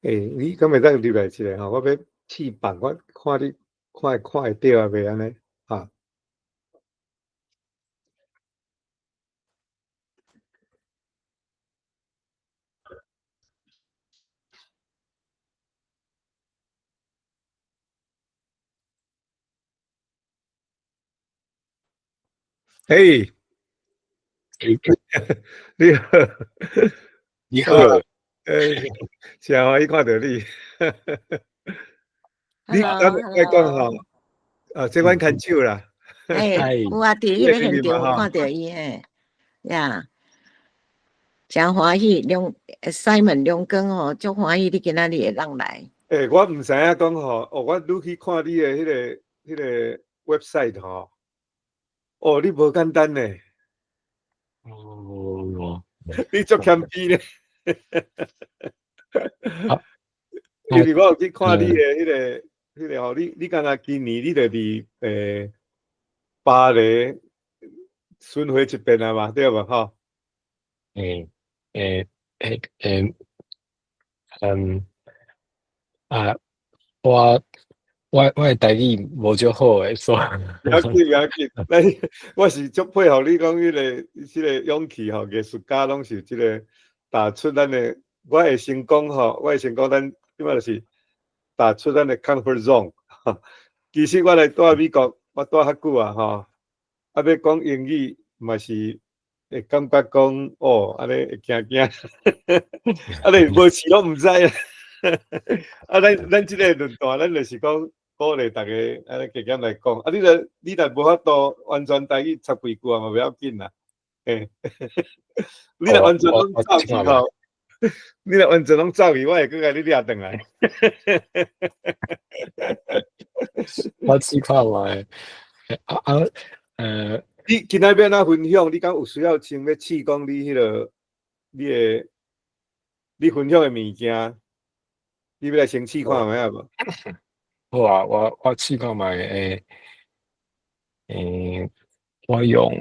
欸，你敢會當入來一下吼？我欲試放，我看你看會看會著啊袂按呢？哈。嘿，你好，你好，欸，誠歡喜看著你。你敢會講吼？啊，這阮牽手啦。欸，有啊，佇彼個現場有看著伊嘿，呀，誠歡喜，梁 Simon 梁光吼，足歡喜你今仔日會當來。欸，我毋知影講吼，哦，我拄去看你的彼個 website 吼，哦，你無簡單呢。哦，你足謙卑呢。因為我有去看你的彼個吼，你敢若今年你就佇巴黎巡迴一遍啊嘛，對無吼？欸欸欸欸，嗯，啊，我的台語無足好的，所以不要緊，不要緊，咱我是足佩服你講彼個勇氣吼，藝術家攏是這個踏出咱的，我會先講吼，我會先講咱這擺就是踏出咱的 comfort zone。其實我來蹛美國，我蹛較久啊吼，啊欲講英語嘛是會感覺講哦，按呢會驚驚，啊你無試攏毋知啊。啊，咱這個論壇，咱就是講鼓勵大家按呢加減來講。啊，你若無法度完全台語插幾句啊嘛袂要緊啦。嘿，你若完全攏走去吼，你若完全攏走去，我會閣共你掠轉來。我試看覓，啊啊，你今仔欲按怎分享？你敢有需要先欲試講你彼個，你的，你分享的物件？你欲來先試看覓啊無？好啊，我試看覓，欸，欸，我用。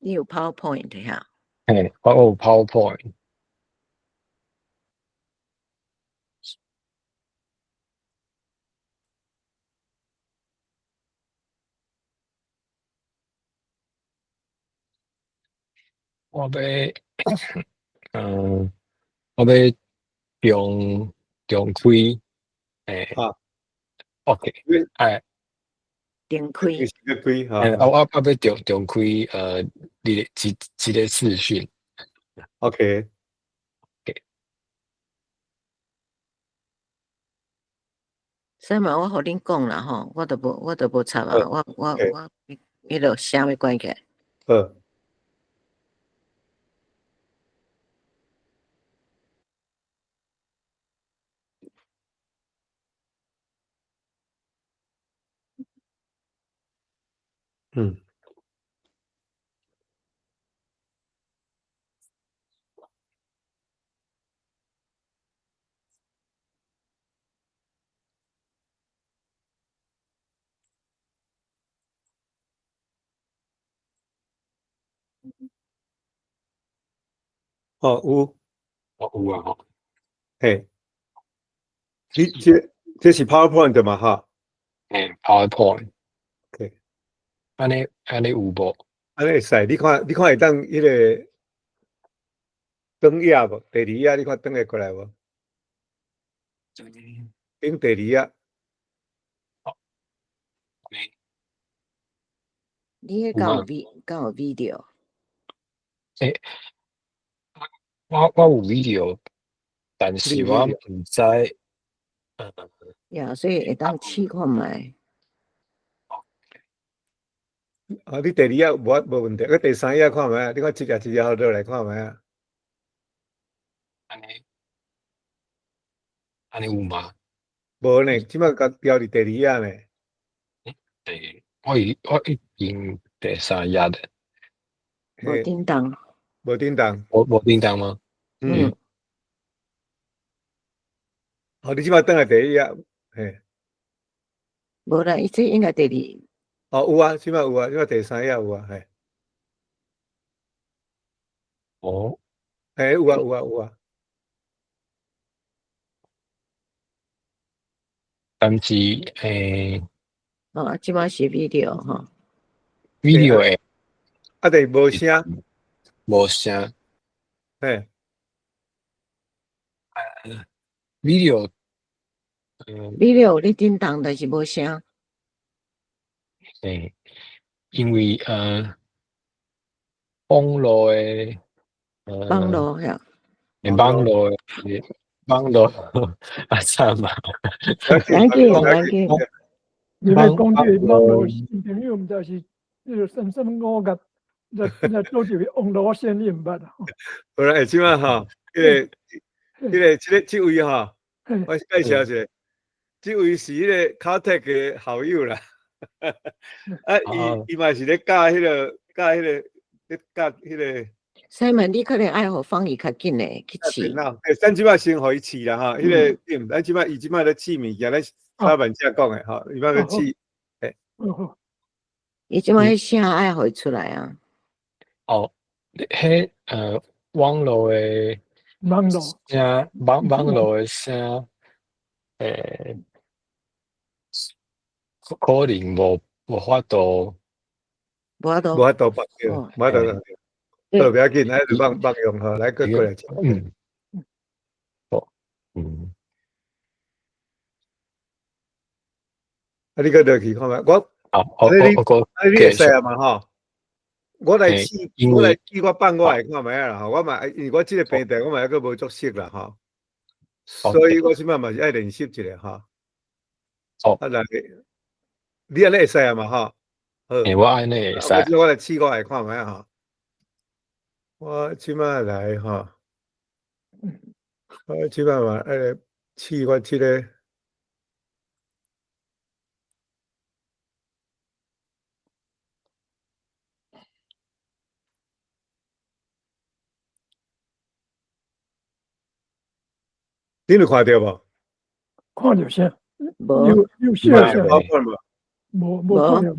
你有 PowerPoint 哈？嘿，我有 PowerPoint。我欲，我欲重開，欸，啊，OK，哎，重開，開，欸，啊，我欲重開，你的一個視訊，OK。所以嘛，我予恁講啦吼，我都無插啊，我彼落聲欲關起來。好。嗯。哦，有。哦，有啊，吼。嘿。你這是 PowerPoint 嘛，哈？嘿，PowerPoint。 OK。按呢有無？按呢會使，你看會當彼個轉頁無？第二頁你看轉會過來無？頂第二頁。哦。你彼敢有 V，敢有 video？欸，我有 video，但是我毋知。呀，所以會當試看覓。啊，你第二頁無無問題，佮第三頁看覓啊？你看一頁一頁落來看覓啊？按呢，按呢有嗎？無呢，這擺共調佇第二頁呢。我已經第三頁咧。無叮當。無叮當。無叮當嗎？嗯。哦，你這擺轉來第一頁，嘿。無啦，伊這應該第二。哦，有啊，這擺有啊，這擺第三頁有啊，嘿。哦。嘿，有啊，有啊，有啊。但是，欸。哦，這擺是 video 吼。 video 的。啊，對，無聲。無聲。嘿。 video， video 咧叮當，但是無聲。嘿，因為網絡的，網絡遐。網絡的，網絡啊，慘啊！趕緊，趕緊。你欲講這個網絡新朋友，毋知是彼個啥啥物五岳，來做一個網絡線，你毋捌啊？無啦，欸，這擺吼，彼個、彼個、這個、這位吼，我介紹一下，這位是彼個卡特的校友啦。啊，伊嘛是咧教彼個、教彼個、咧教彼個。 Simon，你可能愛予方伊較緊的去試。欸，咱這擺先予伊試啦吼，彼個，咱這擺伊這擺咧試物件，咱老闆才講的吼，伊擺咧試，欸。伊這擺聲愛予伊出來啊。哦，彼網絡的網絡聲，網絡的聲，欸，可能無法度，無法度，無法度放掉，無法度放掉。好，不要緊，來放放用吼，來閣過來。嗯，好，嗯。啊，你閣落去看覓，我，啊，你會使啊嘛吼？我來試，我來試，我放我來看覓啦吼。我嘛，因為我這個平台我嘛猶閣無足熟啦吼，所以我這擺嘛是愛練習一下吼。哦。啊來，你按呢會使啊嘛吼？好。欸，我按呢會使。我來試，我來看覓吼。我這擺來吼，我這擺嘛愛來試我這個。你有看著無？看著啥？無。有寫啥？無無看著。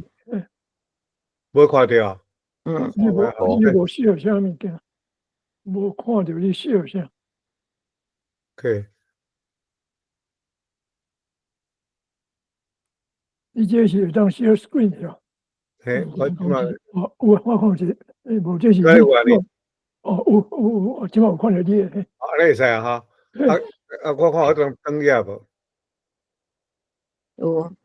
無看著啊？嗯。你無寫啥物件？無看著你寫啥？OK。你這是會當 share screen 的。嘿，我這擺。哦，有啊，我看者，欸，無這是。哦，有有有，這擺有看著你的。啊，按呢會使啊，吼。啊啊！我看我當轉頁無？有，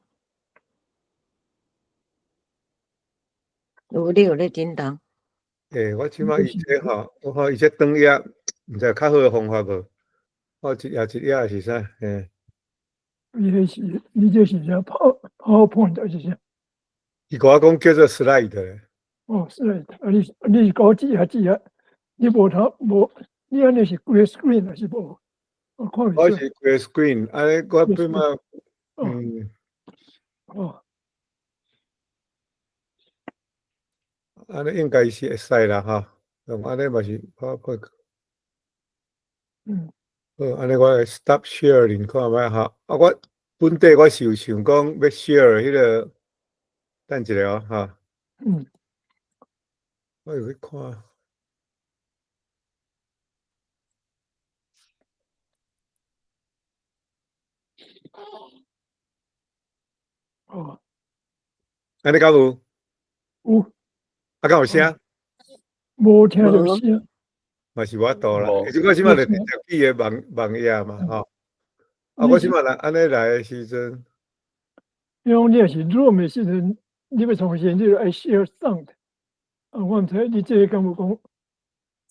有你有咧叮當。欸，我這擺伊這吼，我看伊這轉頁，毋知有較好的方法無？我一頁一頁是啥？嘿。你彼是，你這是啥？PowerPoint 還是啥？伊共我講叫做 slide。哦，slide，啊你你是搞幾頁幾頁？你無頭無，你按呢是規個 screen 還是無？我是規個 screen，按呢我變嘛，嗯。哦。按呢應該是會使啦，吼，用按呢嘛是 PowerPoint。好，按呢我來 stop sharing 看覓吼。啊，我本底我是有想講欲 share 彼個，等一下哦，吼。我有去看。哦。按呢敢有？有。啊，敢有聲？無聽著聲。嘛是無法度啦，其實我這擺就直接去个網頁嘛，吼。啊，我這擺來按呢來的時陣，因為你若是 Zoom 的時陣，你欲創新，你就愛 share sound。啊，我毋知你這個敢有講，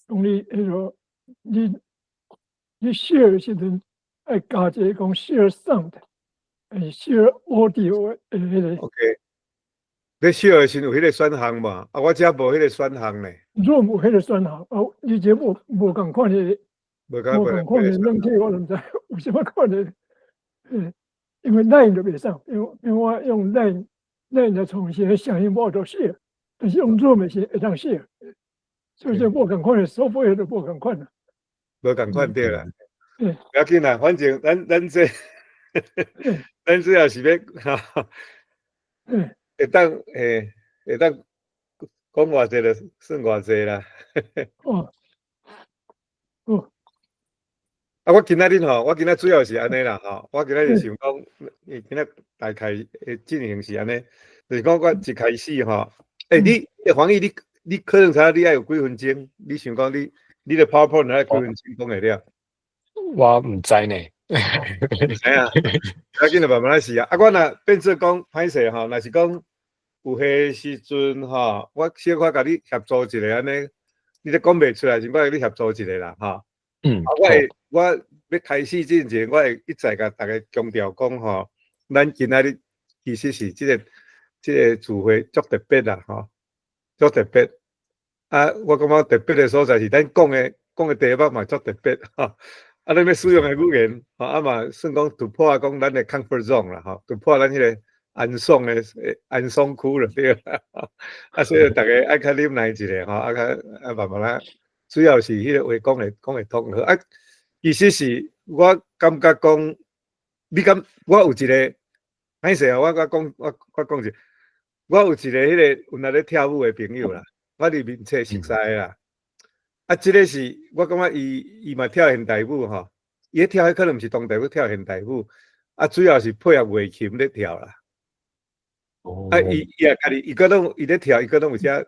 講你彼個，你 share 的時陣愛加一個講 share sound，還是 share audio 的彼個。 OK。你 share 的時有彼個選項無？啊，我遮無彼個選項呢。 Zoom 有彼個選項，啊，你這無仝款的，無無仝款的軟體，我毋知有啥物款的。嗯，因為 Line 就袂使，因為我用 Line 來創設聲音無都 share，但是用 Zoom 的時會當 share，所以這無仝款的 software 都無仝款啦。無仝款對啦。對。無要緊啦，反正咱這也是欲，哈。會當講偌濟就算偌濟啦。哦。哦。啊，我今仔日吼，我今仔主要是按呢啦吼，我今仔日想講，今仔大概的進行是按呢，就是講我一開始吼，欸，你黃奕，你可能知影你愛有幾分鐘？你想講你的 PowerPoint 愛幾分鐘講會了？我毋知呢。知影，要緊就慢慢來試啊。啊，我若變做講歹勢吼，若是講有彼時陣吼，我小可共你協助一下按呢，你咧講袂出來時，我共你協助一下啦，吼。啊，我會我欲開始之前，我會一再共逐家強調講吼，咱今仔日其實是這個聚會足特別啦，吼，足特別。啊，我感覺特別的所在是咱講的題目嘛足特別，吼。啊，咱欲使用的語言，吼，啊嘛算講突破講咱的 comfort zone 啦，吼，突破咱彼個安爽的安爽區了，對啦。啊，所以逐家愛較忍耐一下，吼，啊較啊慢慢仔，主要是彼個話講會通好。啊，其實是我感覺講，你敢我有一個歹勢啊，我講者，我有一個彼個有若咧跳舞的朋友啦，我佇面冊熟似的啦。啊，這個是我感覺伊嘛跳現代舞吼，伊咧跳彼可能毋是當代舞，跳現代舞，啊，主要是配合樂琴咧跳啦。啊，伊也家己，伊閣攏伊咧跳，伊閣攏有寫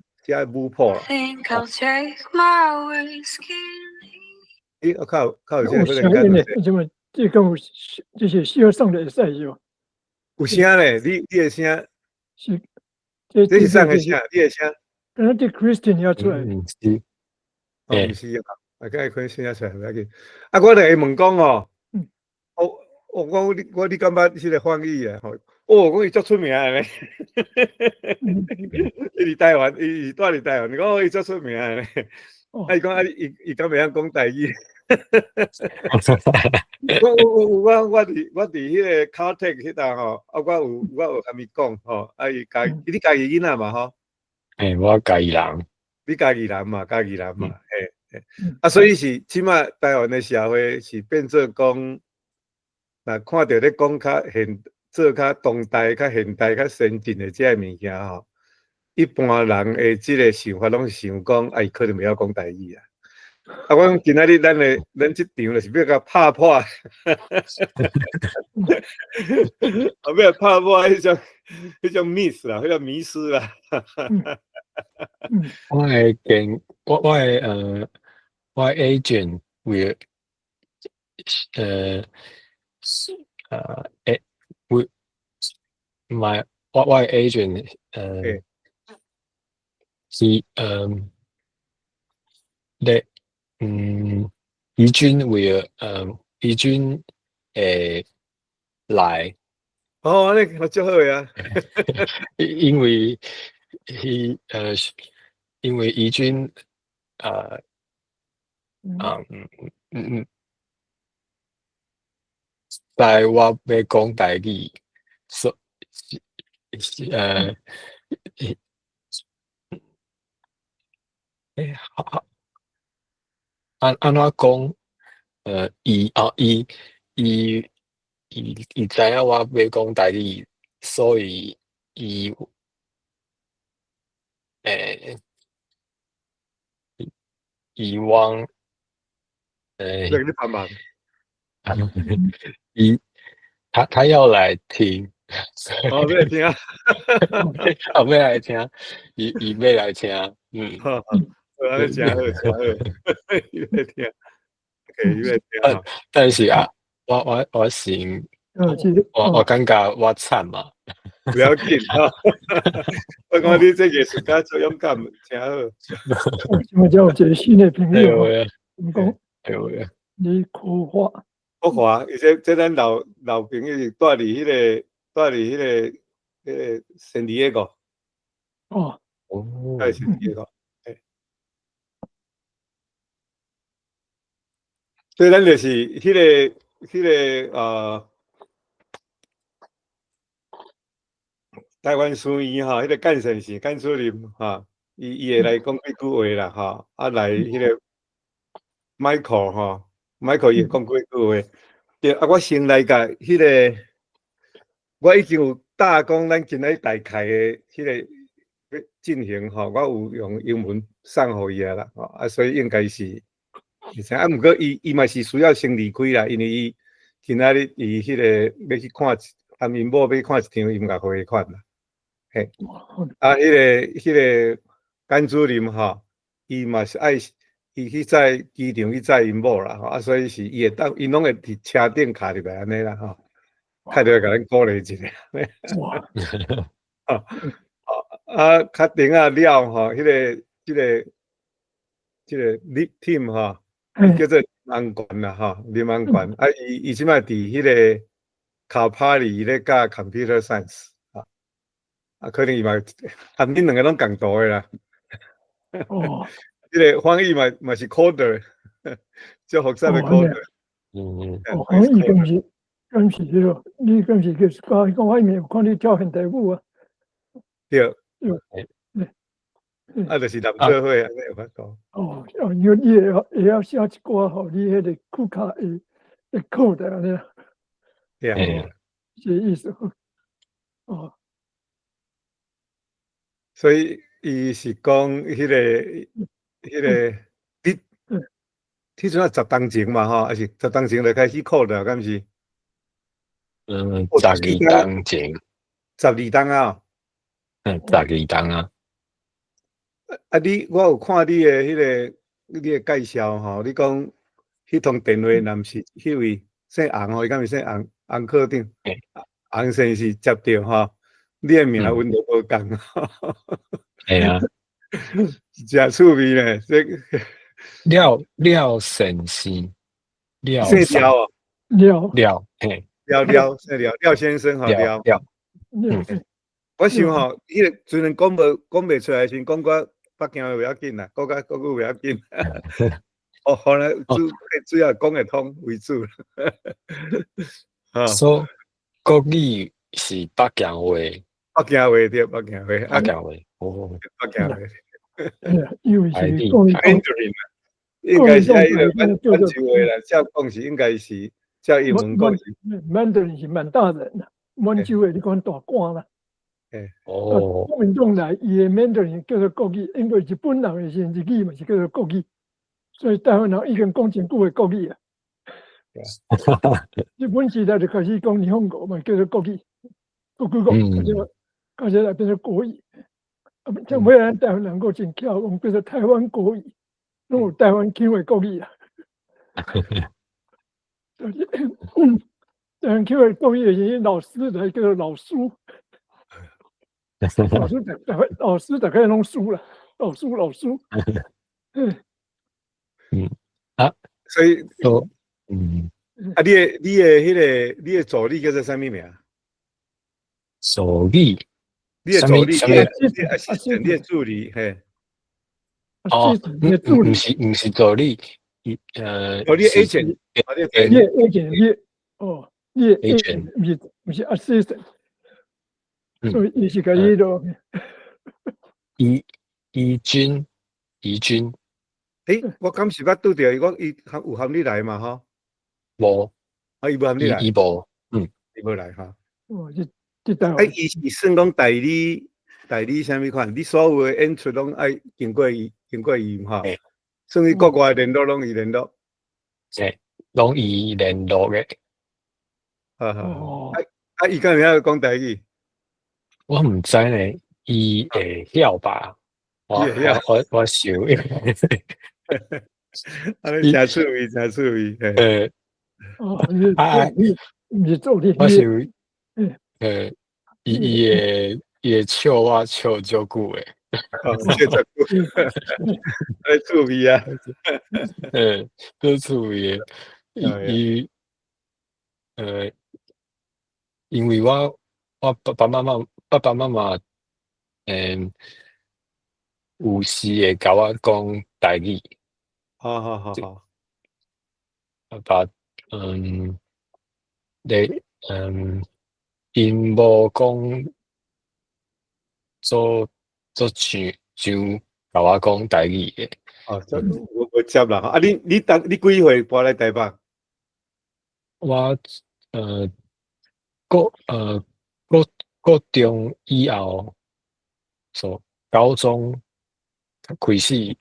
舞譜啦。咦，我較有這個有聲音咧，這麼這敢有這是小送的會使是無？有聲咧，你的聲是，這是啥個聲？你的聲？敢若佇 Christine 遐出來。毋是，哦，毋是啊，啊，敢會開聲出來，無要緊。啊，我就會問講哦，我講你我你感覺這個翻譯啊？吼，哦，講伊足出名的咧，伊佇台灣，伊是住佇台灣，伊講伊足出名的咧。啊，伊講啊，伊敢袂曉講台語？我佇彼個 Caltech 彼搭吼，啊，我有共伊講吼，啊，伊家你家己囡仔嘛吼？欸，我嘉義人。你嘉義人嘛，嘉義人嘛，嘿，嘿，啊，所以是這馬台灣的社會是變做講，若看著咧講較現做較當代、較現代、較先進的這个物件吼，一般人的這個想法攏是想講，啊，伊可能袂曉講台語啊。啊，我講今仔日咱這場就是欲共拍破，啊，欲拍破彼種 myth 啦，彼個迷思啦。我的經，我的 agent will 會 my 我的 agent 是咧怡君 will 怡君會來。哦，按呢足好的啊。因為怡君知我欲講台語，所是欸，好，按怎講？伊哦，伊知影我欲講台語，所以伊伊往你幫忙。他要來聽。哦，欲來聽。哦，欲來聽，伊欲來聽，嗯。好，好，按呢誠好，誠好，伊欲聽，OK，伊欲聽。但是啊，我先，我感覺我慘嘛。不要緊哈，我感覺你這藝術家足勇敢，誠好。我這有一個新的朋友，講，對。李國華。國華，伊這咱老朋友是住佇彼個，住佇彼個聖地亞哥。哦，哦，係是這個，所以咱就是彼個台灣書院吼，彼個幹先生、幹主任吼，伊會來講幾句話啦吼，啊來彼個 Michael 吼，Michael 伊會講幾句話。對，啊，我先來共彼個，我已經有答講咱今仔大概的彼個欲進行吼，我有用英文送予伊啊啦，吼，啊，所以應該是，而且啊，毋過伊嘛是需要先離開啦，因為伊今仔日伊彼個欲去看，含𪜶某欲去看一場音樂會款啦，嘿，啊，彼個甘主任吼，伊嘛是愛伊去載機場去載𪜶某啦，吼，啊，所以是伊會當，𪜶攏會佇車頂敲入來按呢啦，吼，敲入來共咱鼓勵一下。哇！啊，較頂仔了吼，彼個、這個、這個 Team 吼，叫做安冠啦，吼，林安冠，啊，伊這擺佇彼個 Cal Poly 伊咧教 Computer Science，啊，啊，可能伊嘛含恁兩个攏仝度的啦。哦，這個翻譯嘛是 coder，足複雜的 coder。哦，翻譯敢是彼個，你敢是叫講講我面有看你跳現代舞啊？對。對。啊，就是男做伙按呢有法度。哦，哦，你會曉寫一寡吼，你彼個曲卡會 code 按呢。對啊。這意思。哦。所以伊是講彼個，你，彼陣啊10冬前嘛吼，還是10冬前就開始 code 了，敢是？嗯，12冬前。12冬啊？嗯，十二冬啊。啊，你我有看你的彼個，你的介紹吼，你講彼通電話若毋是彼位姓洪吼，伊敢是姓洪，洪科長，洪先生接著吼，你的名溫度無仝。嘿啊，誠趣味呢，這廖廖先生，廖姓廖哦，廖廖嘿，廖廖姓廖廖先生吼，廖廖，嗯，我想吼，彼個雖然講袂出來，先講個北京話袂要緊啦，國家國語袂要緊。哦，好啦，主要講會通為主。所以國語是北京話，北京話對，北京話，北京話，哦，北京話。因為是國語，應該是彼个滿洲話啦，照講是應該是照英文講是。 Mandarin 是滿大人啦，滿洲話你講大官啦。哦，國民黨來，伊的 Mandarin 叫做國語，因為日本人的時陣日語嘛是叫做國語，所以台灣人已經講真久的國語啊。日本時代就開始講日本語嘛，叫做國語，國語國，開始來變成國語。啊，像尾咱台灣人閣真巧，講叫做台灣國語，攏有台灣腔的國語啊。台灣腔的國語的時陣，老師來叫做老師。老師老師大概攏輸啦，老師老師。嗯啊，所以，啊，你的助理叫做啥物名？助理，你的助理，你的助理，嘿。哦，毋是助理，哦，你 agent，你 agent，你哦，你 agent，毋是 assistant，所以伊是共伊咯。怡怡君，怡君。欸，我敢是捌拄著伊，我伊有含你來嘛？吼？無，啊，伊無含你來，伊無，嗯，伊無來哈。哦，這啊，伊是算講代理代理啥物款？你所有的演出攏愛經過伊，經過伊吼。算伊國外聯絡攏伊聯絡。欸，攏伊聯絡的。哈哈。啊啊，伊敢會曉講台語？我毋知呢，伊會曉吧？我想，按呢誠趣味，誠趣味。哦，啊，你毋是助理，我想，伊會笑我笑足久的。哦，笑足久，按呢趣味啊。足趣味的。伊，因為我爸爸媽媽，有時會共我講台語。好好好好。啊，你𪜶無講做做像像共我講台語的。哦，這無無接啦。啊，你當你幾歲搬來台北？我國中以後，so 高中開始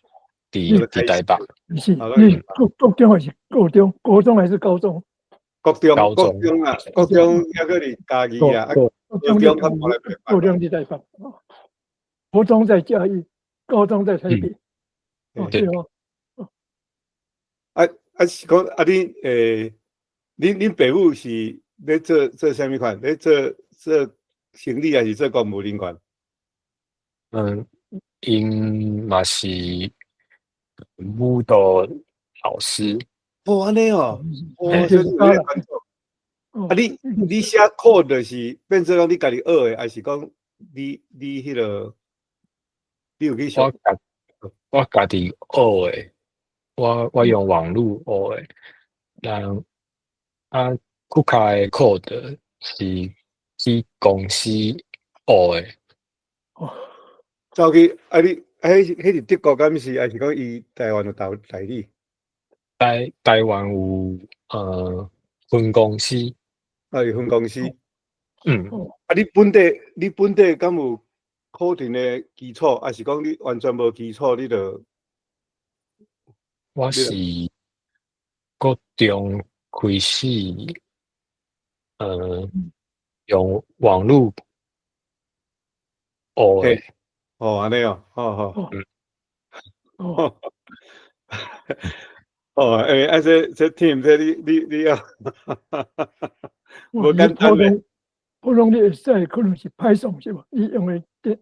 佇台北。是，你國中還是高中？國中還是高中？國中，高國中啊，國中猶閣佇嘉義啊，高中才搬來台北。高中佇台北，國中在嘉義，高中在台北。哦，對哦。啊啊是講啊，你恁爸母是咧做啥物款？咧做生理，還是做公務人員？𪜶嘛是舞蹈老師。哦，按呢哦，哦，所以有咧關注。啊，你寫 code 就是變做講你家己學的，還是講你彼個你有去學？我家己學的，我用網路學的。人啊，KUKA 的 code 是去公司學的。哦，走去啊！你啊，彼是德國敢是，還是講伊台灣有代理？台灣有分公司。啊，有分公司。嗯。啊，你本地敢有 coding 的基礎，還是講你完全無基礎？你就我是國中開始，用網路學的。哦，按呢哦，好好。哦。哦，啊，這 team 這你要，無簡單咧。普通你會使可能是 Python 是無？你用的電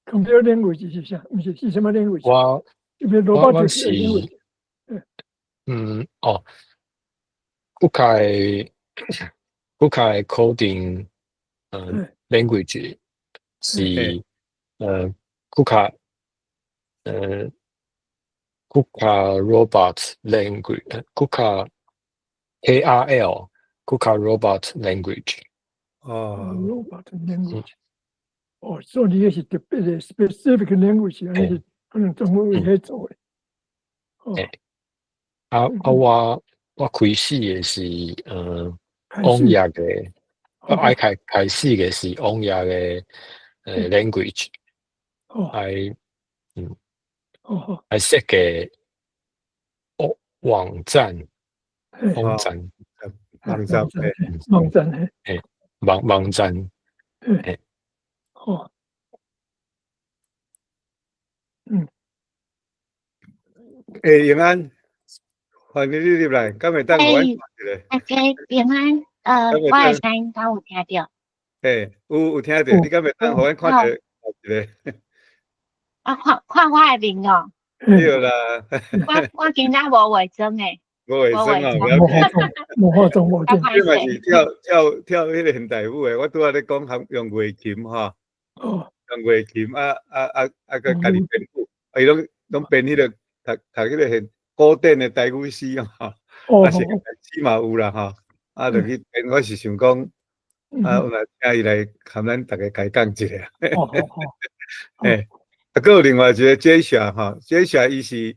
computer language 是啥？毋是是啥物 language？我是，哦，KUKA 的 coding language 是KUKA Robot Language，KUKA KRL KUKA Robot Language。哦，Robot Language。哦，所以你是特別的 specific language，還是可能專門為彼做的？哦，啊啊，我開始的是網頁的，我愛開始的是網頁的language，愛愛設計網站，網站，網站，網站，嘿，網站，嘿，哦，永安，歡迎你入來，敢會當予阮看一下？大家平安，我的聲音敢有聽著？嘿，有聽著，你敢會當予阮看著一下？啊，看看我的面哦。對啦。我今仔無化妝的。無化妝哦，無要緊。無化妝，無化妝。你嘛是跳彼個現代舞的，我拄仔咧講含用月琴吼，用月琴啊啊啊啊，閣家己編舞，啊伊攏編彼個讀彼個現古典的台語詩吼，啊是詩嘛有啦吼，啊就去編，我是想講，啊有來請伊來含咱逐家開講一下。嘿，啊，閣有另外一個 Jesha 吼，Jesha 伊是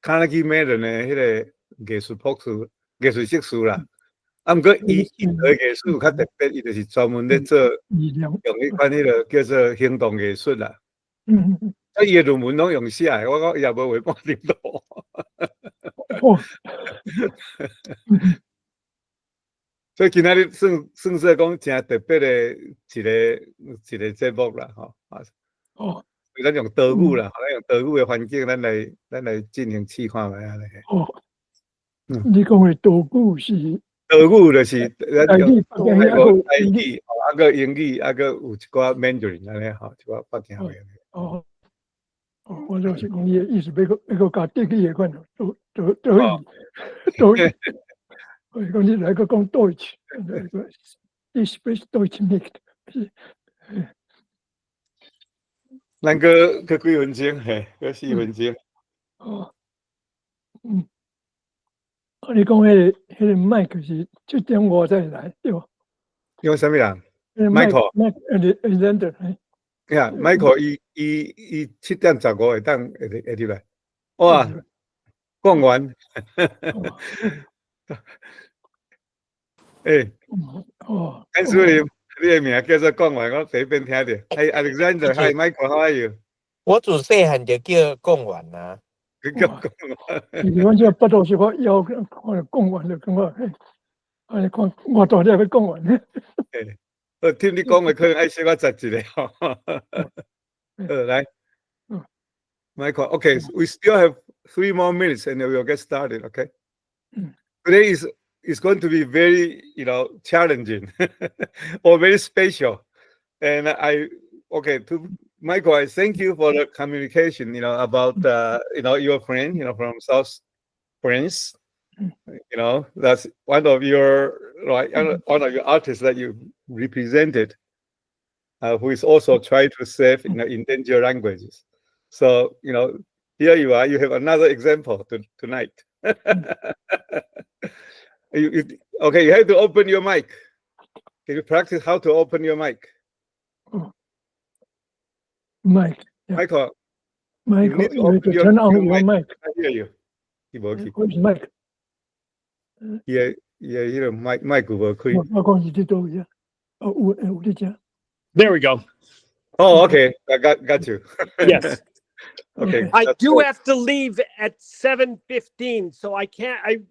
Carnegie Mellon 的彼個藝術博士、藝術碩士啦。啊，毋過伊的藝術較特別，伊就是專門咧做用彼款彼個叫做行動藝術啦。啊，伊的論文攏用寫的，我講伊也無畫半張圖。哦。所以今仔日算說講誠特別的一個節目啦，吼。啊。咱用多語啦，咱用多語的環境，咱來進行試看覓按呢。哦。你講的多語是？多語就是咱用台語，啊閣英語，啊閣有一寡 Mandarin 按呢吼，一寡北京話。哦。哦，我就是講伊的意思，欲閣加德語的款，多語，多語。我講你來閣講 Deutsch，Ich spreche Deutsch nicht。咱閣閣幾分鐘，嘿，閣4分鐘。哦，嗯，啊，你講彼個 Mike 是7點5才來，對無？你講啥物人？Michael。 Michael Alexander。呀，Michael 伊伊伊7點15會當會會入來。哇，講完。欸，哦，甘書林，你的名叫做講完，我第一遍聽著。Hi Alexander，Hi Michael，How are you？我自細漢就叫講完啊。叫講完。其實阮這腹肚小可枵，看講完就感覺，嘿，啊你看我大粒欲講完呢。欸，我聽你講話可能愛小可窒一下吼。好，來。Michael, okay, we still have 3 more minutes and we will get started, okay? Today is going to be very challenging or very special. And I, okay, to Michael, I thank you for the communication about your friend from South France. That's one of your, right, one of your artists that you represented, who is also trying to save endangered languages. So here you are, you have another example tonight. Okay, you have to open your mic. Can you practice how to open your mic? Oh. Mic. Yeah. Michael. Michael, you need to you need open to turn on your your mic. mic. I hear you. 伊無去。 Where's mic? 伊的伊的彼個麥麥克無開。我講是佇佗位啊？哦，有有佇遮。 There we go. Oh, okay. I got you. Yes. Okay. I that's do good. have to leave at 7:15, so I can't I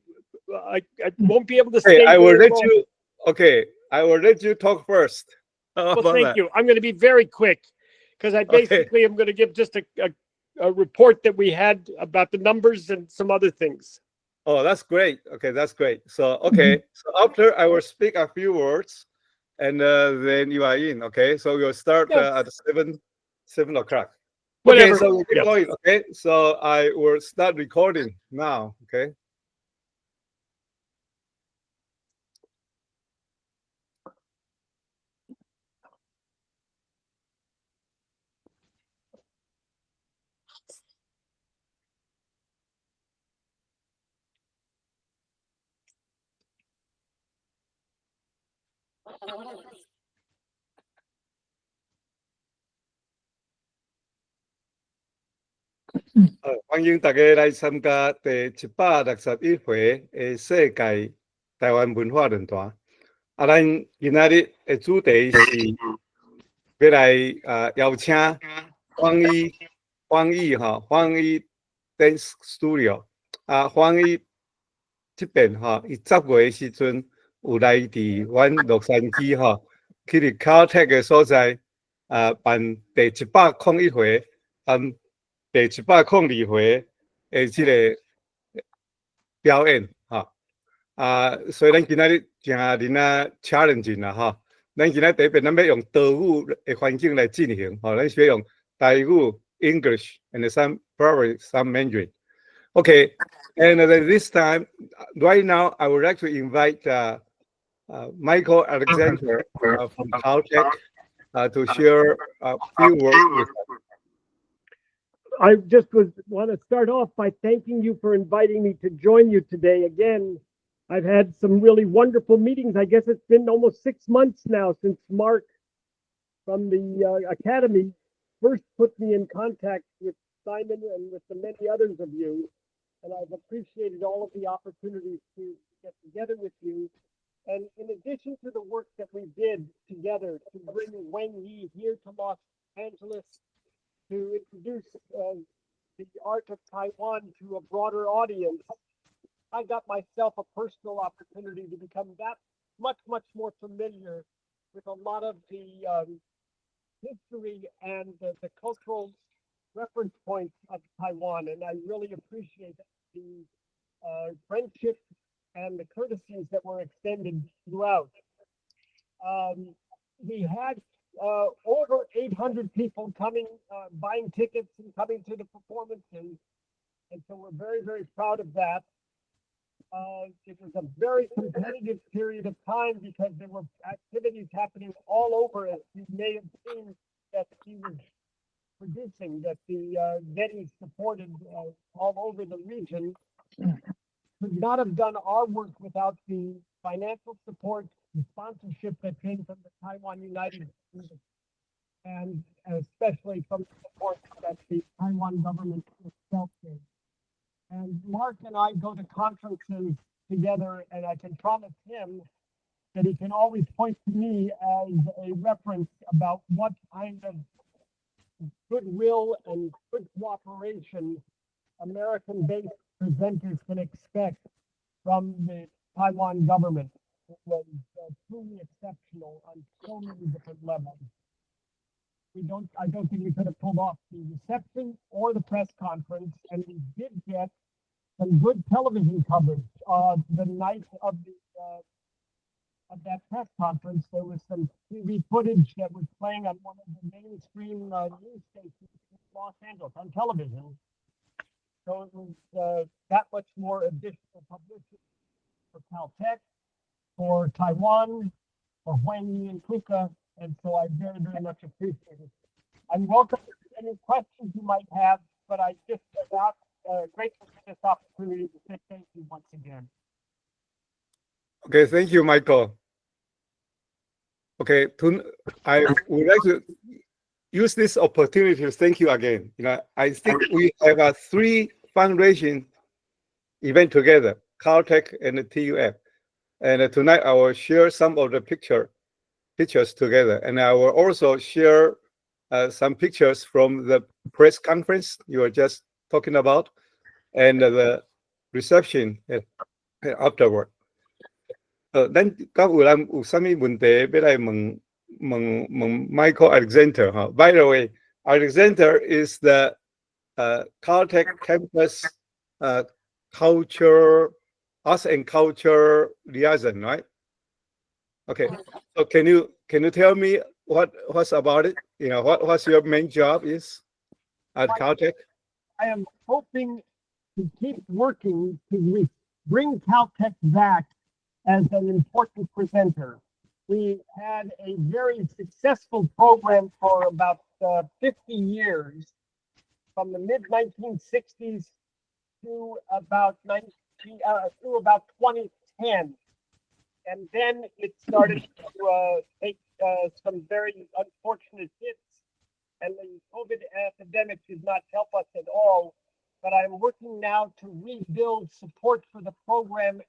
won't be able to Hey, stay I will very let long. you. Okay, I will let you talk first. How Well, about thank that? you. I'm going to be very quick because I basically am going to give just a report that we had about the numbers and some other things. Oh, that's great. Okay, that's great. So, okay, so after I will speak a few words, and then you are in. Okay, so we'll start at 7 o'clock. Whatever. Okay, so we keep going. Okay, so I will start recording now. Okay. 好，歡迎大家來參加第761回的世界台灣文化論壇。啊，咱今仔日的主題是欲來啊邀請方一方一吼，方一 Dance Studio 啊，方一這邊吼，伊10月的時陣有來佇阮洛杉磯吼，去佇 Caltech 的所在啊辦第701回，辦第702回的這個表演吼。啊，所以咱今仔日誠恁仔 challenging 啦吼。咱今仔第一遍咱欲用多語的環境來進行吼，咱是欲用台語、English and some probably some Mandarin. Okay, and then this time, right now, I would like to invite Michael Alexander from Caltech to share a few words with us. I just was want to start off by thanking you for inviting me to join you today. Again, I've had some really wonderful meetings. I guess it's been almost 6 months now since Mark from the Academy first put me in contact with Simon and with the many others of you. And I've appreciated all of the opportunities to get together with you. And in addition to the work that we did together to bring Wang Yi here to Los Angeles, to introduce the art of Taiwan to a broader audience, I got myself a personal opportunity to become that much, much more familiar with a lot of the history and the cultural reference points of Taiwan. And I really appreciate the friendship and the courtesies that were extended throughout. We had over 800 people coming, buying tickets and coming to the performances. And so we're very, very proud of that. It was a very competitive period of time because there were activities happening all over. As you may have seen, that he was producing that the Getty supported all over the region. Could not have done our work without the financial support, the sponsorship that came from the Taiwan United and especially from the support that the Taiwan government itself gave. And Mark and I go to conferences together, and I can promise him that he can always point to me as a reference about what kind of goodwill and good cooperation American-based presenters can expect from the Taiwan government. It was truly exceptional on so many different levels. I don't think we could have pulled off the reception or the press conference, and we did get some good television coverage. The night of that press conference, there was some TV footage that was playing on one of the mainstream news stations in Los Angeles on television. So it was that much more additional publicity for Caltech, for Taiwan, for Huang Yi and Kuka, and so I very, very much appreciate it. I'm welcome to any questions you might have, but I just about grateful for this opportunity to say thank you once again. Okay, thank you, Michael. Okay, I would like to use this opportunity to thank you again. I think we have a three fundraising event together, Caltech and the TUF. And tonight I will share some of the pictures together. And I will also share some pictures from the press conference you were just talking about and the reception afterward. 呃，咱敢有人有啥物問題欲來問問問 Michael Alexander 哈？By the way, Alexander is the Caltech campus culture, arts and culture liaison, right? Okay, so can you tell me what's about it? What's your main job is at Caltech? I am hoping to keep working to bring Caltech back as an important presenter. We had a very successful program for about 50 years, from the mid 1960s to about 2010. And then it started to take some very unfortunate hits, and the COVID epidemic did not help us at all. But I'm working now to rebuild support for the program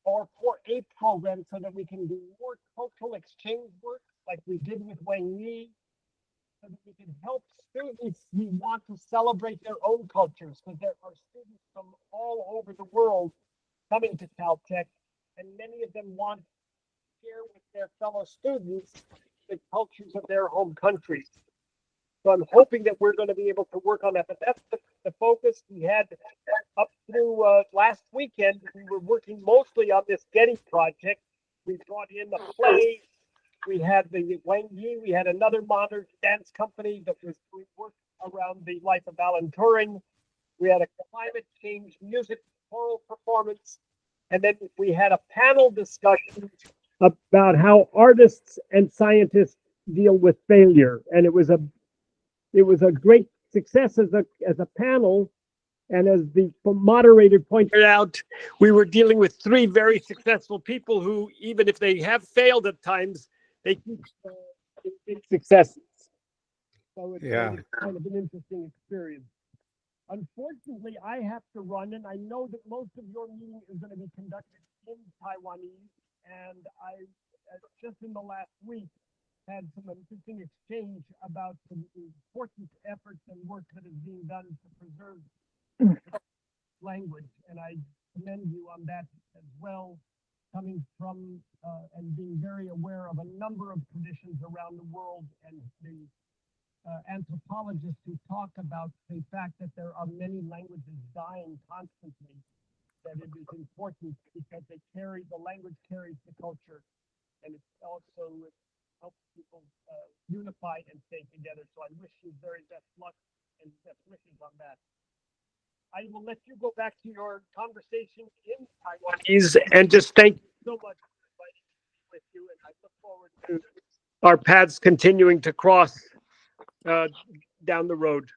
or for a program so that we can do more cultural exchange work like we did with Wang Yi, so that we can help students who want to celebrate their own cultures, because there are students from all over the world coming to Caltech, and many of them want to share with their fellow students the cultures of their home countries. So I'm hoping that we're going to be able to work on that. But that's the focus we had up through last weekend. We were working mostly on this Getty project. We brought in the play. We had the Wang Yi. We had another modern dance company that was doing work around the life of Alan Turing. We had a climate change music choral performance. And then we had a panel discussion about how artists and scientists deal with failure. And it was a great success as a panel. And as the moderator pointed out, we were dealing with three very successful people who, even if they have failed at times, they keep big successes. So it's kind of an interesting experience. Unfortunately, I have to run, and I know that most of your meeting is going to be conducted in Taiwanese. And I, just in the last week, had some interesting exchange about some important efforts and work that is being done to preserve language. And I commend you on that as well, coming from and being very aware of a number of traditions around the world and the anthropologists who talk about the fact that there are many languages dying constantly, that it is important because the language carries the culture, and it also helps people unify and stay together. So I wish you very best luck and best wishes on that. I will let you go back to your conversation in Taiwanese and just thank you so much for inviting me to be with you. And I look forward to our paths continuing to cross. Down the road.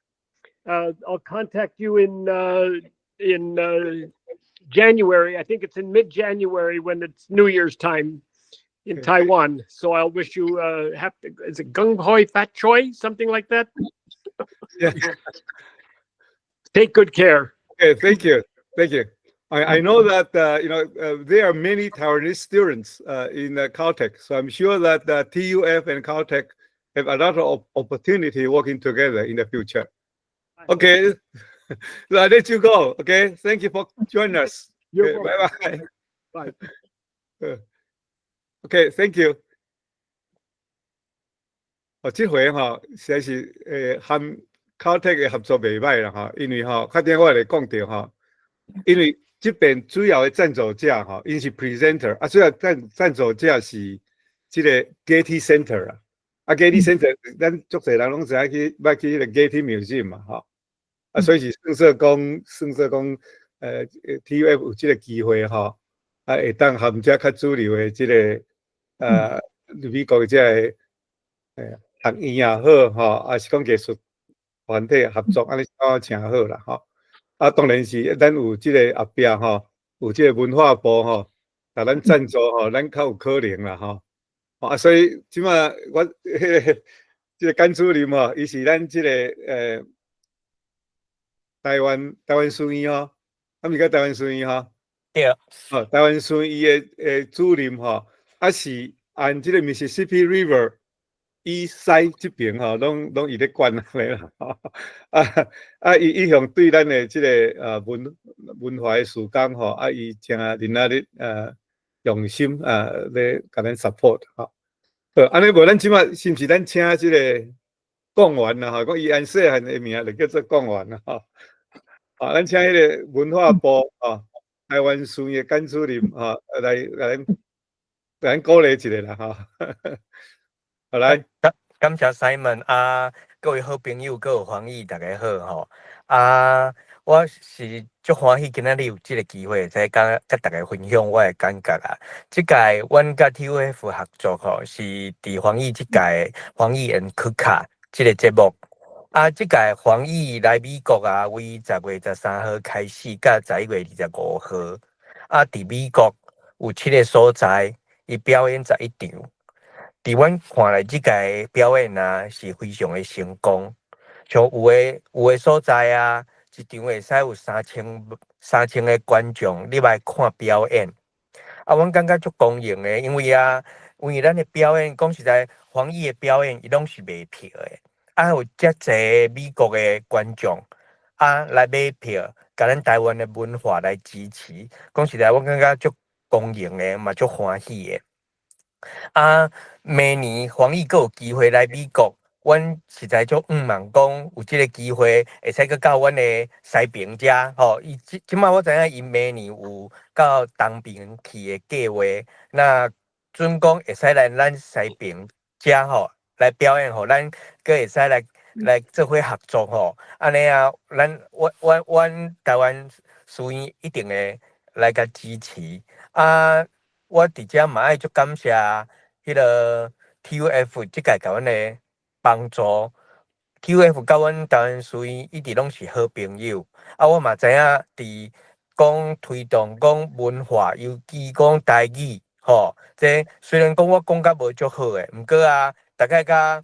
I'll contact you in January. I think it's in mid-January when it's New Year's time in Taiwan. So I'll wish you happy. Is it 恭喜發財, something like that? Yeah. Take good care. Okay, thank you, thank you. I know that there are many Taiwanese students in Caltech, so I'm sure that TUF and Caltech have a lot of opportunity working together in the future. Okay, so I let you go. Okay, thank you for joining us. You're Okay, welcome. bye bye. Bye. Okay, thank you. 哦，這回吼，實在是和 Caltech 的合作袂䆀啦吼，因為吼，較頂我來講著吼，因為這邊主要的贊助者吼，𪜶是 presenter，啊，主要贊助者是這個 Getty Center 啊，啊 Getty Center，咱足濟人攏知影去捌去彼個 Getty Museum 嘛吼，啊，所以是算說講，TUF 有這個機會吼，啊，會當和遮較主流的這個美國的這個學院也好吼，啊是講藝術團體合作，按呢講誠好啦吼。啊，當然是咱有這個後壁吼，有這個文化部吼，共咱贊助吼，咱較有可能啦吼。啊，所以這馬我彼個這個簡主任吼，伊是咱這個台灣書院吼，啊，毋是叫台灣書院吼？對。哦，台灣書院的主任吼，啊是按這個 Mississippi River 以西這邊吼，攏伊咧管按呢啦。啊啊，伊一向對咱的這個文化的事工吼，啊，伊誠認真咧用心啊咧共咱 support 吼。好，按呢無咱這馬是毋是咱請這個講員啦吼？講伊按細漢的名就叫做講員啦吼。啊，咱請彼個文化部吼，台灣書院的簡主任吼，來咱鼓勵一下啦吼。好來，感謝 Simon 啊，各位好朋友，各位歡喜，大家好吼。啊，我是足歡喜今仔日有這个機會，會使佮大家分享我的感覺啊。這屆阮佮 TUF 合作吼，是佇黃奕這屆黃奕 and 曲卡這个節目。啊，這屆黃奕來美國啊，為10月13號開始，到11月25號。啊，佇美國有七个所在，伊表演11場。佇阮看來，這屆表演啊是非常的成功。像有的所在啊，一場會使有3000個觀眾入來看表演。啊，阮感覺足光榮的，因為咱的表演，講實在，黃奕的表演伊攏是賣票的。啊，有遮濟美國的觀眾啊來買票，共咱台灣的文化來支持。講實在，我感覺足光榮的，嘛足歡喜的。啊，明年黃奕閣有機會來美國，阮實在足向望講有這个機會，會使閣到阮的西爿遮吼。伊這這馬我知影，伊明年有到東爿去的計劃，那準講會使來咱西爿遮吼來表演，予咱閣會使來做伙合作吼。按呢啊，咱阮台灣書院一定會來共支持。啊，我佇遮嘛愛足感謝彼个 TUF 這屆共阮的幫助。TUF 佮阮台灣書院一直攏是好朋友。啊，我嘛知影佇講推動講文化，尤其講台語吼。這雖然講我講甲無足好的，毋過啊，逐擺佮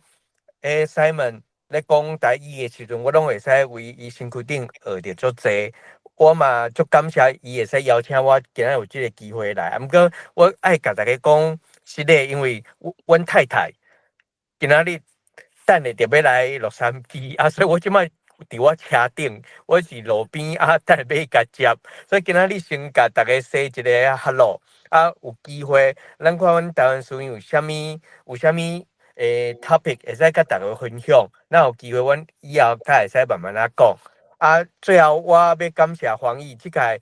Simon 咧講台語的時陣，我攏會使為伊身軀頂學著足濟。我嘛足感謝伊會使邀請我今仔有這个機會來。啊，毋過我愛共大家講實的，因為阮太太今仔日等下著欲來洛杉磯啊，所以我這擺佇我車頂，我是路邊啊，等下欲共接，所以今仔日先共大家 say 一个 hello 啊，有機會，咱看阮台灣書院有啥物topic 會使共大家分享，咱有機會，阮以後較會使慢慢仔講。啊，最後我欲感謝黃奕，這屆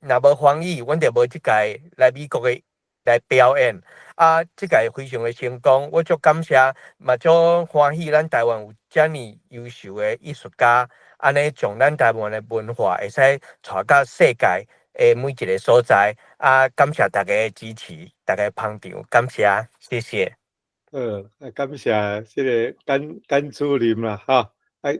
若無黃奕，阮就無這屆來美國的來表演。啊，這屆非常的成功，我足感謝，嘛足歡喜，咱台灣有遮爾優秀的藝術家，按呢將咱台灣的文化會使帶到世界的每一个所在。啊，感謝大家的支持，大家的捧場，感謝，謝謝。好，感謝這个簡主任啦，哈。哎，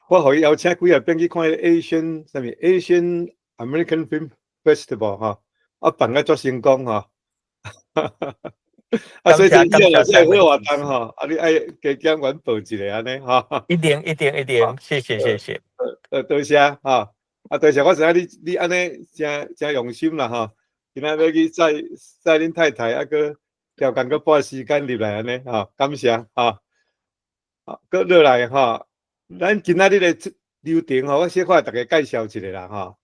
我予伊邀請幾仔遍去看 Asian 啥物 Asian American Film Festival 吼，啊辦甲足成功吼。啊，所以這這這個活動吼，啊，你愛加減阮報一下按呢吼。一定一定一定，謝謝謝謝。多謝吼，啊，多謝，我知影你按呢誠誠用心啦吼，今仔欲去載載恁太太，啊，閣調工閣撥時間入來按呢吼，感謝吼。好，閣落來吼，咱今仔日的流程吼，我小可逐家介紹一下啦吼。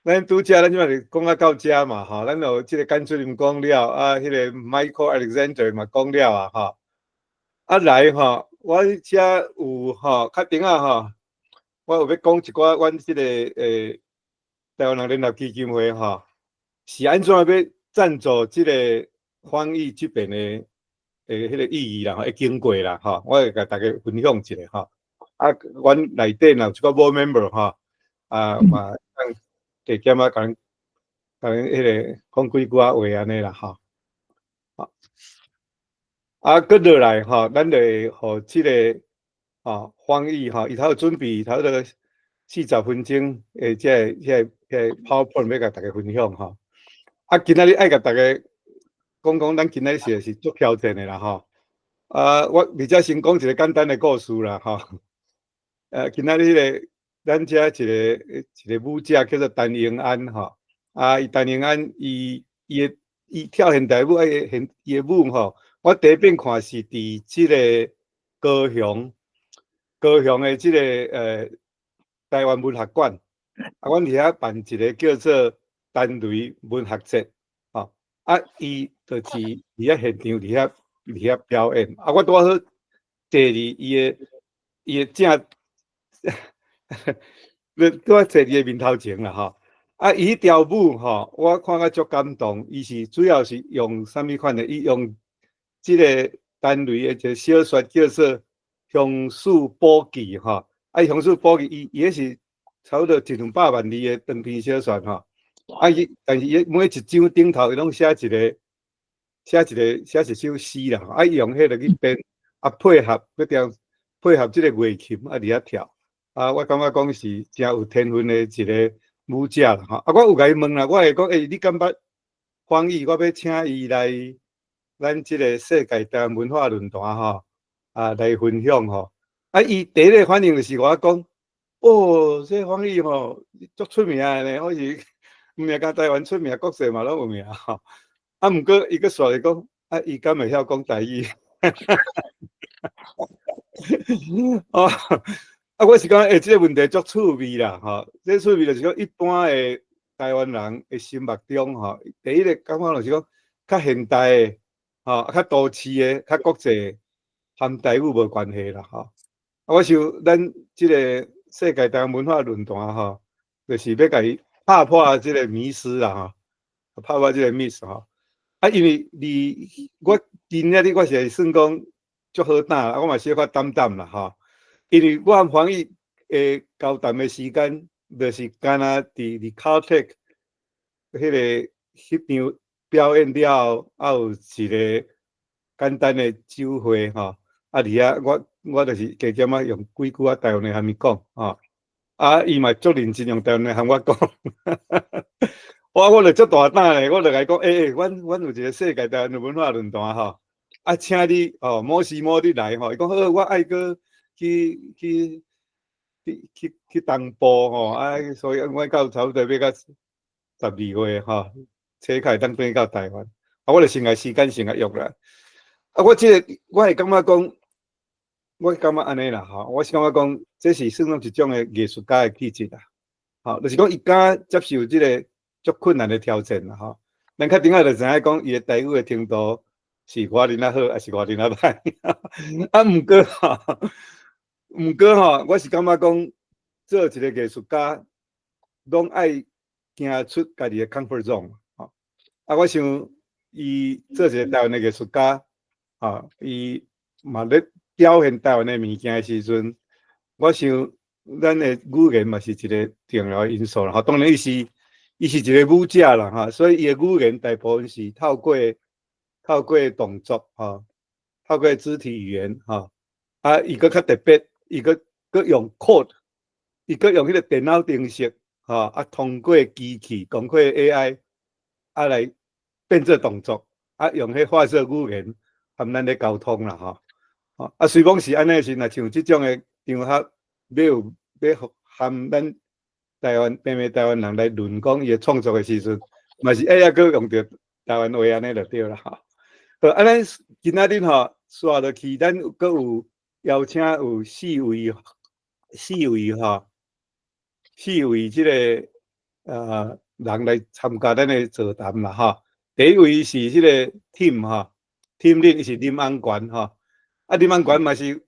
咱拄才咱這擺講啊到遮嘛吼，咱有這個簡主任講了，啊，彼個 Michael Alexander 嘛講了啊吼。啊來吼，我遮有吼，較頂仔吼，我有欲講一寡阮這個台灣人聯合基金會吼，是按怎欲贊助這個翻譯這邊的彼個意義啦，會經過啦吼，我會共大家分享一下吼。啊，阮內底若有一個 board member 吼，啊嘛，加減仔共共彼個講幾句仔話按呢啦吼。啊，閣落來吼，咱就會予這個吼翻譯吼，伊頭準備差不多40分鐘的這個 PowerPoint 欲共大家分享吼。啊，今仔日愛共大家講講，咱今仔日是足挑戰的啦吼。啊，我佇遮先講一個簡單的故事啦吼。今仔日彼個咱遮一個舞者叫做陳英安吼。啊，伊陳英安伊跳現代舞，啊，伊的舞吼，我第一遍看是佇這個高雄的這個台灣文學館，啊，阮佇遐辦一個叫做陳雷文學節，吼，啊，伊就是佇遐現場佇遐表演，啊，我拄好坐佇伊的正，拄好坐佇伊的面頭前啦，吼，啊，伊彼條舞吼，我看甲足感動，伊是主要是用啥物款的？伊用這個陳雷的一個小說叫做《鄉事簿記》吼，啊，《鄉事簿記》伊彼是差不多1-200萬字的長篇小說吼，啊，伊但是伊每一章頂頭伊攏寫一首詩啦，啊，伊用彼個去編，啊，配合閣調配合這個樂琴啊，佇遐跳，啊，我感覺講是誠有天分的一個舞者啦吼，啊，我有共伊問啦，我會講，欸，你敢捌翻譯？我欲請伊來咱這個世界台灣文化論壇吼，啊，來分享吼。啊，伊第一個反應就是我講，哦，這翻譯吼足出名的呢，我是毋是干台灣出名，國際嘛攏有名吼。啊，毋過伊閣煞來講，啊，伊敢會曉講台語？哦，啊，我是感覺，欸，這個問題足趣味啦，吼，這趣味就是講一般的台灣人的心目中，吼，第一個感覺就是講較現代的，吼，較都市的、較國際，和台語無關係啦，吼。啊，我想咱這個世界台灣文化論壇，吼，就是欲共伊拍破這個迷思啦，吼，拍破這個 myth 吼。啊，因為你我今仔日我是算講足好膽，啊，我嘛小可膽膽啦，吼。因為我和黃奕的交談的時間，就是敢若佇 Caltech 彼場表演了後，啊有一個簡單的酒會吼，啊佇遐我就是加減仔用幾句仔台灣話和伊講吼，啊伊嘛足認真用台灣話和我講，我就足大膽咧，我就共伊講，欸欸，阮有一個世界台灣文化論壇吼，啊請你哦，某時某日來吼，伊講好，我愛閣去東部吼，啊，所以我到差不多欲到12月吼，車開會當轉到台灣，啊，我就先共時間先共約啦。啊，我這個我會感覺講，我感覺按呢啦吼，我是感覺講，這是算講一種的藝術家的氣質啦，吼，就是講伊敢接受這個足困難的挑戰啦，吼。咱較頂下就知影講，伊的台語的程度是我恁仔好，抑是我恁仔歹？啊，毋過吼，我是感覺講，做一個藝術家，攏愛行出家己的 comfort zone，吼。啊，我想伊做一個台灣的藝術家，吼，伊嘛咧表現台灣的物件的時陣，我想咱的語言嘛是一個重要的因素啦。吼，當然伊是一個舞者啦，吼，所以伊的語言大部分是透過動作，吼，透過肢體語言，吼。啊，伊閣較特別，伊閣閣用 code，伊閣用彼個電腦程式，吼啊，通過機器，通過 AI 啊來變做動作，啊用彼畫色語言含咱咧溝通啦，吼。啊，雖講是按呢時，若像這種的場合，欲有欲含咱台灣平平台灣人來論講伊的創作的時陣，嘛是愛猶閣用著台灣話按呢就對啦，吼。好，啊，咱今仔日吼，紲落去，咱閣有邀請有四位，四位吼，四位這个人來參加咱的座談啦，吼。第一位是這個 Tim 吼，Tim 林伊是林安權吼。啊，林安權嘛是，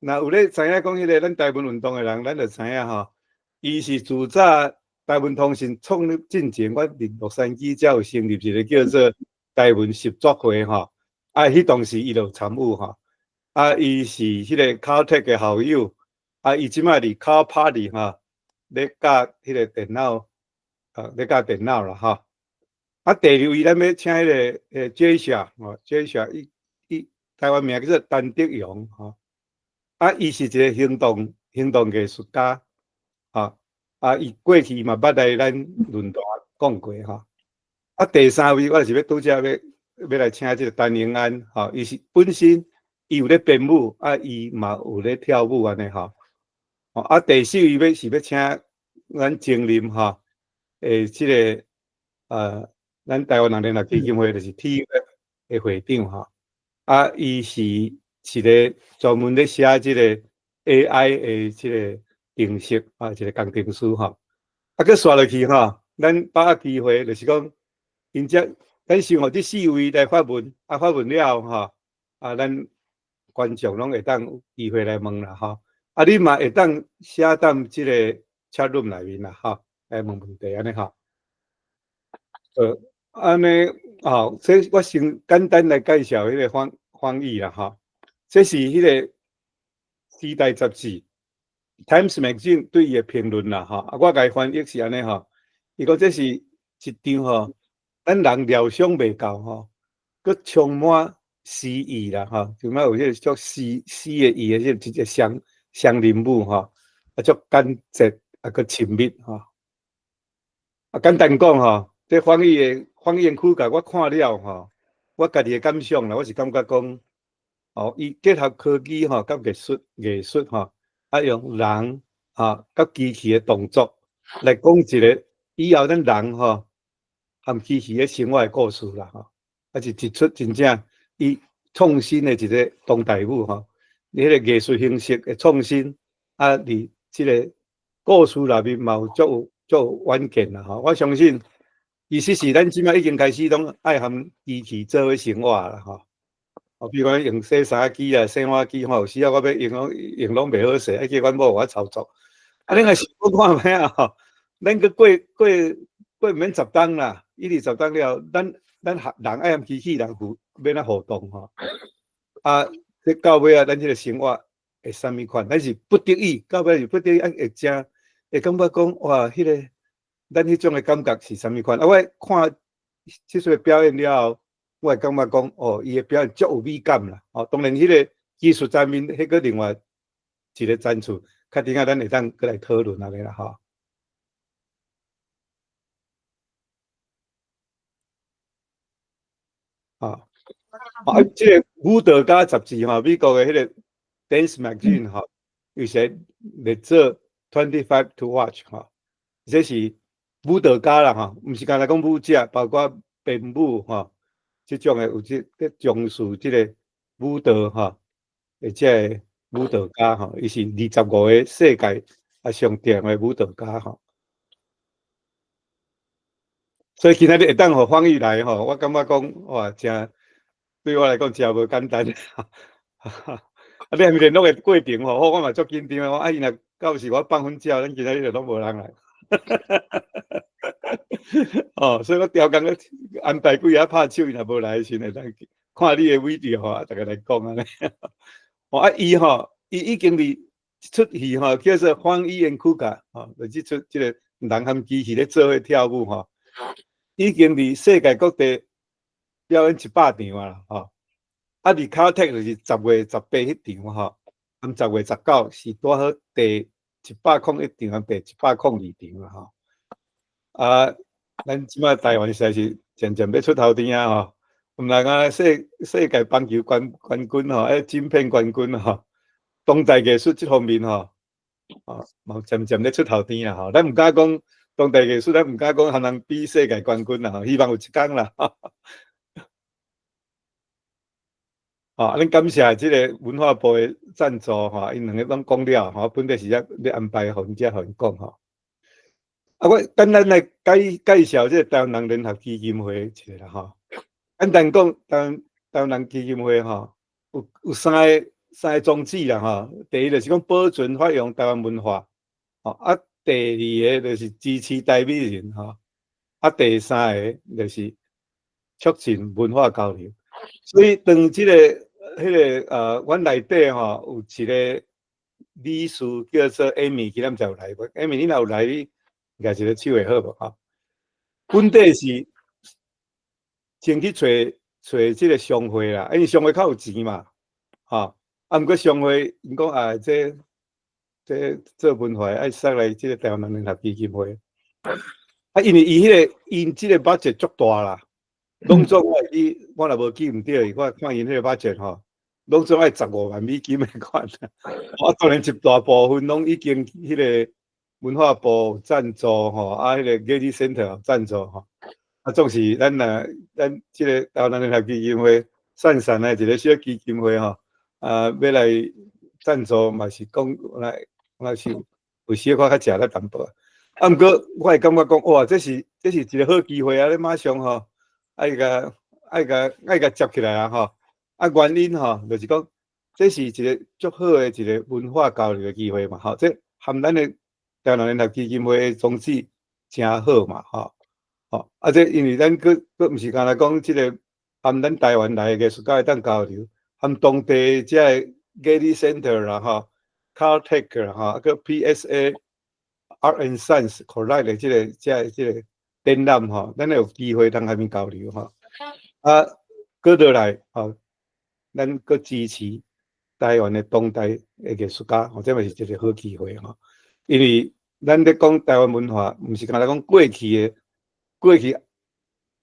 若有咧知影講彼个咱台文運動的人，咱就知影吼，伊是自早台文通訊創立進前，阮佇洛杉磯才有成立一个叫做台文協作會吼。啊，彼當時伊就有參與吼。啊，伊是彼个 Caltech 的校友，啊，伊這擺佇 Cal Poly 吼，咧教彼个電腦，啊，咧教電腦啦吼。啊，第二位咱欲請彼个Jesha 吼，Jesha 伊伊台灣名叫做陳德榮吼。啊，伊是一个行動藝術家，吼。啊，伊過去嘛捌來咱論壇講過吼。啊，第三位我就是欲拄才欲來請這个陳永安，吼，伊是本身伊有咧編舞，啊，伊嘛有咧跳舞按呢吼。啊，第四位欲是欲請咱精林吼，這个咱台灣人聯合基金會就是 TUF 的會長吼。啊，伊是一个專門咧寫這個 AI 的這个程式啊，一个工程師吼。啊，閣紲落去吼，咱把握機會，就是講，𪜶遮咱先予這四位來發問，啊，發問了後吼，啊，咱觀眾攏會當有機會來問啦吼。啊，你嘛會當寫踮這個 chat room 內面啦吼，來問問題按呢吼。按呢吼，這我先簡單來介紹彼个翻翻譯啦吼。這是彼个時代雜誌 Times Magazine 對伊的評論啦吼。啊，我共伊翻譯是按呢吼，伊講這是一場吼，咱人料想袂到吼，閣充滿詩意啦吼，就敢有彼個足詩詩的意的這一個雙雙人舞吼，啊，足簡潔啊，閣親密吼。啊，簡單講吼，這翻譯的翻譯曲共我看了吼，我家己的感想啦，我是感覺講，哦，伊結合科技吼，佮藝術吼，啊，用人吼，佮機器的動作來講一个以後咱人吼，和機器的生活的故事啦吼，啊是一出真正伊創新的一个當代舞吼，伊彼個藝術形式的創新，啊，佇這个故事內面嘛有足有足有遠見啦吼，我相信，其實是咱這擺已經開始攏愛和機器做伙生活啦吼。哦，比如講用洗衫機啊、洗碗機吼，有時啊我欲用攏用攏袂好勢，愛叫阮某予我操作。啊，恁若想看覓啊吼？咱閣過過過毋免十冬啦，一二十冬了，咱人愛和機器人互欲按怎互動吼？啊，這到尾啊，咱這个生活會啥物款？咱是不得已，到尾是不得已，啊會誠會感覺講哇，彼个咱彼種的感覺是啥物款？啊，我看這齣表演了後，我會感覺講，哦，伊的表演足有美感啦。哦，當然彼个技術層面，彼個另外一个層次，較等下咱會當閣來討論按呢啦吼。啊，啊，這个舞蹈家雜誌吼，美國的彼个 Dance Magazine 吼，有寫列做 25 to Watch 吼，這是舞蹈家啦吼，毋是干焦講舞者，包括編舞吼，這種的有這咧重視這个舞蹈吼，或者個舞蹈家吼，伊是25個世界啊上重的舞蹈家吼。所以今仔日會當予方宇來吼，我感覺講哇，誠對我來講誠無簡單。啊，你還毋聯絡的過程吼，我嘛足緊張的。我啊，伊若到時我放阮鳥，咱今仔日就攏無人來。哦，所以我刁工咧安排幾下拍手，伊若無來的時陣，會當看你的 video 吼，逐家來講按呢。哦啊，伊吼，伊已經佇一齣戲吼，叫做《方宇 and KUKA》吼，就這齣這个人和機器咧做伙跳舞吼，已經佇世界各地表演100場啊，吼。啊，佇 Caltech 就是10月18彼場吼，含10月19是拄好第101場和第102場啦吼。啊，咱這擺台灣實在是漸漸欲出頭天啊吼，毋但啊世界棒球冠軍吼，金片冠軍吼，當代藝術這方面吼，啊，嘛漸漸咧出頭天啦吼。咱毋敢講當代藝術，咱毋敢講含人比世界冠軍啦吼，希望有一工啦。吼，咱感謝這个文化部的贊助吼，𪜶兩个攏講了吼，本底是咧咧安排予𪜶遮予𪜶講吼。啊，我簡單來介紹這个台灣人聯合基金會一下啦吼。簡單講，台灣人基金會吼，有三个宗旨啦吼。第一就是講保存發揚台灣文化，吼啊，第二个就是支持台美人吼，啊，第三个就是促進文化交流。所以當這个彼个阮內底吼有一个理事叫做 Amy，今仔毋知有來無？Amy，你若有來，你舉一个手會好無？吼，本底是先去揣這个商會啦，因為商會較有錢嘛，吼，啊，毋過商會𪜶講啊，這做文化愛送來這个台灣人聯合基金會，啊，因為伊彼个𪜶這个 budget 足大啦，攏總我會記，我若無記毋對，我看𪜶彼個 budget 吼，攏總愛15萬美金的款，我當然一大部分攏已經彼个文化部贊助吼，啊，彼个 Getty Center 贊助吼，啊，總是咱若咱這个台灣人聯合基金會散散的一个小基金會吼，啊，欲來贊助嘛是講來，嘛是有小可較食力淡薄。啊，毋過我會感覺講，哇，這是一个好機會啊！你馬上吼，愛共接起來啊！吼，啊，原因吼，就是講，這是一个足好的一个文化交流的機會嘛，吼，這含咱的台灣人聯合基金會的宗旨誠好嘛，吼，吼，啊，這因為咱閣閣毋是干焦講這个含咱台灣來的藝術家會當交流，含當地這个 Getty Center 啦，吼，Caltech 啦，吼，啊，閣 PSA Art and Science Collide 的這个展覽吼，咱有機會通佮𪜶交流吼，啊，閣落來吼，咱閣支持台灣的當代的藝術家，吼，這嘛是一个好機會吼。因為咱咧講台灣文化，毋是干焦講過去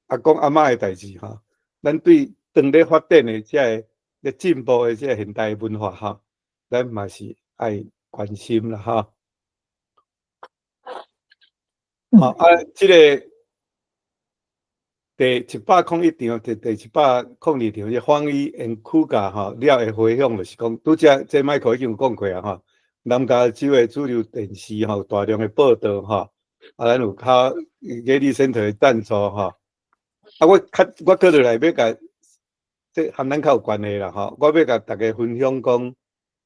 阿公阿嬤的代誌吼，咱對當咧發展的這个咧進步的這个現代文化吼，咱嘛是愛關心啦吼。好啊，這个第101場、第102場，這方醫 and 苦教吼了的回響，就是講，拄才這麥克已經有講過啊吼。南加州的主流電視吼，大量的報導吼，啊，咱有較 Getty Center 的贊助吼。啊，我閣落來欲共這含咱較有關係啦吼，我欲共大家分享講，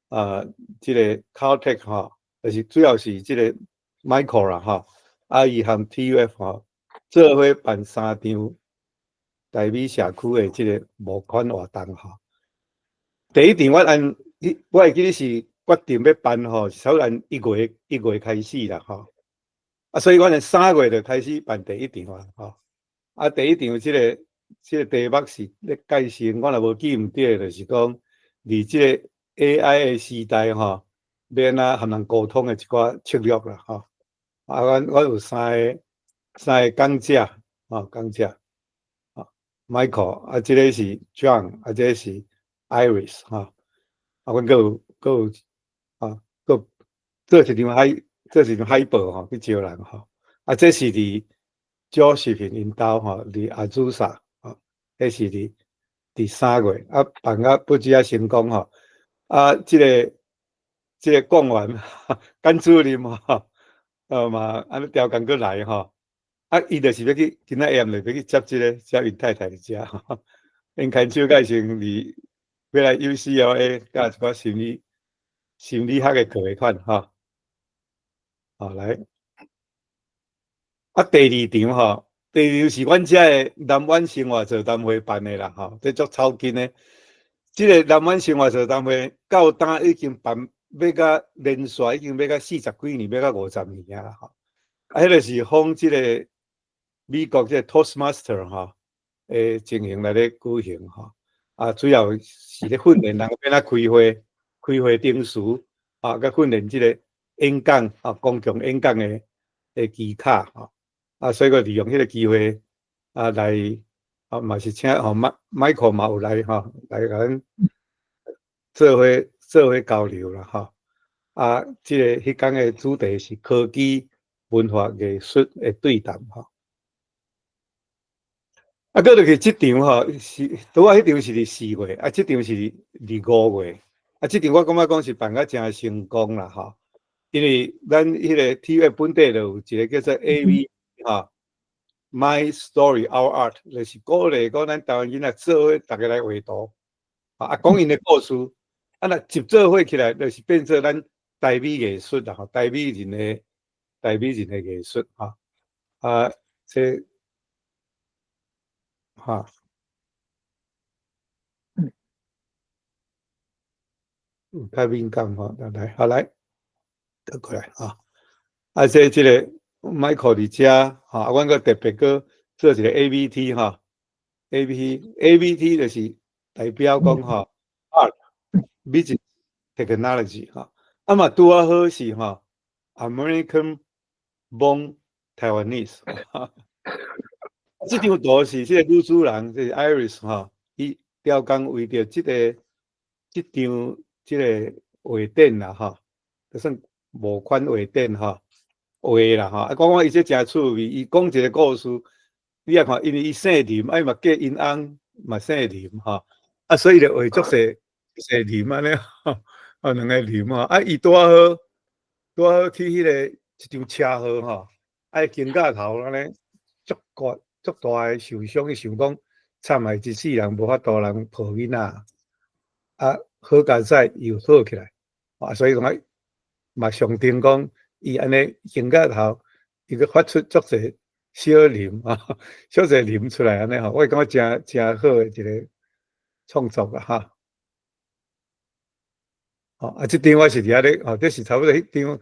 啊，這个 Caltech 吼，就是主要是這个 Michael 啦吼，啊，伊含 TUF 吼，做伙辦三場台美社區的這个募款活動吼。第一場我會記得是決定欲辦吼，是差不多1月開始啦吼。啊，所以阮3月就開始辦第一場啊吼。啊，第一場這個題目是咧介紹，我若無記毋對，就是講佇這个 AI 的時代吼，欲按怎和人溝通的一寡策略啦吼。啊，阮有三个講者，吼，講者，吼，Michael，啊，這个是 John，啊，這个是 Iris，吼，啊，阮閣有啊，閣做一張海報吼，去招人吼。啊，這是佇 Josephine 𪜶兜吼，佇阿祖薩，吼，彼是佇3月，啊，辦甲不止仔成功吼。啊，這個講完，甘主任吼，嘛按呢調工閣來吼。啊，伊就是欲去，今仔下暗就欲去接這个接𪜶太太佇遮，𪜶牽手甲時陣佇欲來 UCLA 教一寡心理學的課的款吼。好來，啊，第二場吼，第二場是阮遮的南灣生活座談會辦的啦吼，這足草根的。這个南灣生活座談會到今已經辦欲甲連續已經欲甲40幾年，欲甲50年啊啦吼。啊，彼个是仿這个美國這个 Toastmaster 吼的情形來咧舉行吼。啊，主要是咧訓練人欲按怎開會，開开会程序啊，佮训练这个演讲啊，公共演讲的技巧吼。啊，所以阁利用彼个机会啊来啊，嘛是请吼 Michael 嘛有来吼，来共阮做伙交流啦吼。啊，这个彼工的主题是科技、文化、艺术的对谈吼。啊，阁落去这场吼，是拄仔彼场是伫4月，啊，这场是伫5月。啊，这场我感觉讲是办甲诚成功啦吼，因为咱彼个 TWAP 本底就有一个叫做 AV 吼，My Story Our Art，就是鼓励讲咱台湾囡仔做伙逐家来画图，啊，讲𪜶的故事，啊，若集做伙起来，就是变做咱台美艺术啦吼，台美人的艺术吼，啊，这哈。有较敏感吼，来，好来，倒过来啊。啊，这个 Michael 伫遮吼，啊，阮阁特别阁做一个 AVT 吼，AVT 就是代表讲吼，Art Business Technology 吼，啊嘛拄仔好是吼，American Born Taiwanese。这张图是这个女主人，这是 Iris 吼，伊雕工为著这个这张这个画展啦吼，就算募款画展吼，画啦吼，啊，讲讲伊这诚趣味，伊讲一个故事，你也看，因为伊姓林，啊伊嘛嫁𪜶翁嘛姓林吼，啊，所以就画足济济林按呢，啊，两个林吼，啊，伊拄仔好去彼个一场车祸吼，啊，肩胛头按呢足骨足大的受伤，伊想讲惨啊，一世人无法度人抱囡仔，啊，好佳哉又好起来，啊，所以讲嘛象征讲伊按呢肩胛头，伊阁发出足济小林啊，小济林出来按呢吼，我感觉诚诚好的一个创作啦哈。哦，啊，这张我是伫遐咧，哦，这是差不多彼张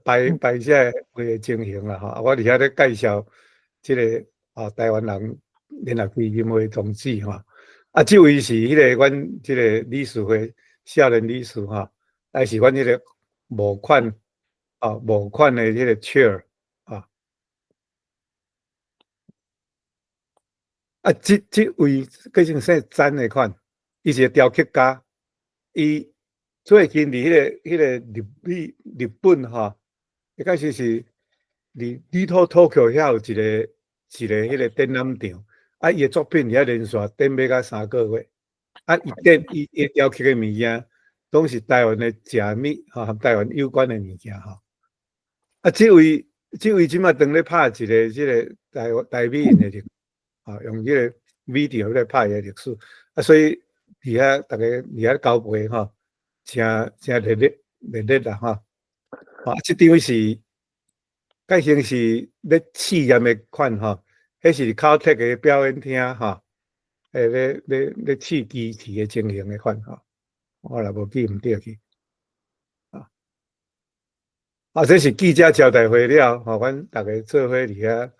摆摆这个画的情形啦吼，啊，我伫遐咧介绍这个啊台湾人联合基金会宗旨吼，啊，这位是彼个阮这个理事会少年理事吼，还是阮彼个募款的彼个 chair 啊。啊，这位叫做姓詹的款，伊是个雕刻家，伊最近伫彼个日本吼，一开始是伫 Little Tokyo 遐有一个彼个展览场，啊，伊的作品伫遐连续展欲到3个月，啊，伊展伊伊雕刻的物件，拢是台湾的食物吼，和台湾有关的物件吼。啊，这位这摆当咧拍一个这个台美人的历史，啊，用这个 video 咧拍伊的历史，啊，所以伫遐逐家伫遐交陪吼。诚诚热烈热烈啦吼！啊，这张是盖成是咧试验的款吼，彼是 Caltech 的表演厅吼，咧试机器的情形的款吼，我若无记毋对去。啊，啊，这是记者招待会了吼，阮逐家做伙伫遐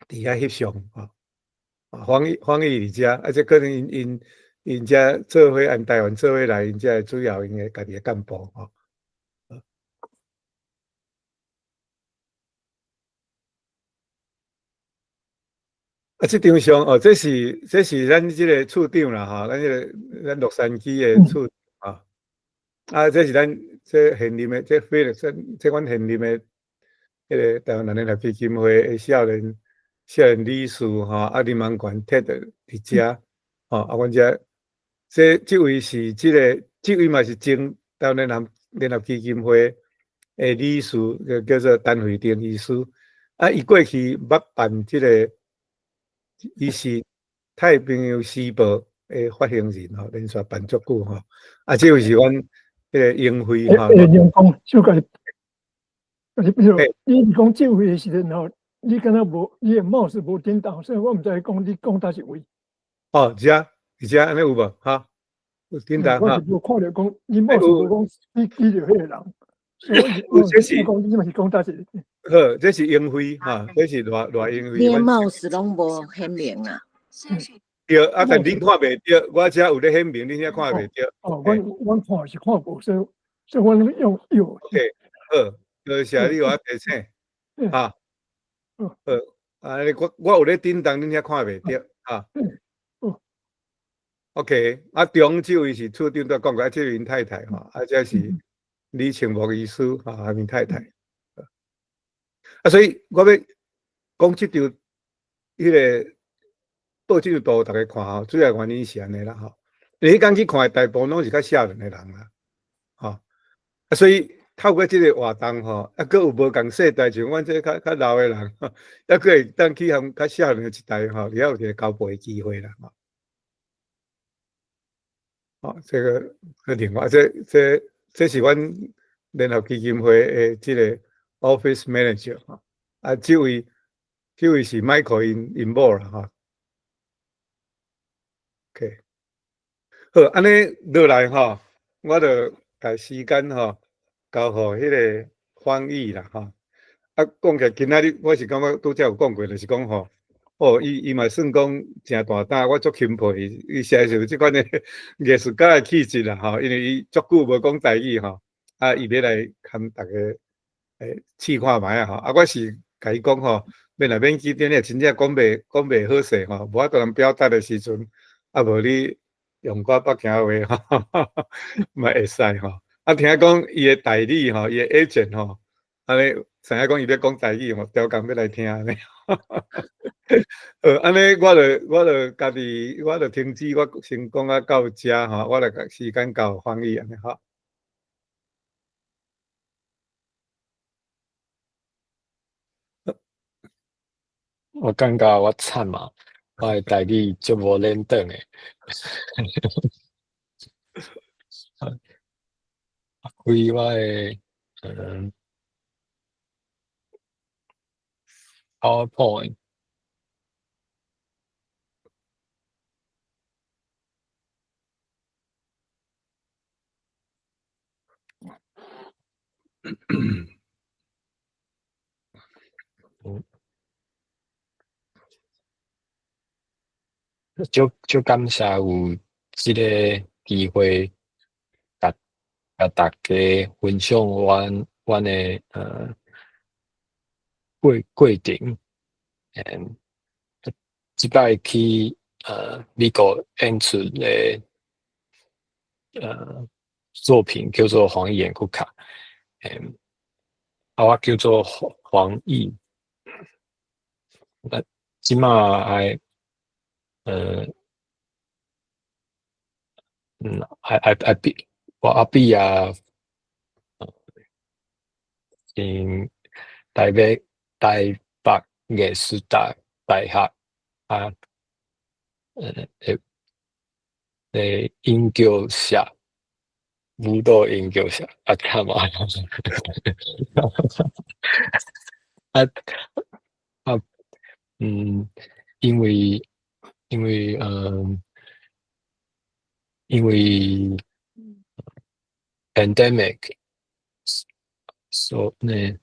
翕相吼。啊，方毅伫遮，啊，这可能𪜶遮做伙按台湾做伙来，𪜶遮主要𪜶的家己的干部吼。啊，这张相哦，这是咱这个处长啦吼，咱这个咱洛杉矶的处长啊。啊，这是咱这现任的这费力这这阮现任的彼个台湾人联合基金会的少年理事吼，啊，林文权摕著伫遮吼，啊，阮遮这位是这个这位嘛是前台湾联合基金会的理事，叫做陈慧玲医师。啊，伊过去捌办这个，伊是太平洋时报的发行人吼，连续办足久吼。啊，这位是阮彼个英辉吼。欸，梁公，小可，就是比如你是讲这位的时阵吼，你敢若无，你的 mouse 无振动，所以我毋知讲你讲佗一位。哦，遮，伫遮按呢有无？哈，有振动哈。我是无看著讲，你 mouse 无讲你记著彼个人，所以我这是讲你嘛是讲佗一个。好，这是英辉哈，这是赖赖英辉。你的 mouse 拢无显明啊。對，啊，但恁看袂著，我遮有咧顯明，恁遐看袂著。哦，阮看是看無，所以阮用用。 OK，好，多謝你予我提醒。啊，好，啊，我有咧叮當，恁遐看袂著，啊。OK，啊，中這位是處長都講過，啊，這位𪜶太太吼，啊，這是李清木醫師，啊，𪜶太太。啊，所以我欲講這張彼個報這張圖，逐家看吼，主要原因是按呢啦吼。你彼工去看的大部分攏是較少年的人啦，吼。啊，所以透過這個活動吼，啊，閣有無仝世代，像阮這較老的人，抑閣會當去予較少年的一代吼，會曉有一個交陪的機會啦，吼。好，這個另外，這是阮聯合基金會的這個 office manager 吼，啊，這位是 Michael 𪜶某啦，吼。OK，好，按呢落來吼，我就共時間吼交予彼個方毅啦，吼。啊，講起來今仔日我是感覺拄才有講過，就是講吼。哦，伊嘛算講誠大膽，我足欽佩伊，伊實在是有這款的藝術家的氣質啦，吼，因為伊足久無講台語吼，啊，伊欲來共逐家試看覓仔吼，啊，我是共伊講吼，免來免去，你若真正講袂好勢吼，無法度通表達的時陣，啊，無你用寡北京話吼，嘛會使吼。啊，聽講伊的代理吼，伊的 agent 吼，按呢知影講伊欲講台語吼，刁工欲來聽按呢。按呢，我就家己，我就停止，我先講啊到遮吼，我來共時間交方毅按呢吼。我感覺我慘嘛，我的台語足無輪轉的。開我的PowerPoint。足感謝有這个機會，共大家分享阮的過程。這擺去美國演出的作品叫做《黃義演庫卡》，啊，我叫做黃義。那這馬愛愛比我阿比啊，𪜶台北藝術大學啊，的研究社，舞蹈研究社啊，慘啊！啊啊，因為 pandemic，所以呢，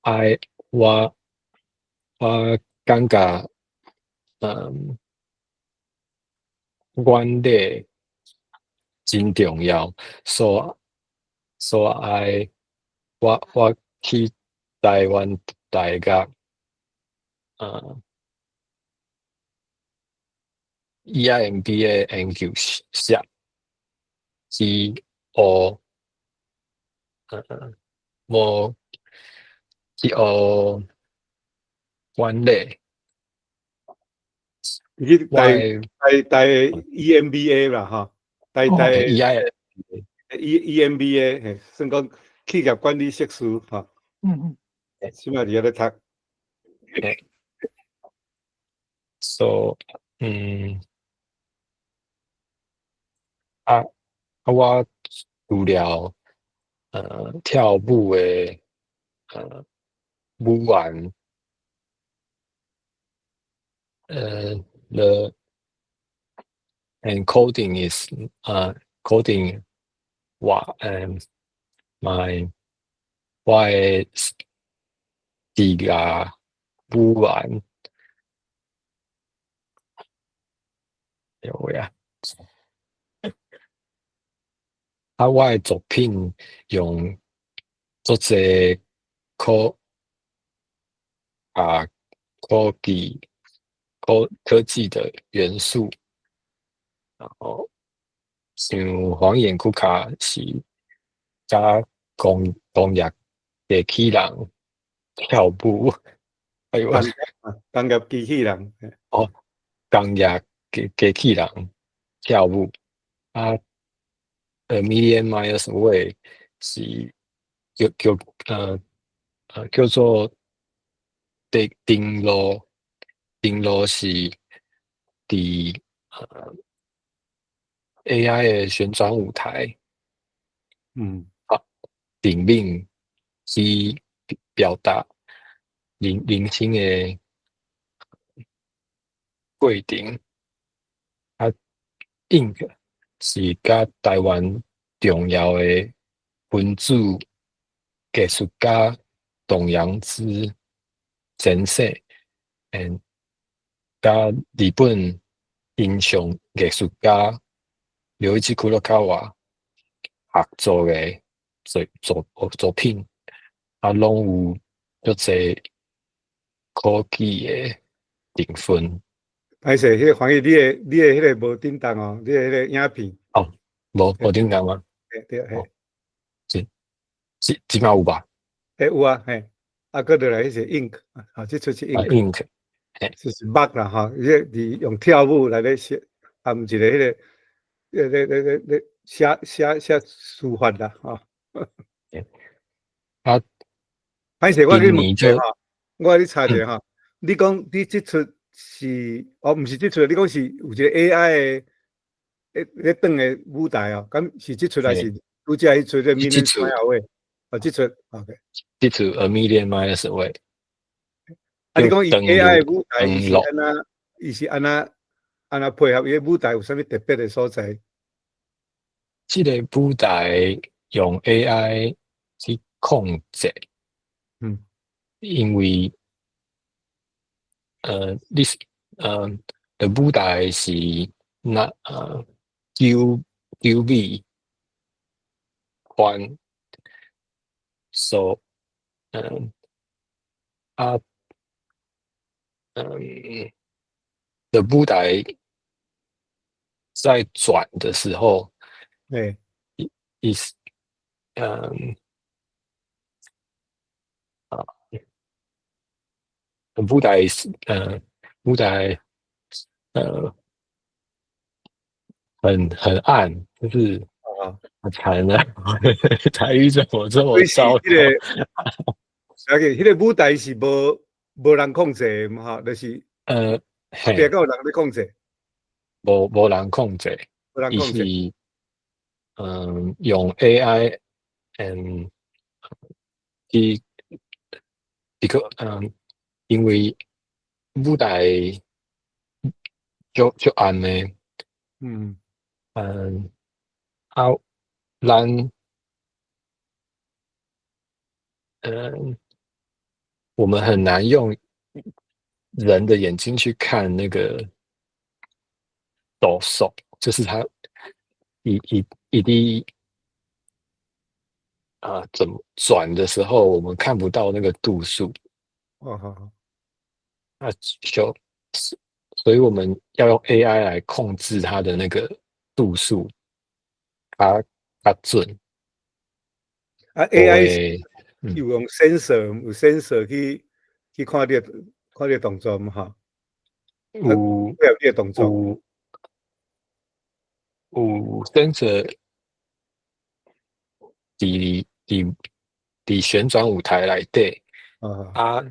愛我感覺，管理真重要，所以我去台灣大學，EIMBA 研究社去學，無去學管理。你台大 EMBA 啦，吼，台大 EI EMBA，嘿，算講企業管理碩士，吼。這擺佇遐咧讀。 So，啊，我除了跳舞的舞員，the and coding is coding 我my 我的職業語言。有呀。啊，我的作品用足濟科技的元素，然後像黃眼庫卡是佮工業機器人跳舞，哎呦，工業機器人，哦，工業機器人跳舞，啊，A Million Miles Away 是叫做登路，登路是佇AI 的旋轉舞台，啊，頂面去表達人生的過程，啊，Ink 是佮台灣重要的文字藝術家董陽孜先生，佮日本音像藝術家劉一庫洛卡瓦合作的作品，啊，攏有足濟科技的成分。歹勢，彼個黃奕，你的彼個無振動哦，你的彼個影片。哦，無振動嗎？對對嘿。這擺有吧？欸有啊，嘿，啊，閣落來彼是 ink，啊，這齣是 ink。ink，嘿，就是墨啦，吼，伊這是用跳舞來咧寫，含一個彼個，咧咧咧咧咧寫書法啦，吼。啊，歹勢，我去問一下吼，我共你插一下吼，你講你這齣是，哦，毋是這齣，你講是有一個 AI 的，咧轉的舞台哦，敢是這齣還是拄才彼齣咧 Million Miles Away？哦，這齣，OK。這齣 A Million Miles Away。啊，你講伊 AI 的舞台，伊是按怎？伊是按怎？按怎配合伊个舞台有啥物特別的所在？這个舞台用 AI 去控制，因為你是的舞台是那9米寬，so 啊，的舞台在轉的時候，is 啊，舞台是舞台很暗，就是慘了，台語怎麼這麼糟糕？而且彼個舞台是無人控制的嘛，吼，就是別個有人咧控制，無人控制，無人控制，伊是用 AI 去一個因為舞台足暗的，啊，咱我們很難用人的眼睛去看那個度數，就是它一滴啊，怎麼轉的時候，我們看不到那個度數。哦，好好。那就所以我們要用 AI 來控制它的那個度數，較準。啊，AI 有用 sensor，有 sensor 去看你動作嘛？哈，有配合你的動作。有 sensor 佇旋轉舞台內底，啊，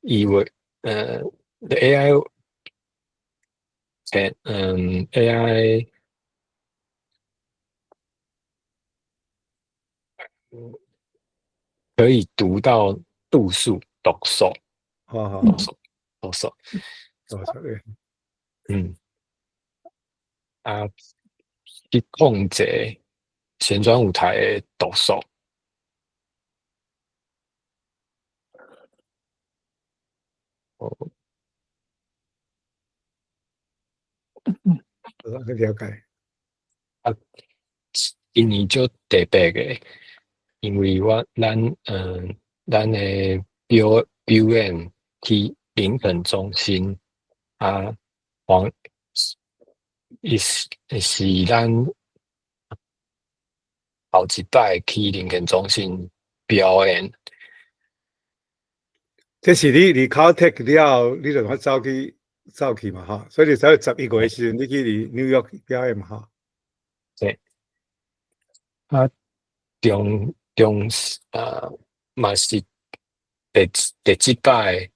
伊會the AI can AI 可以讀到度數度數，度數度數，度數，啊，去控制旋轉舞台的度數。哦，好，了解。啊，今年足特別的，因為我咱的表演去林肯中心啊，黃伊是咱頭一擺去林肯中心表演。這是你離 Caltech 了後，你就發走去嘛，吼，所以你才11月的時陣，你去佇紐約表演嘛，吼。對。啊，中中啊，嘛是第這擺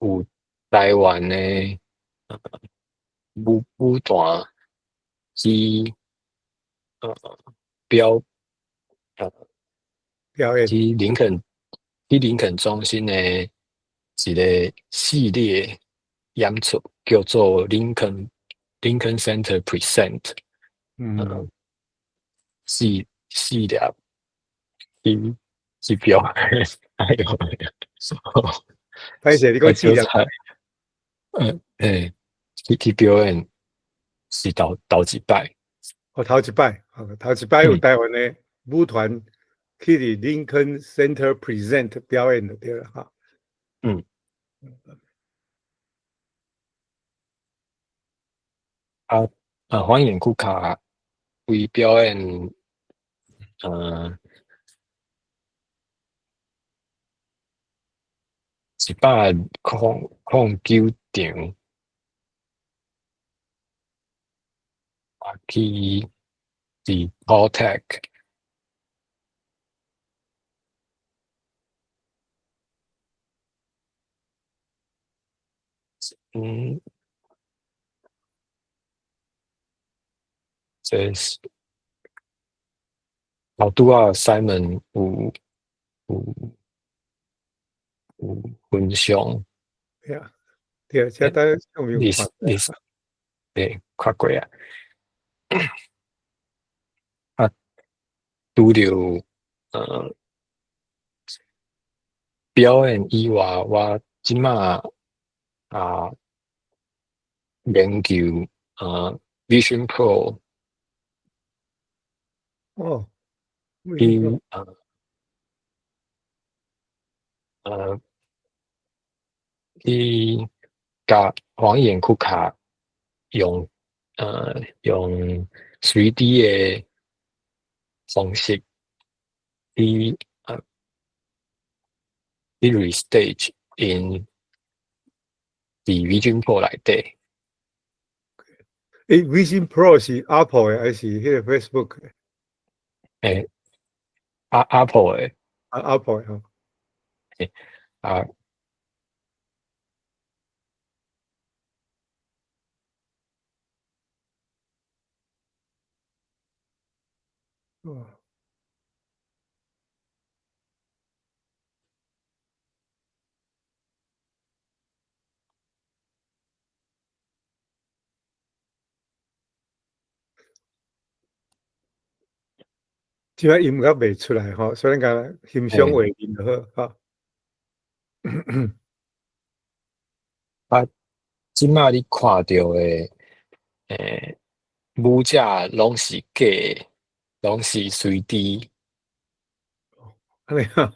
有台灣的舞團去表表演去林肯中心的一個系列演出，叫做 Lincoln Center Present。四粒去表演，哎呦，歹勢，你講四粒？去表演是頭一擺。哦，頭一擺，頭一擺有台灣的舞團去佇 Lincoln Center Present 表演就對了，哈。嗯。啊，歡迎顧客為表演，109場，啊，去佇 Caltech。這是頭拄仔 Simon 有分享。對啊，對，這等上面有看。你對，看過啊。啊，除了表演以外，我這馬啊研究Vision Pro。哦。去去共黃眼庫卡用 3D 的方式去 restage in 佇 Vision Pro 內底。欸，Vision Pro 是 Apple 的還是彼個 Facebook 的？欸，Apple 的。啊，Apple 的吼。欸，啊。哦。這擺音樂袂出來吼，所以咱共欣賞畫面就好，哈。啊，這擺你看著的，舞者攏是假的，攏是 3D。哦，按呢啊。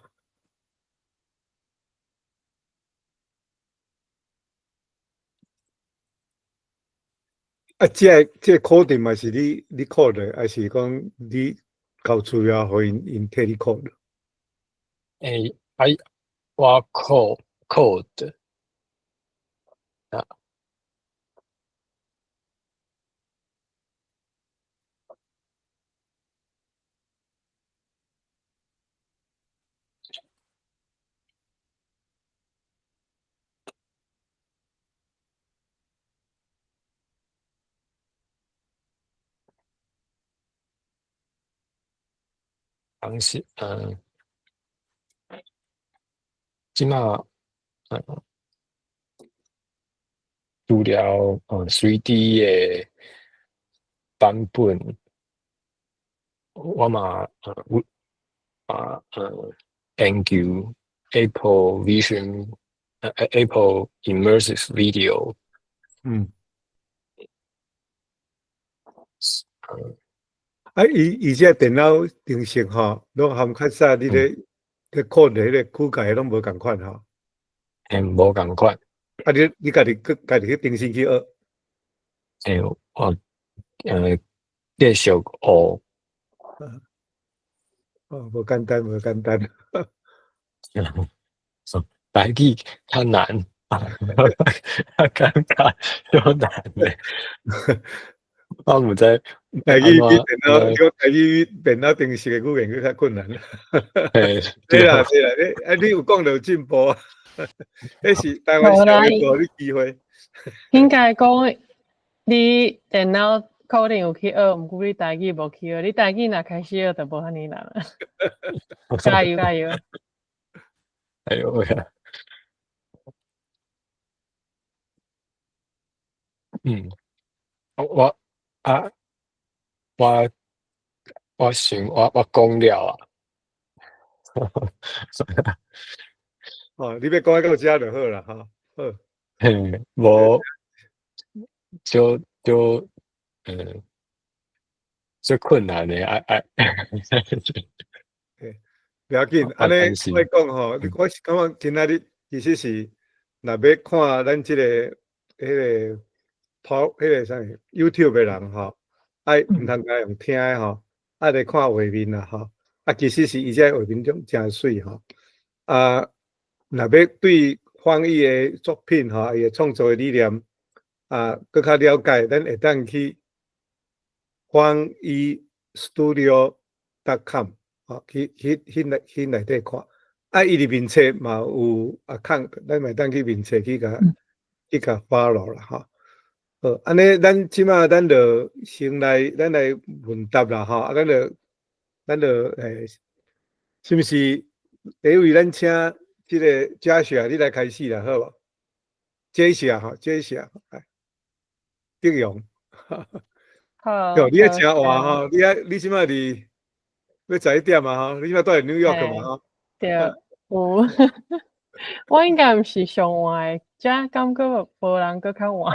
啊，這個 coding 嘛是你 code 的，還是講你交資料予𪜶，𪜶替你 code？欸，啊，我 code 啊。當時，這馬，除了3D 的版本，我嘛有啊研究 Apple Vision，Apple Immersive Video。啊，伊這電腦程式吼，攏含較早你咧 code 彼個曲解攏無仝款吼。嘿，無仝款。啊，你家己去重新去學？欸，我繼續學。哦，無簡單，無簡單。台語較難，較尷尬，足難的。我毋知台語比電腦，講台語比電腦程式的語言閣較困難。對啦對啦，你有講著進步，彼是台灣社會予你機會。應該講你電腦可能有去學，毋過你台語無去學，你台語若開始學，就無遐爾難啊。加油加油！哎喲喂！嗯，我啊，我我想我講了啊。哦，你欲講到遮就好啦，吼，好。嘿，無，就就最困難的啊啊。嘿，不要緊，按呢我講吼，我是感覺今仔日其實是，若欲看咱這個彼個拋彼個啥物 YouTube 的人吼，愛毋通共用聽的吼，愛來看畫面啦吼。啊，其實是伊這畫面中誠媠吼。啊，若欲對方毅的作品吼，伊的創作的理念啊，閣較了解，咱會當去方毅 studio.com 吼，去內底看。啊，伊佇面冊嘛有 account，咱嘛會當去面冊去共 follow 啦吼。好，按呢，咱這馬咱就先來，咱來問答啦吼。啊，咱就是毋是第一位咱請這個 Joshua 你來開始啦，好無？Joshua 吼，Joshua，來，德陽。好。你愛誠活吼，你這馬佇欲11點啊吼，你這馬蹛佇 New York 嘛吼？對，有。我應該毋是上活的，這感覺無人閣較活。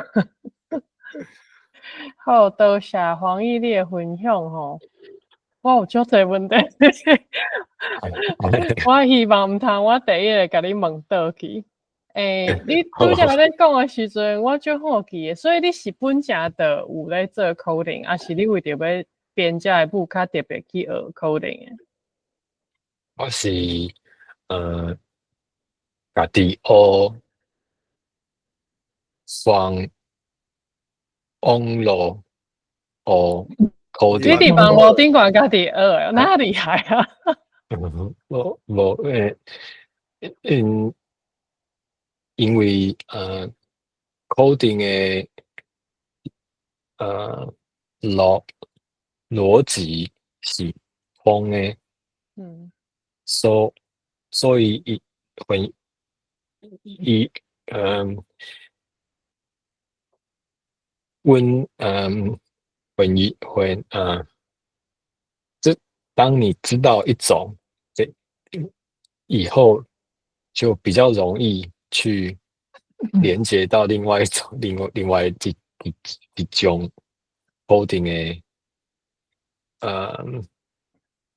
好，多謝黃毅你的分享吼。我有足濟問題，我希望毋通我第一個共你問倒去。欸，你拄才咧講的時陣，我足好奇的，所以你是本正就有咧做 coding，抑是你為著欲編這个舞較特別去學 coding 的？我是家己學放網路學 coding。你佇網路頂懸家己學的，哪厲害啊？無無欸，因為 coding 的邏輯是通的，所以伊會伊阮會伊會這當你知道一種，這以後就比較容易去連接到另外一種，另外一種 coding 的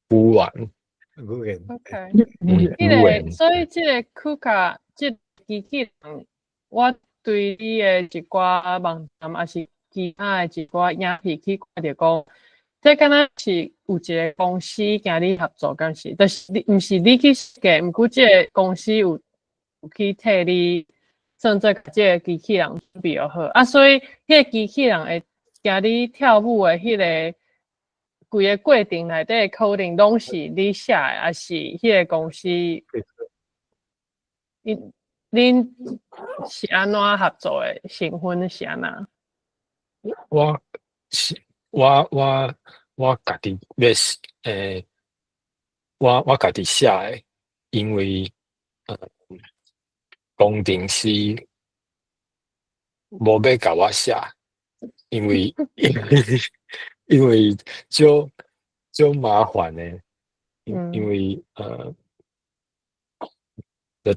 語言。語言。 OK，彼個，語言。所以這個 KUKA 這個機器人，我對你的一寡網站，抑是其他的一寡影片去看著講，這敢若是有一個公司共你合作，敢是？就是你毋是你去設計，毋過這個公司有去替你算做這個機器人準備好，啊，所以彼個機器人會共你跳舞的彼個規個過程內底的 coding 攏是你寫的，抑是彼個公司？恁是按怎合作的？成分是按怎？我是我家己欲欸，我家己寫的，因為工程師無欲共我寫，因為足麻煩的，因為的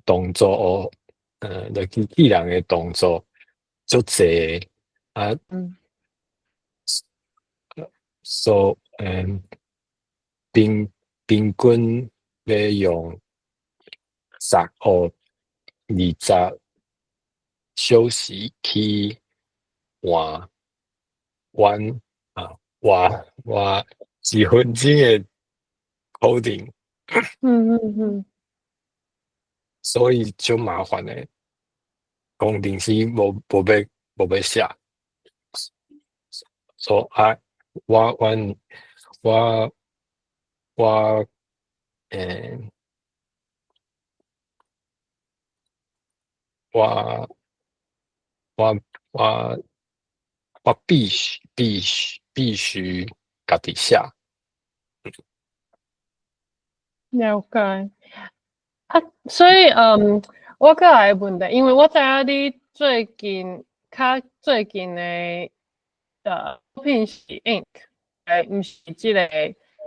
動作就機器人的動作足濟啊， So，平均欲用10予20小時去換阮啊換換1分鐘的 coding。所以足麻煩的，工程師無欲寫，so 啊，我阮我我我我我我必須家己寫。了解。啊，所以，我閣來問題，因為我知影你最近較最近的作品是 Ink，毋是這個，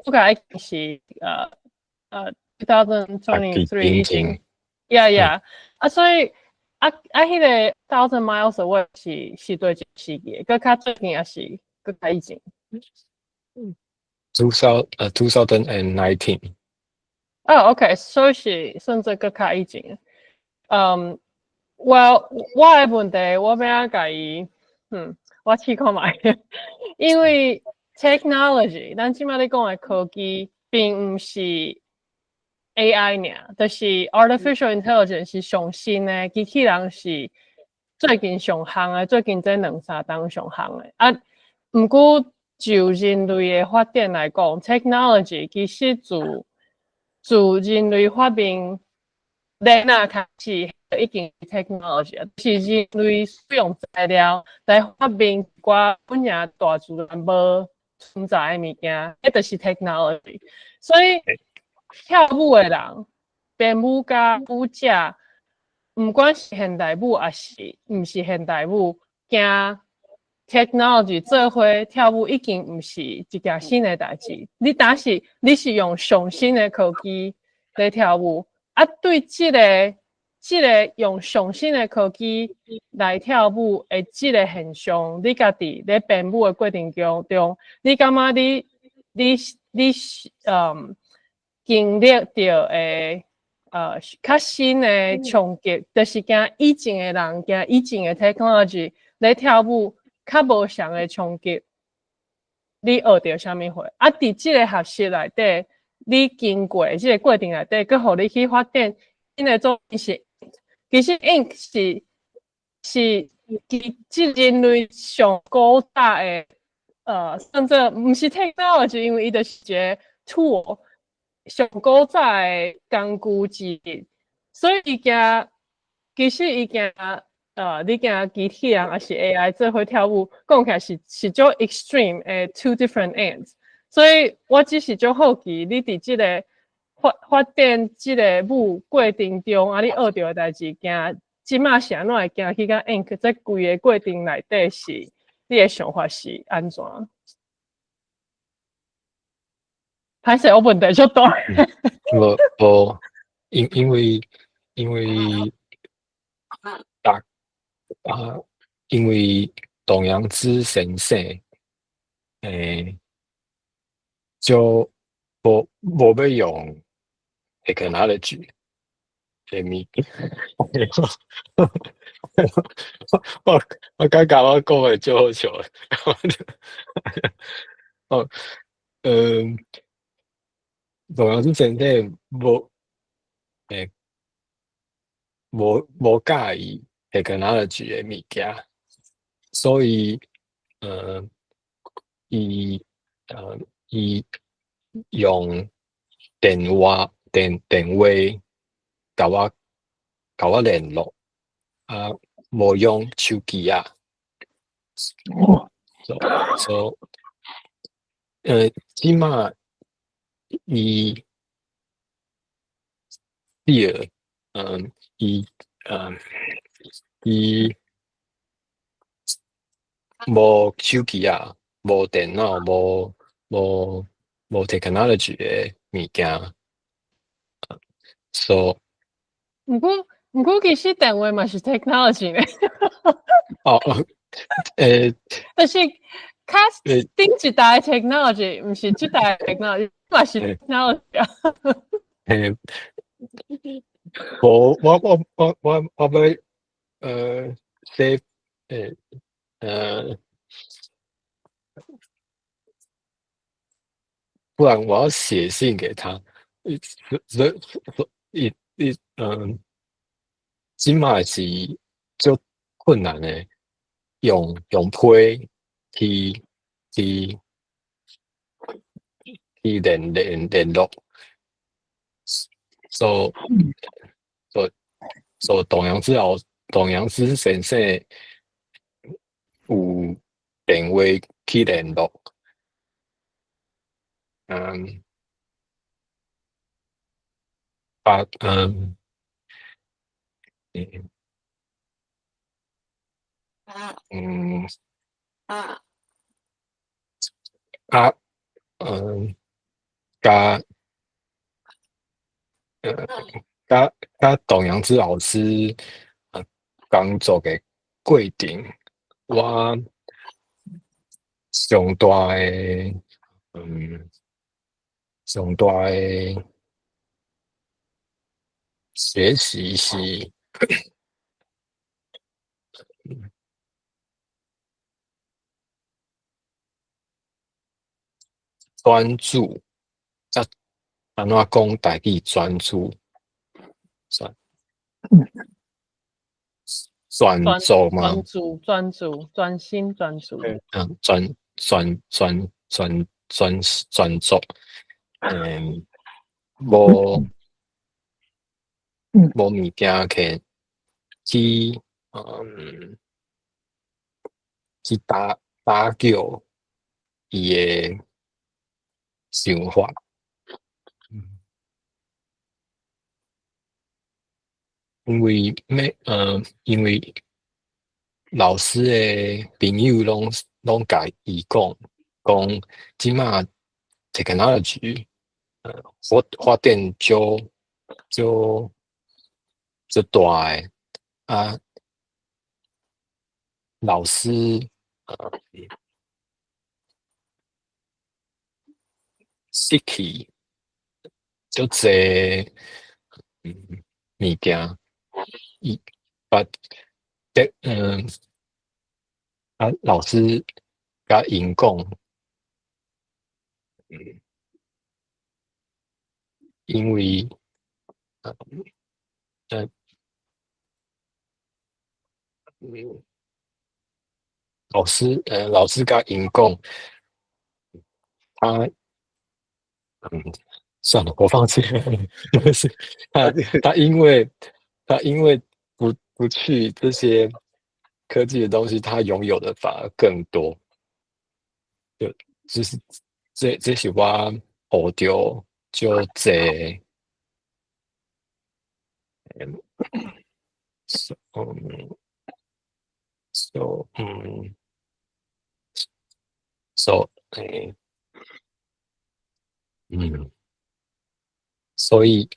我感覺已經是2023已經，yeah，啊，所以啊，彼個 Thousand Miles Away 是佗一時期的，閣較最近抑是閣較以前？ 2019。哦，OK，所以是算做閣較以前。我的問題，我欲按怎共伊，我試看覓，因為 technology，咱這擺咧講的科技，並毋是 AI 爾，就是 artificial intelligence 是上新的，機器人是最近上夯的，最近這兩三冬上夯的。啊，毋過就人類的發展來講，technology 其實自人類發明電腦開始，已經 technology 啊，是人類使用材料來發明一寡本來大自然無存在的物件，彼就是 technology。所以跳舞的人，編舞家、舞者，毋管是現代舞抑是毋是現代舞，經 technology 做伙跳舞已經毋是一件新的代誌。你當時你是用上新的科技來跳舞，啊，對這個用上新的科技來跳舞的這個現象，你家己咧編舞的過程中，你感覺你經歷著的較新的衝擊，就是驚以前的人，驚以前的 technology 咧跳舞較無仝的衝擊，你學著啥物貨？啊，佇這個學習內底，你經過這個過程內底，閣予你去發展新的作品是，其實 Ink 是這人類上古早的，算做毋是 technology，因為伊就是一個 tool，上古早的工具之一，所以伊驚，其實伊驚，你驚機器人抑是 AI 做伙跳舞，講起來是足 extreme 的 two different ends，所以我只是足好奇，你佇這個發展這個舞過程中，啊，你學著的代誌，驚這擺是按怎會行去甲 Ink 這規個過程內底是，你的想法是按怎？歹勢，我問題足大。無無，因為董陽孜先生，就無欲用 technology 的物件。我感覺我講的足好笑的。哦，董陽孜先生無佮意 technology 的物件，所以，伊用電話共我聯絡，啊，無用手機仔。So，這擺伊第二，伊無手機仔，無電腦，無 technology 的物件，so 毋過其實電話嘛是 technology 呢。哦，但是較頂一代 technology，毋是這代 technology，嘛是 technology。嘿，我欲寫不然我要寫信給他。所以伊這馬是足困難的，用批去聯絡，所以董陽孜先生有電話去聯絡，啊，啊，佮董陽孜老師工作的過程，我上大的學習是專注，才按怎講台語專注？專注嗎？專注、專注、專心、專注。專專專專專專注，無物件去打攪伊的想法。因為老師的朋友攏共伊講，講這馬 technology 發展足足足大的啊，老師失去足濟物件，伊把啊，老師共𪜶講，因為老師共𪜶講，他算了，我放棄了。就是他因為不去這些科技的東西，他擁有的反而更多。就是這是我學著足濟，so so 所以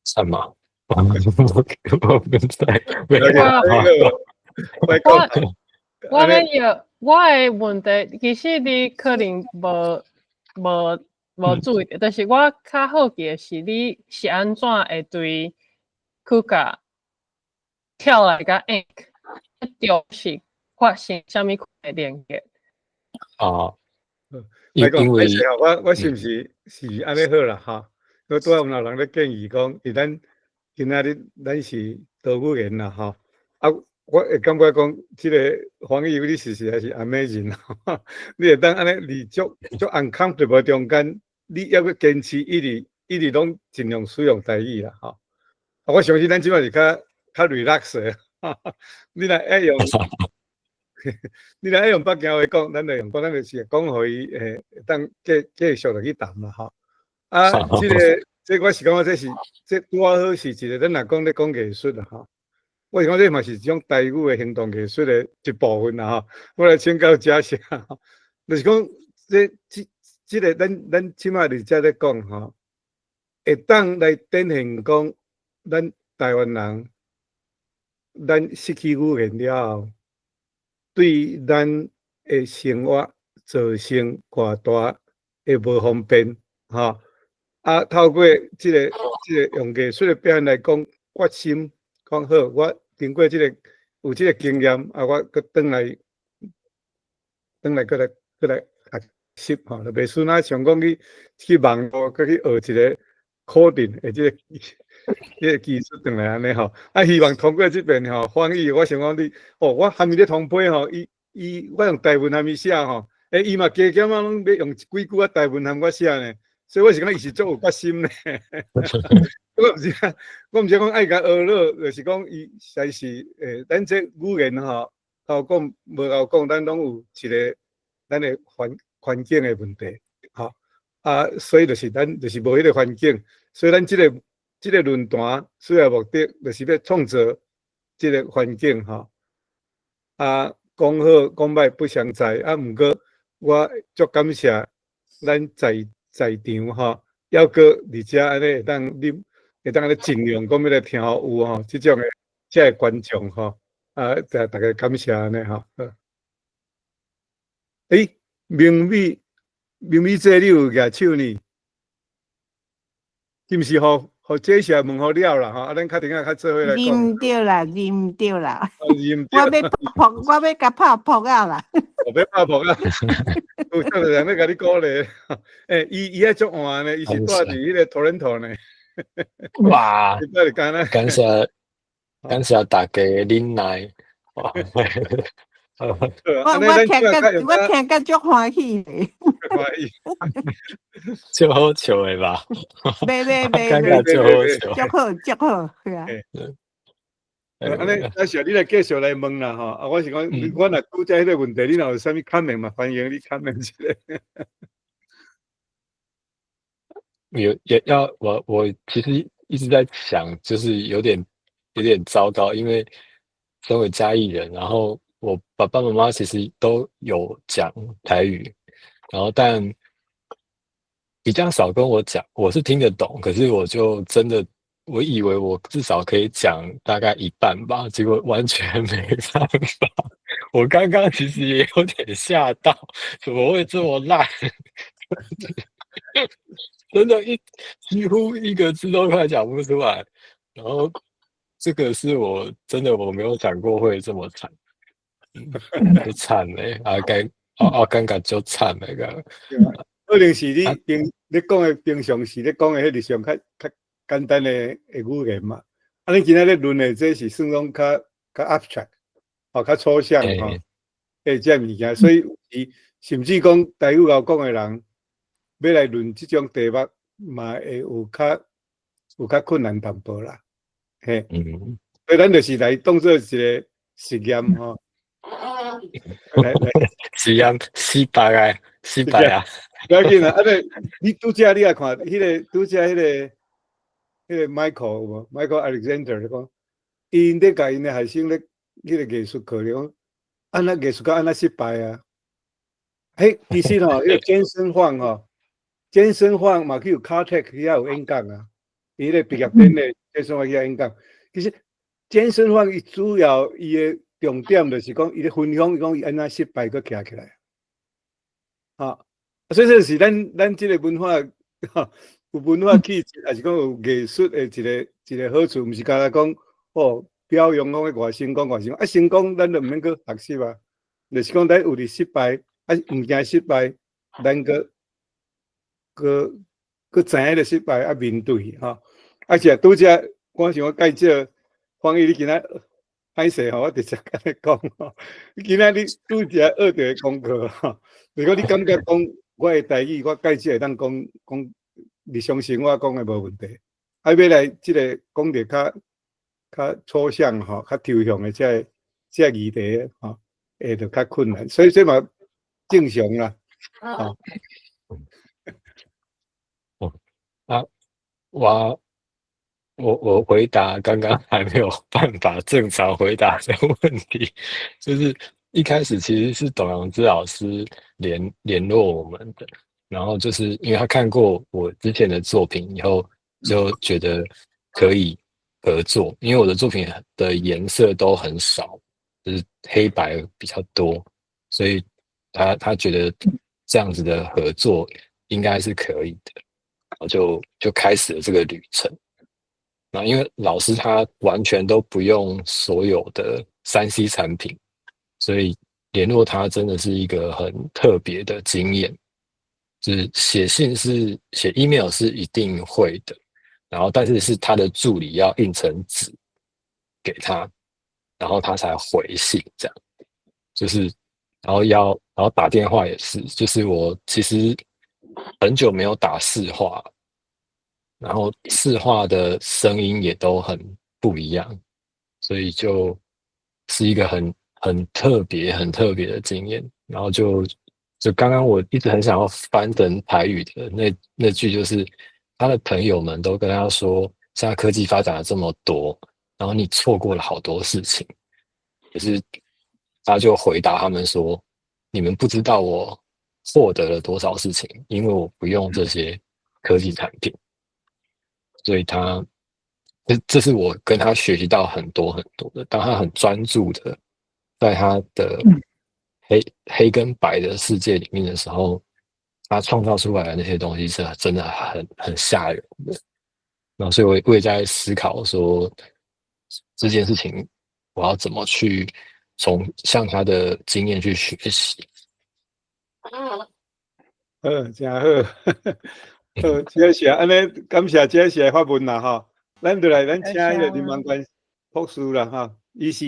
什麼？我不知。我的問題，其實你可能無注意，但是我較好奇的是，你是按怎會對 Kuka 跳來佮 Ank 就是發生啥物款的連結？啊，因為我是毋是是按呢好啦哈？我拄仔有人咧建議講，是咱今仔日咱是多語言啦吼。啊，我會感覺講，這個黃奕你實在是 amazing，你會當按呢佇足足 uncomfortable 中間，你猶閣堅持一直一直攏盡量使用台語啦吼。啊，我相信咱這擺是較 relax 的，你若愛用北京話講，咱就用講，咱就是講予伊會當繼續落去談啦吼。啊，這個我是感覺這拄仔好是一個，咱若講咧講藝術啦吼。我是講這嘛是一種台語的行動藝術的一部分啦吼。我來請教嘉霞，就是講這個咱這擺佇遮咧講吼，會當來展現講咱台灣人，咱失去語言了後，對咱的生活造成偌大的無方便，吼。啊，透過這個用藝術的表現來講，決心講好，我經過這個有這個經驗，啊，我閣轉來轉來閣來閣來學習，吼，就袂輸若像講去網路閣去學一個 coding 的這個技術轉來按呢吼。啊，希望通過這遍吼翻譯，我想講你，哦，我含伊咧通批吼，伊伊我用台文含伊寫吼，欸，伊嘛加減仔攏欲用幾句仔台文含我寫呢。所以我是感覺伊是足有決心呢。我毋知，我毋知講愛共學落，就是講伊實在是咱這語言吼，姣講無姣講，咱攏有一個咱的環境的問題，吼啊，所以就是咱就是無彼個環境，所以咱這個論壇主要目的就是欲創造這個環境，吼啊，講好講歹不相在，啊，毋過我足感謝咱在場吼，猶閣佇遮按呢會當恁會當按呢盡量講欲來聽有吼，這種的這个觀眾吼，啊，逐家感謝按呢吼。欸，明美明美姐，你有舉手呢？是毋是予予這下問予了啦吼？啊，咱較陣仔較做伙來講。毋對啦，毋對啦。我欲拍撲，我欲共拍撲仔啦。我欲拍撲仔，有啥人欲共你鼓勵？欸，伊愛足換呢，伊是蹛佇彼个 Toronto 呢。哇！感謝感謝大家的忍耐。我我聽甲足歡喜咧。歡喜，足好笑的吧？袂袂袂，感覺足好笑，足好足好，係啊。按呢，阿小你來繼續來問啦吼。啊，我是講，我若拄才彼個問題，你若有啥物 comment 嘛？歡迎你 comment 一下。有也要我其實一直在想，就是有點糟糕，因為身為嘉義人，然後我爸爸媽媽其實都有講台語，然後但比較少跟我講，我是聽得懂，可是我就真的我以為我至少可以講大概一半吧，結果完全沒辦法。我剛剛其實也有點嚇到，怎麼會這麼爛？真的，幾乎一個字都快講不出來。然後這個是我真的我沒有想過會這麼慘，就慘嘞！啊，尷啊感覺就慘那個。可能是你平你講的平常時咧講的彼日常較較簡單的語言嘛。啊，你今仔咧論的這是算講較較 abstract，哦，較抽象吼，欸，這物件，所以有時甚至講台語𠢕講的人，欲來論這種題目，嘛會有較困難淡薄啦。嘿，所以咱就是來當做一個實驗吼。來來，實驗失敗啊，失敗啊！不要緊啦，啊你拄才你也看，彼個拄才彼個 Michael 有無？Michael Alexander 咧講，𪜶咧共𪜶的學生咧彼個藝術課咧講，按怎藝術家按怎失敗啊？嘿，其實吼，彼個 Jensen Huang 吼，Jensen Huang 嘛去有 Caltech 遐有演講啊，伊咧畢業典禮，Jensen Huang 去遐演講。其實 Jensen Huang 伊主要伊的重點就是講，伊咧分享，伊講伊按怎失敗閣徛起來。吼，所以這是咱這個文化，有文化氣質，抑是講有藝術的一個好處，毋是干焦講哦，表揚講偌成功偌成功，啊成功咱就毋免閣學習啊，就是講咱有佇失敗，啊毋驚失敗，咱閣知影彼個失敗啊面對吼。啊是啊，拄才我想我介紹方毅，你今仔歹勢吼，我直接共你講吼，你今仔你拄才學著的功課吼，如果你感覺講我的台語，我介紹會當講講日常生活講的無問題，啊欲來這個講著較較抽象吼，較抽象的這個議題吼，會著較困難，所以這嘛正常啦，吼。哦，啊，我回答剛剛還沒有辦法正常回答的問題，就是一開始其實是董陽孜老師聯絡我們的，然後就是因為他看過我之前的作品以後，就覺得可以合作，因為我的作品的顏色都很少，就是黑白比較多，所以他覺得這樣子的合作應該是可以的，然後就開始了這個旅程。那因為老師他完全都不用所有的3C 產品，所以聯絡他真的是一個很特別的經驗。就是寫信是寫 email 是一定會的，然後但是是他的助理要印成紙給他，然後他才回信這樣。就是然後要然後打電話也是，就是我其實很久沒有打市話，然後市話的聲音也都很不一樣，所以就是一個很特別、很特別的經驗。然後就剛剛我一直很想要翻成台語的那句，就是他的朋友們都跟他說，現在科技發展了這麼多，然後你錯過了好多事情。可是他就回答他們說：“你們不知道我獲得了多少事情，因為我不用這些科技產品。”所以他這是我跟他學習到很多很多的。當他很專注的在他的黑跟白的世界裡面的時候，他創造出來的那些東西是真的很嚇人的。那所以我也在思考說，這件事情我要怎麼去從向他的經驗去學習。好，真好。好，這是按呢，感謝這是來發問啦吼。咱就來，咱請彼個林萬關博士啦吼，伊是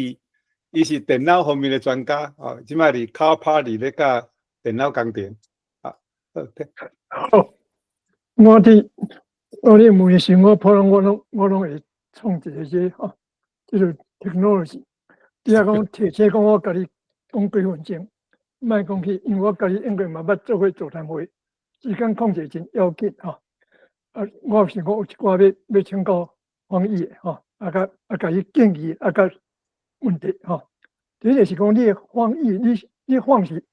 電腦方面的專家吼，這擺佇 Cal Poly 咧教電腦工程。啊，好。好，我佇問的時，我普通我攏會創一個這吼，這個 technology。你若講提醒講我共你講幾分鐘，莫講去，因為我共你應該嘛捌做過座談會，時間控制真要緊吼。啊，我想講有一寡欲請教方毅的吼，啊，共啊，共伊建議啊，共問題吼。第一個是講你的方毅，你方是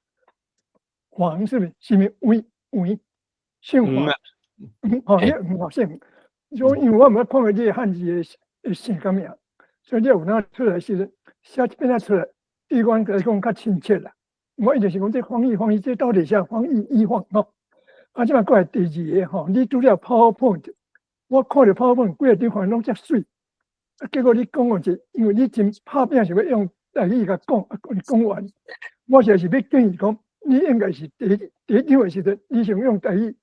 黃是毋是？是毋是黃黃姓黃？吼，你黃姓。說因為我毋捌看過你的漢字的姓佮名，所以你有哪出來時陣寫一遍仔出來，對阮來講較親切啦。我一直是講這方毅方毅，這到底啥方毅一方吼？啊，這擺過來第二个吼，你拄了 PowerPoint，我看著 PowerPoint 幾个地方攏遮媠，啊，結果你講完一，因為你真拍拚想欲用台語共講，啊，你講完，我實在是欲建議講，你應該是第一場的時陣，你先用台語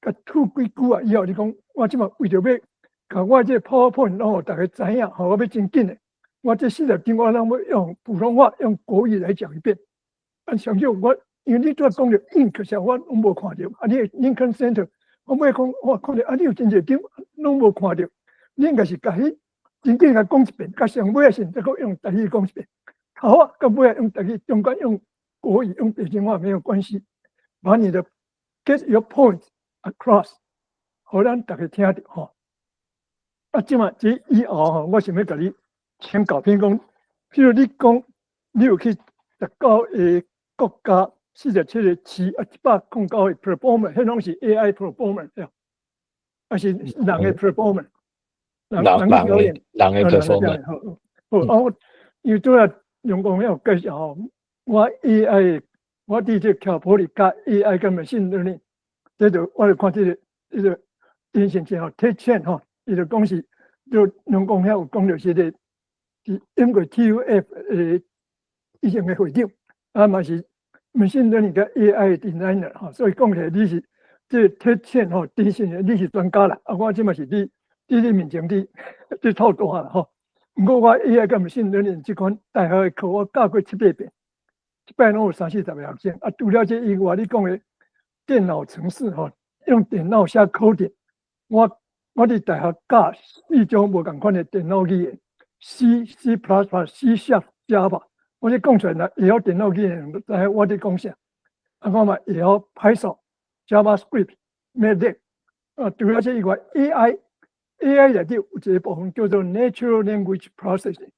共吐幾句啊，以後你講，我這擺為著欲共我這個 PowerPoint 攏予逐家知影，吼，我欲真緊的，我這40粒鐘我攏欲用普通話、用國語來講一遍。啊，上少我，因為你拄仔講著 ink 時，我攏無看著，啊，你 Lincoln Center，我尾講，我看著啊，你有真濟張攏無看著，你應該是共彼真緊共講一遍，共上尾仔時再閣用台語講一遍，頭仔佮尾仔用台語，中間用國語、用北京話沒有關係，把你的 get your point across，予咱逐家聽著吼。啊，這擺這以後吼，我想欲共你請教，譬如講，譬如你講，你有去19個國家，47個市啊，109個 performer，彼攏是 AI performer 對，還是人的 performer？人表演，人的 performer。好，好，啊，我因為拄仔楊光有介紹吼，我 AI，我佇這 Cal Poly 教 AI 佮 machine learning，這就我就看這個電線線吼，貼線吼，伊就講是，就楊光遐有講著是個，是英國 TUF 的以前的會長，啊嘛是 machine learning 佮 AI designer 吼，所以講起來你是這個貼線吼，電線的你是專家啦，啊我這嘛是佇你面前佇透大啦吼。毋過我 AI 佮 machine learning 這款大學的課我教過七八遍，一擺攏有三四十個學生。啊，除了這以外，你講的電腦程式吼，用電腦寫 coding，我佇大學教四種無仝款的電腦語言，C、C++、C#、Java，我這講出來若會曉電腦語言，知影我佇講啥。啊，我嘛會曉 Python、JavaScript、MATLAB。啊，除了這以外，AI。AI 內底有一個部分叫做 Natural Language Processing，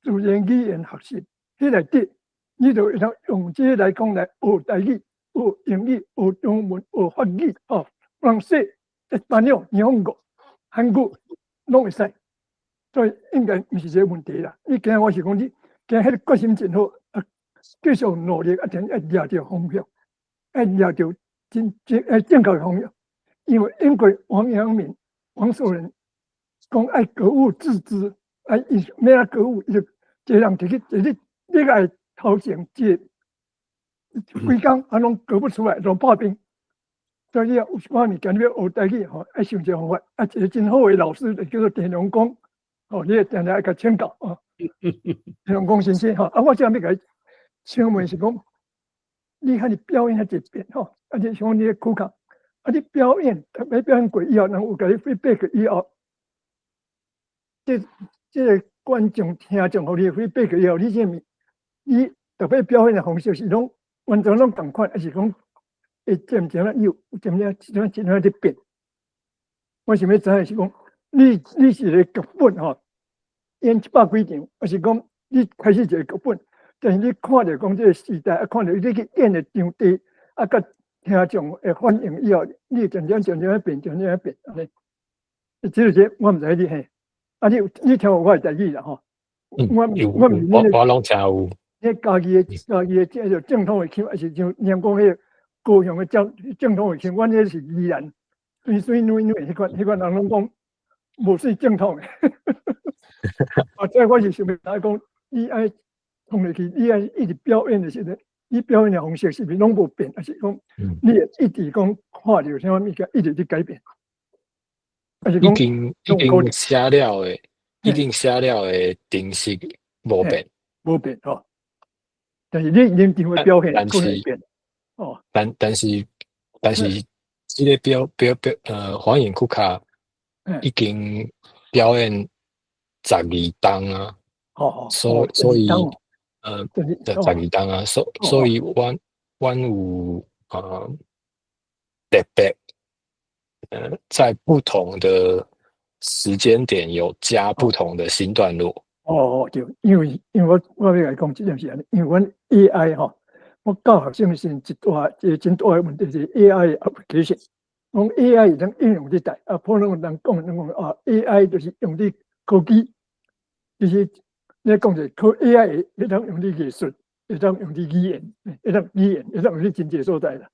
自然語言學習。彼內底你就會當用這個來講來學台語、學英語、學中文、學法語、吼，法蘭西、西班牙、日本語、韓國攏會使。所以應該毋是這個問題啦。你今我是講你今彼個決心真好，啊，繼續努力，一定愛掠著方向，愛掠著真正正確方向。因為英國王陽明、王守仁講愛格物致知，愛伊欲按怎格物，伊就一個人提去，一個你愛頭前這規工啊攏格不出來，攏破冰。所以你有一寡物件你欲學台語吼，愛想一個方法，啊，一個真好的老師就叫做鄭良公，吼，你會定定愛共請教啊。鄭良公先生吼，啊，我這欲共請問是講，你遐爾表演遐濟遍吼，啊，你像你的曲卡，啊，你表演逐擺表演過以後，人有共你 feedback 以後，這個觀眾聽眾予你 feedback 以後，你這物，你逐擺表演的方式是攏完全攏仝款，還是講會漸漸啊有漸漸漸漸漸佇變？我想欲知影是講，你是個劇本吼，演100幾場，還是講你開始一個劇本，但是你看著講這個時代，啊，看著你去演的場地，啊，佮聽眾的反應以後，你漸漸漸漸仔變，漸漸仔變，按呢。這個我毋知你嘿，啊，你聽有我的台語啦吼？我我毋我我攏聽有。你家己的這個正統的腔，還是像人講彼個高雄的正統的腔？阮這是宜蘭，水水軟軟彼款，彼款人攏講無算正統的。啊，這我是想欲來講，你愛創落去，你愛一直表演的時陣，你表演的方式是毋是攏無變？還是講你會一直講看著啥物件一直佇改變？還是講已經寫了的，已經寫了的程式無變，無變吼。但是你臨場的表現可能變，哦。但是，這個表表表黃影曲卡已經表演12冬啊，所以12冬啊，所以阮有特別在不同的時間點有加不同的新段落。哦哦對，因為我欲共你講這件事按呢，因為阮 AI 吼，我教學生時一個真大的問題是 AI application，講 AI 會當應用佇佗，啊，普通人講攏講啊，AI 就是用佇科技，其實你講者科 AI 會當用佇藝術，會當用佇語言，會當語言會當用佇真濟所在啦。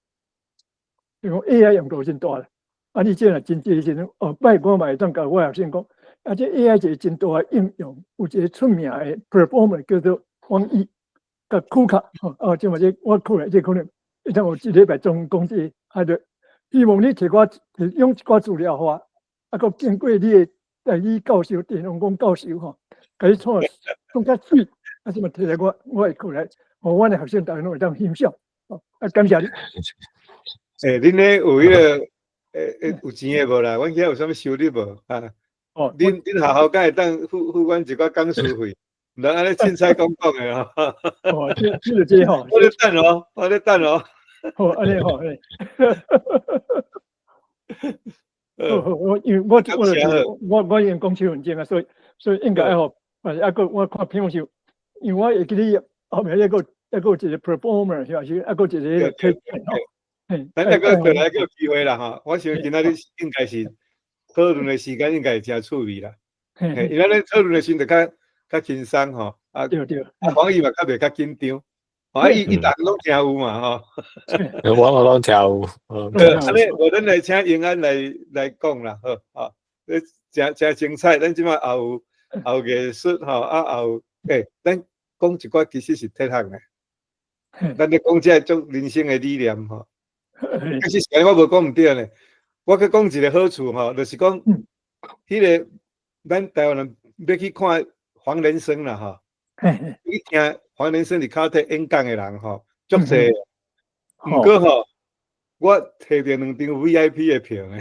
就講 AI 用途真大啦，啊，你這若真濟時陣，後擺我嘛會當共我學生講，啊，這 AI 一個真大的應用，有一個出名的 performer 叫做黃奕，佮曲卡，吼，啊，這嘛這我可能這可能會當有一禮拜專講這個，啊，就希望你提我提用一寡資料予我，啊，閣經過你的台語教授、鄭良公教授吼，共你創創較媠，啊，這嘛提來我，我會過來，予阮的學生逐家攏會當欣賞，啊，感謝你。欸，恁彼有彼個，欸，有錢的無啦？阮遐有啥物收入無？啊？哦，恁學校敢會當付阮一寡講師費？毋通按呢凊彩講講的吼。哦，這吼。我咧等哦，我咧等哦。好，按呢吼，嘿。好好，我因為我已經講身份證啊，所以應該愛予，啊，閣我看平常時，因為我會記得後面抑閣有一個 performer 是吧？是抑閣一個推薦吼。咱抑閣過來閣有機會啦吼，我想今仔日應該是討論的時間應該會誠趣味啦。嘿，因為咱咧討論的時陣就較輕鬆吼，啊，對對，啊，黃奕嘛較袂較緊張，啊，伊逐個攏聽有嘛吼。我嘛攏聽有。對，按呢，無咱來請英安來講啦，好，啊，這誠誠精彩，咱這擺也有也有藝術吼，啊，也有，欸，咱講一寡其實是哲學的，咱咧講這種人生的理念吼。其實我無講毋對呢，我閣講一個好處吼，就是講，彼個咱台灣人欲去看黃連生啦吼，去聽黃連生佇卡特演講的人吼，足濟。毋過吼，我提著兩張 VIP 的票呢。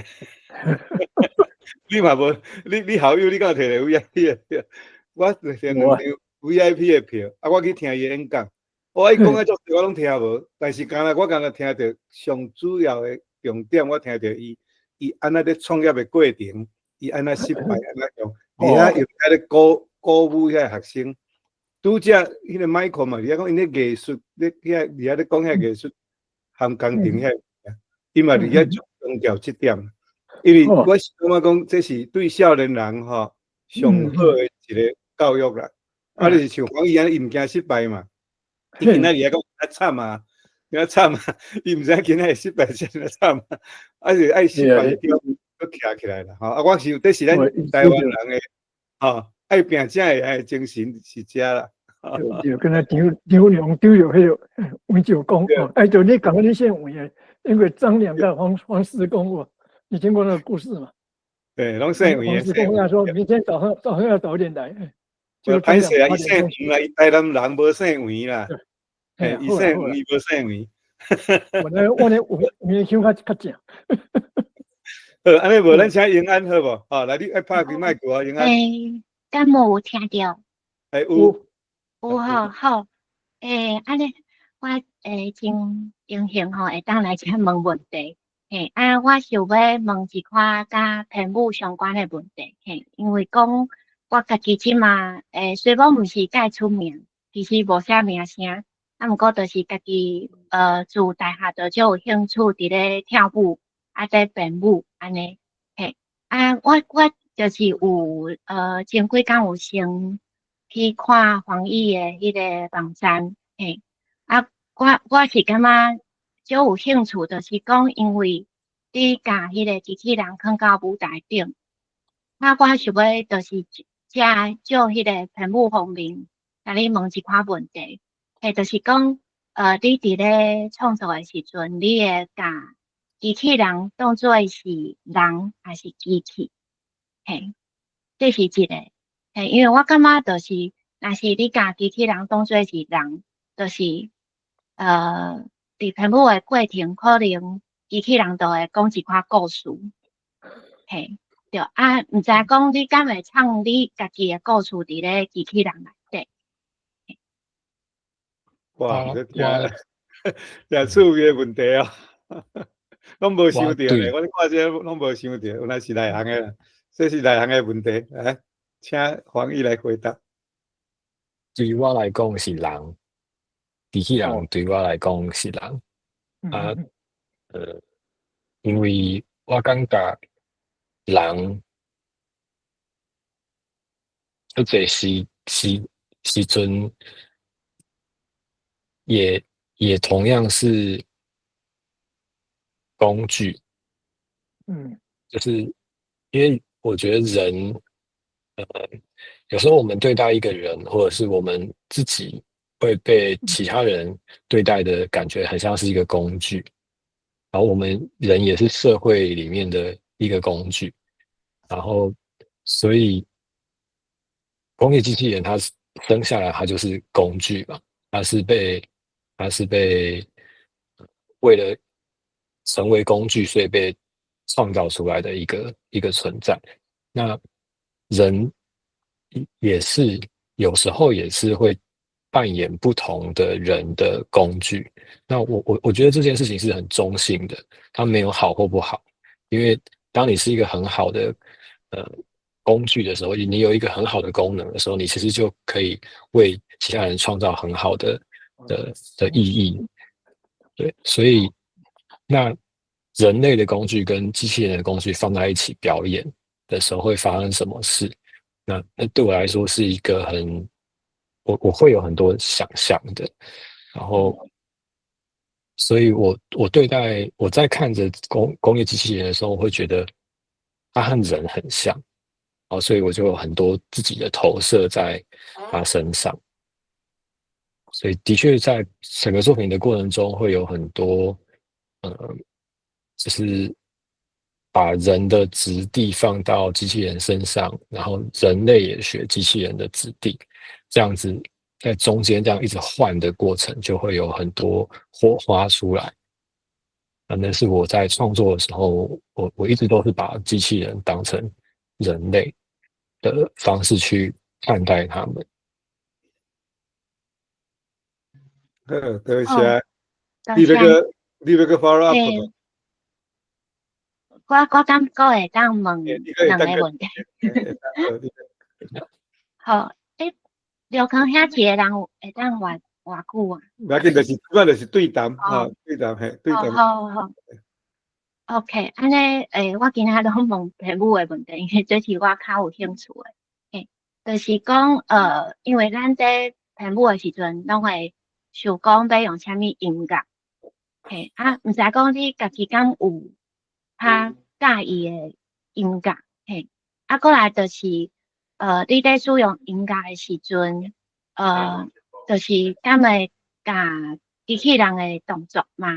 你嘛無，你校友你敢有提著 VIP 的票？我提兩張 VIP 的票，啊，我去聽伊演講。我伊講啊足濟，我攏聽無，但是敢若我敢若聽著上主要的重點，我聽著伊按怎咧創業的過程，伊按怎失敗，按怎用，而且又喺咧鼓舞遐學生。拄則彼個 Michael 嘛，佇遐講𪜶咧藝術，咧遐佇遐咧講遐藝術含工程遐，伊嘛佇遐強調這點。因為我是感覺講，這是對少年人吼，上好的一个教育啦。啊，就是像黃奕按呢，伊毋驚失敗嘛。伊今仔日來講較慘啊，較慘啊！伊毋知影今仔日失敗遮爾慘啊，啊是愛失敗中閣徛起來啦。吼，啊，我想這是咱台灣人的吼，愛拚才會的精神是遮啦。對，敢若張張良拄著彼个黃石公哦，哎，就你講你姓黃的，因為張良佮黃黃石公哦，你聽過那個故事嗎？對，攏姓黃。黃石公他說明天早上要早點來。歹勢啊，伊姓黃啦，伊台南人無姓黃啦。嘿，伊姓黃，伊無姓黃。我咧黃黃腔較較正。好，按呢無咱請英安好無？吼，來，你愛拍開麥克啊，英安。欸，敢無有聽著？欸，有。有吼，好。欸，按呢，我欸真榮幸吼，會當來遮問問題。嘿，啊，我想欲問一寡佮編舞相關的問題。嘿，因為講我家己這馬欸，雖罔毋是蓋出名，其實無啥名聲，啊，毋過就是家己自大漢就足有興趣佇咧跳舞，啊，佇編舞按呢。嘿，啊，我就是有前幾工有先去看黃奕的彼个網站，嘿，啊，我是感覺足有興趣，就是講因為你共彼个機器人囥到舞台頂，啊，我想欲就是藉借彼个編舞方面，共你問一寡問題，嘿，就是講，你佇咧創作的時陣，你會共機器人當做是人抑是機器？嘿，這是一個，嘿，因為我感覺就是，若是你共機器人當做是人，就是佇編舞的過程，可能機器人就會講一寡故事，嘿，對啊，毋知講你敢會藏你家己的故事佇咧機器人內底？哇，這誠誠趣味的問題哦，攏無想著咧，我咧看這攏無想著，原來是內行的啦，這是內行的問題，來，請黃奕來回答。對我來講是人，機器人對我來講是人，啊，因為我感覺人，足濟時陣，也同樣是工具。就是因為我覺得人，有時候我們對待一個人，或者是我們自己會被其他人對待的感覺，很像是一個工具。然後我們人也是社會裡面的一個工具。然後，所以工業機器人它生下來，它就是工具嘛，它是被為了成為工具，所以被創造出來的一個存在。那人也是有時候也是會扮演不同的人的工具。那我覺得這件事情是很中性的，它沒有好或不好。因為當你是一個很好的工具的時候，你有一個很好的功能的時候，你其實就可以為其他人創造很好的意義。對，所以那人類的工具跟機器人的工具放在一起表演的時候，會發生什麼事？那對我來說是一個很，我會有很多想象的。然後，所以我對待我在看着工業機器人的時候，我會覺得它和人很像，哦，所以我就有很多自己的投射在他身上。所以的確在整個作品的過程中，會有很多，就是把人的質地放到機器人身上，然後人類也學機器人的質地，這樣子在中間這樣一直換的過程，就會有很多火花出來。那是我在創作的時候，我一直都是把機器人當成人類的方式去看待他們。好，多謝。你欲閣 follow up 無？我敢閣會當問兩個問題。好，欸，劉康遐一個人有會當偌偌久啊？無要緊，就是主要就是對談，吼，對談嘿，對談。好好好。OK，按呢，欸，我今仔攏問編舞的問題，因為這是我較有興趣的。就是講，因為咱佇編舞的時陣，攏會想講欲用啥物音樂，嘿，啊，毋知講你家己敢有較佮意的音樂，嘿，啊，過來就是，你佇使用音樂的時陣，就是敢會共機器人的動作嘛，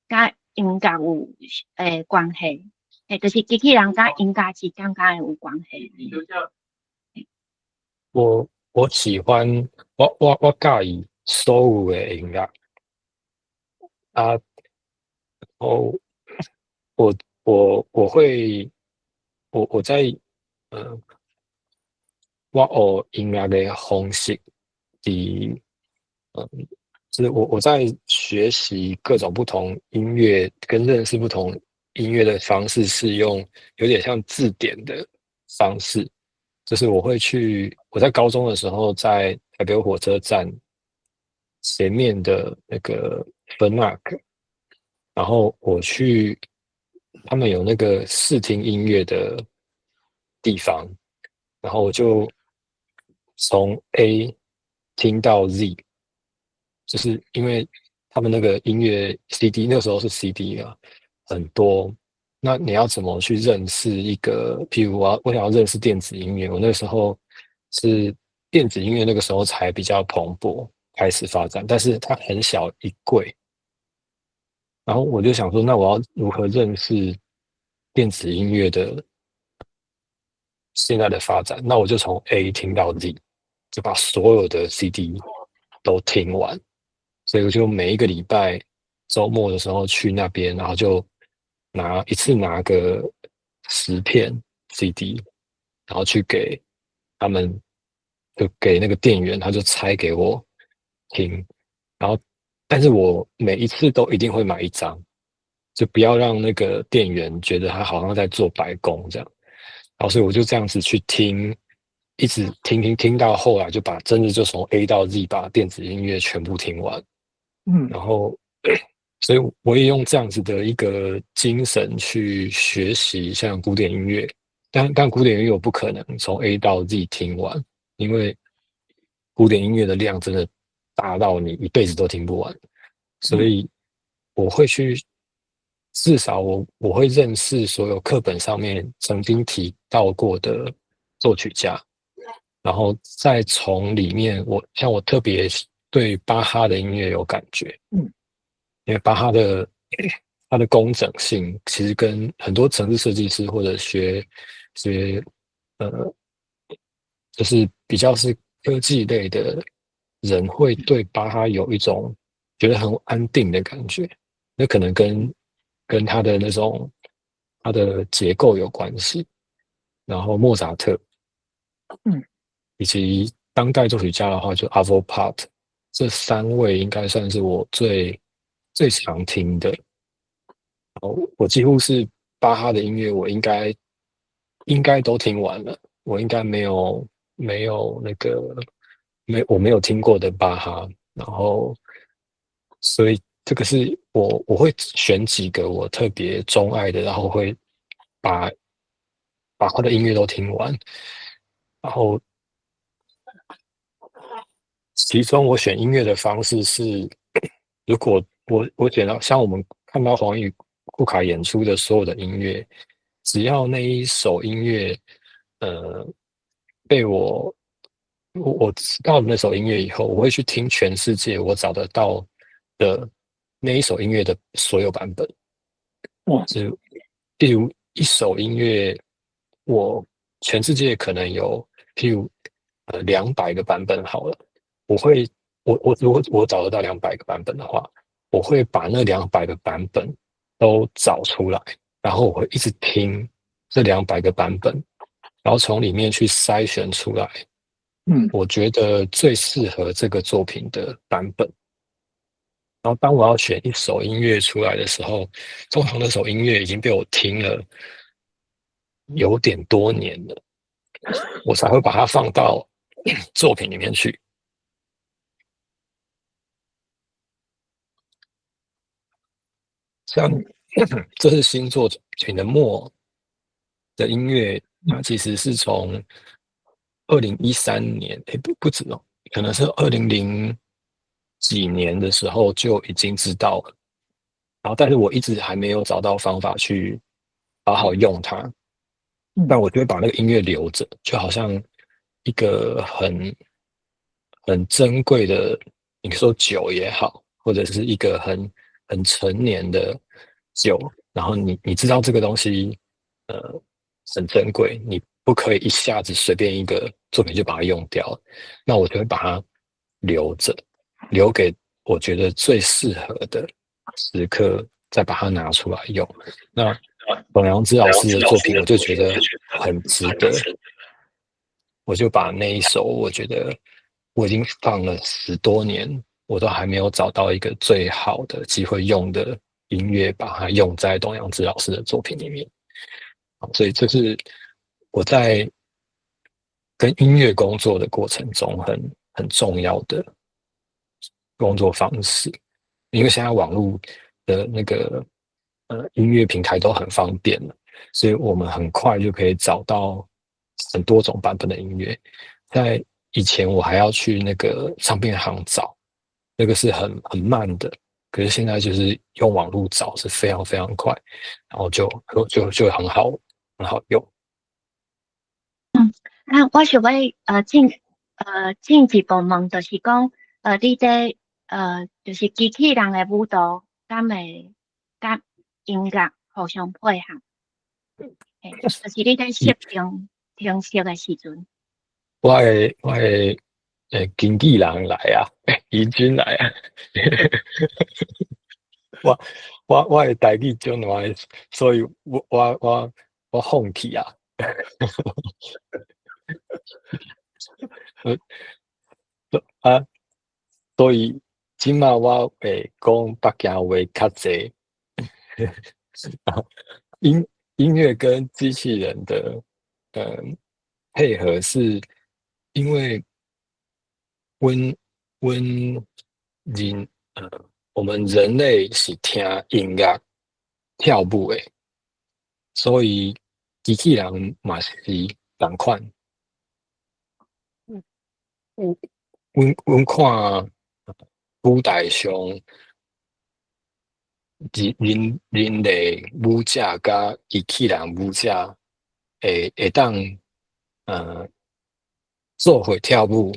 佮音樂有關係，嘿，就是機器人佮音樂之間敢會有關係。我喜歡我佮意所有的音樂啊，哦，我我我會我我在我學音樂的方式佇就是我在學習各種不同音樂跟認識不同音樂的方式，是用有點像字典的方式。就是我會去，我在高中的時候，在台北火車站前面的那個 FNAC，然後我去，他們有那個試聽音樂的地方，然後我就從 A 聽到 Z，就是因為他們那個音樂 CD 那時候是 CD 啊，很多。那你要怎麼去認識一個？譬如我想要認識電子音樂，我那時候是電子音樂，那個時候才比較蓬勃開始發展，但是它很小一櫃。然後我就想說，那我要如何認識電子音樂的現在的發展？那我就從 A 聽到 Z，就把所有的 CD 都聽完。所以我就每一個禮拜週末的時候去那邊，然後就拿一次拿個10片 CD，然後去給他們，就給那個店員，他就拆給我聽，然後，但是我每一次都一定會買一張，就不要讓那個店員覺得他好像在做白工這樣，然後所以我就這樣子去聽，一直聽聽聽到後來就把真的就從 A 到 Z 把電子音樂全部聽完，然後。所以我也用這樣子的一個精神去學習像古典音樂，但古典音樂我不可能從 A 到 Z 聽完，因為古典音樂的量真的大到你一輩子都聽不完。所以我會去，至少我會認識所有課本上面曾經提到過的作曲家，然後再從裡面我像我特別對巴哈的音樂有感覺，因為巴哈的他的工整性，其實跟很多程式設計師或者學學就是比較是科技類的人，會對巴哈有一種覺得很安定的感覺。那可能跟他的那種他的結構有關係。然後莫扎特，以及當代作曲家的話，就 Arvo Pärt，這三位應該算是我最最常聽的。哦，我幾乎是巴哈的音樂，我應該都聽完了。我應該沒有那個沒我沒有聽過的巴哈。然後，所以這個是我會選幾個我特別鍾愛的，然後會把他的音樂都聽完。然後，其中我選音樂的方式是，如果我選到像我們看到黃宇庫卡演出的所有的音樂，只要那一首音樂，被我知道那首音樂以後，我會去聽全世界我找得到的那一首音樂的所有版本。哇！就譬如一首音樂，我全世界可能有譬如兩百個版本好了，我會我我如果我找得到兩百個版本的話，我會把那兩百個版本都找出來，然後我會一直聽這兩百個版本，然後從裡面去篩選出來，我覺得最適合這個作品的版本。然後當我要選一首音樂出來的時候，通常那首音樂已經被我聽了有點多年了，我才會把它放到作品裡面去。像這是新作品的末的音樂，它其實是從2013年，哎，不止哦，可能是二零零幾年的時候就已經知道了，然後但是我一直還沒有找到方法去好好用它，但我就會把那個音樂留着，就好像一個很珍貴的，你說酒也好，或者是一個很陳年的酒，然後你知道這個東西，很珍貴，你不可以一下子隨便一個作品就把它用掉，那我就會把它留着，留給我覺得最適合的時刻，再把它拿出來用。那董陽孜老師的作品，我就覺得很值得，我就把那一首，我覺得我已經放了10多年，我都還沒有找到一個最好的機會用的音樂，把它用在董陽孜老師的作品裡面。所以這是我在跟音樂工作的過程中很重要的工作方式，因為現在網絡的那個音樂平台都很方便了，所以我們很快就可以找到很多種版本的音樂。在以前我還要去那個唱片行找，那個是很慢的。可是現在就是用網絡找是非常非常快，然後就很好用。嗯，啊，我想欲進一步問，就是講，你這就是機器人的舞蹈，敢會佮音樂互相配合？嘿，就是你佇設定程式的時陣。我的經紀人來啊，怡君來啊，我的台語足爛，所以我放棄啊。啊，所以這馬我會講北京話較濟。音樂跟機器人的配合，是因為阮阮人呃，我們人類是聽音樂跳舞的，所以機器人嘛是仝款。阮看舞台上人類舞者佮機器人舞者會當做伙跳舞，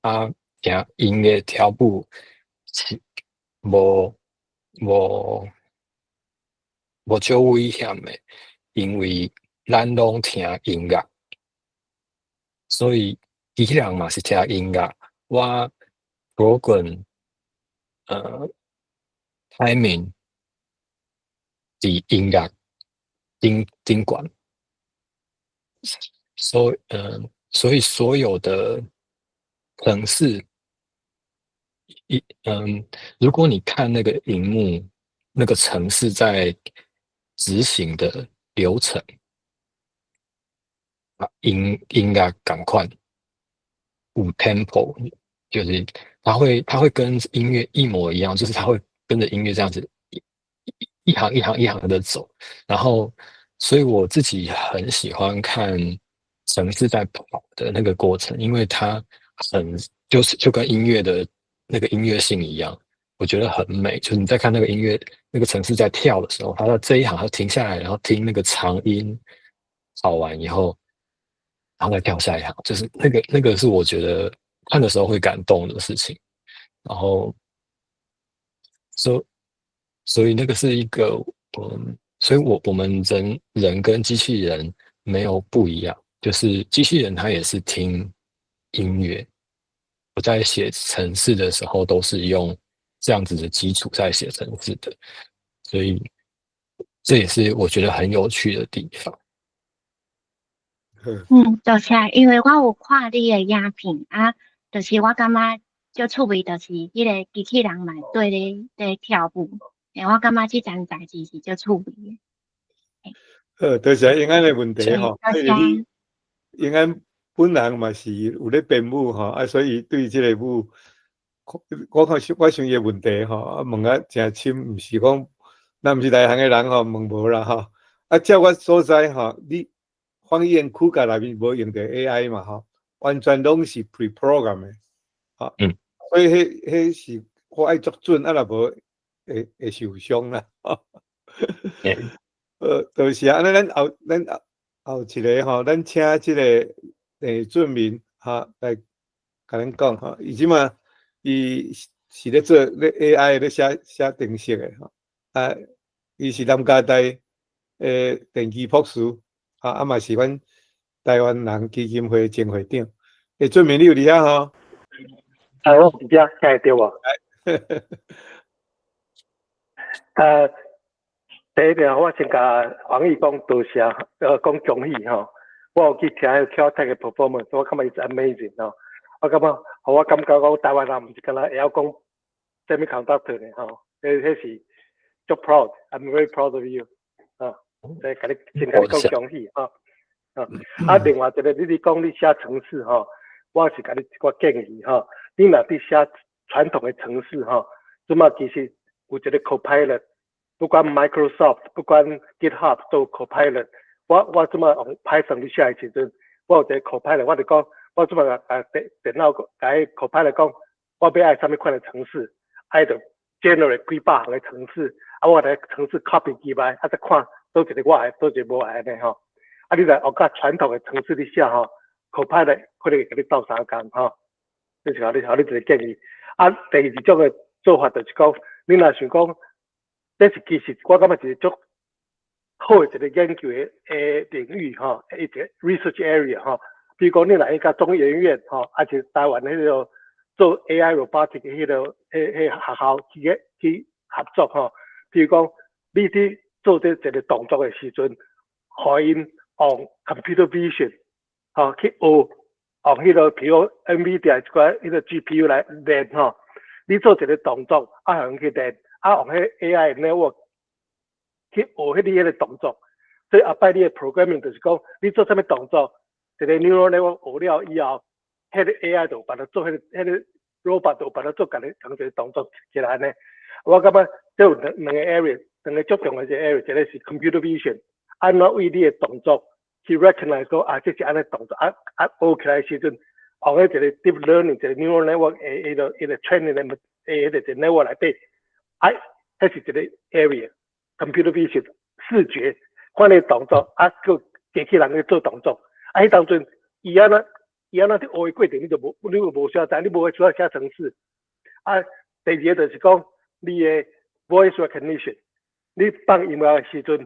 啊，聽音樂跳舞是無少危險的，因為咱攏聽音樂，所以機器人嘛是聽音樂。我 program timing 佇音樂頂懸，所以所有的程式，如果你看那個螢幕，那個程式在執行的流程，啊，音樂仝款有 tempo，就是它會跟音樂一模一樣，就是它會跟着音樂這樣子一行一行一行的走，然後，所以我自己很喜歡看程式在跑的那個過程，因為它很就是就跟音樂的那個音樂性一樣，我覺得很美。就是你在看那個音樂，那個程式在跳的時候，它在這一行它停下來，然後聽那個長音跑完以後，然後再跳下一行，就是那個是我覺得看的時候會感動的事情。然後，所以那個是一個，所以我們人跟機器人沒有不一樣，就是機器人它也是聽音樂。我在寫程式的時候都是用這樣子的基礎在寫程式的，所以這也是我覺得很有趣的地方。嗯，多謝，因為我有看你的影片啊，就是我感覺足趣味，就是彼個機器人嘛綴咧跳舞，我感覺這件代誌是足趣味的。好，多謝英安的問題吼，因為你英安本人嘛是有咧編舞吼，啊，所以對這個舞，我看我想伊的問題吼，啊，問啊誠深，毋是講咱毋是內行的人吼，問無啦吼。啊，照我所知吼，你方言區界內面無用著 AI 嘛吼，完全攏是 pre-program 的，吼，所以彼是我愛足準，啊若無會受傷啦。多謝。按呢，咱後一个吼，咱請這个俊明吼來共咱講吼，伊這馬伊是咧做咧 AI 咧寫寫程式的吼，啊，伊是南加大的電機博士，啊啊嘛是阮台灣人基金會前會長。俊明，你有佇遐吼？啊，我佇遮，聽會著無？第一個我先共黃毅講多謝，講恭喜吼。我有去聽彼個 Caltech 的 performance，我感覺 it's amazing 吼。我感覺，予我感覺講台灣人毋是干焦會曉講 semiconductor 呢吼，彼是足 proud，I'm very proud of you 啊，所以共你先共你講恭喜吼。啊，另外一個你佇講你寫程式吼，我是共你一寡建議吼。你若佇寫傳統的程式吼，這馬其實有一個 Copilot，不管 Microsoft，不管 GitHub 都有 Copilot。我這馬用 Python 佇寫的時陣，我有一個 Copilot，我就講，我這馬共電腦共 Copilot 講，我欲愛啥物款的程式，伊就 generate 幾百行的程式，啊，我來程式 copy 起來，啊，再看佗一个我愛，佗一个無愛按呢吼。啊，你若學較傳統的程式佇寫吼，Copilot 可能會共你鬥相共吼。這是予你一個建議。啊，第二種的做法就是講，你若想講，這是其實我感覺一個足好的一個研究的領域吼，一個 research area 吼。比如講，你若去佮中研院吼，抑是台灣彼个做 AI robotic 彼个學校去合作吼。比如講，你佇做這一個動作的時陣，予𪜶用 computer vision 吼去學，用彼个比如 NVIDIA 一寡彼个 GPU 來練吼。你做一個動作，啊，予𪜶去練，啊，用彼 AI network 去學彼你彼個動作。所以後擺你的 programming 就是講，你做啥物動作，一個 neural network 學了以後，彼个 AI 就有辦法做彼個 robot 就有辦法做共你仝一個動作起來按呢。我感覺這有兩個 area，兩個足重要的一個 area，一個是 computer vision，按怎為你的動作去 recognize 講啊，這是按呢動作，啊啊學起來的時陣，用彼一個 deep learning，一個 neural network 的彼個 training 的彼個 network 內底，啊，彼是一個 area，computer vision 視覺看你動作，啊，閣機器人咧做動作，啊，彼當陣伊按怎佇學的過程，你就無需要知，你無需要寫程式。啊，第二個就是講你的 voice recognition，你放音樂的時陣，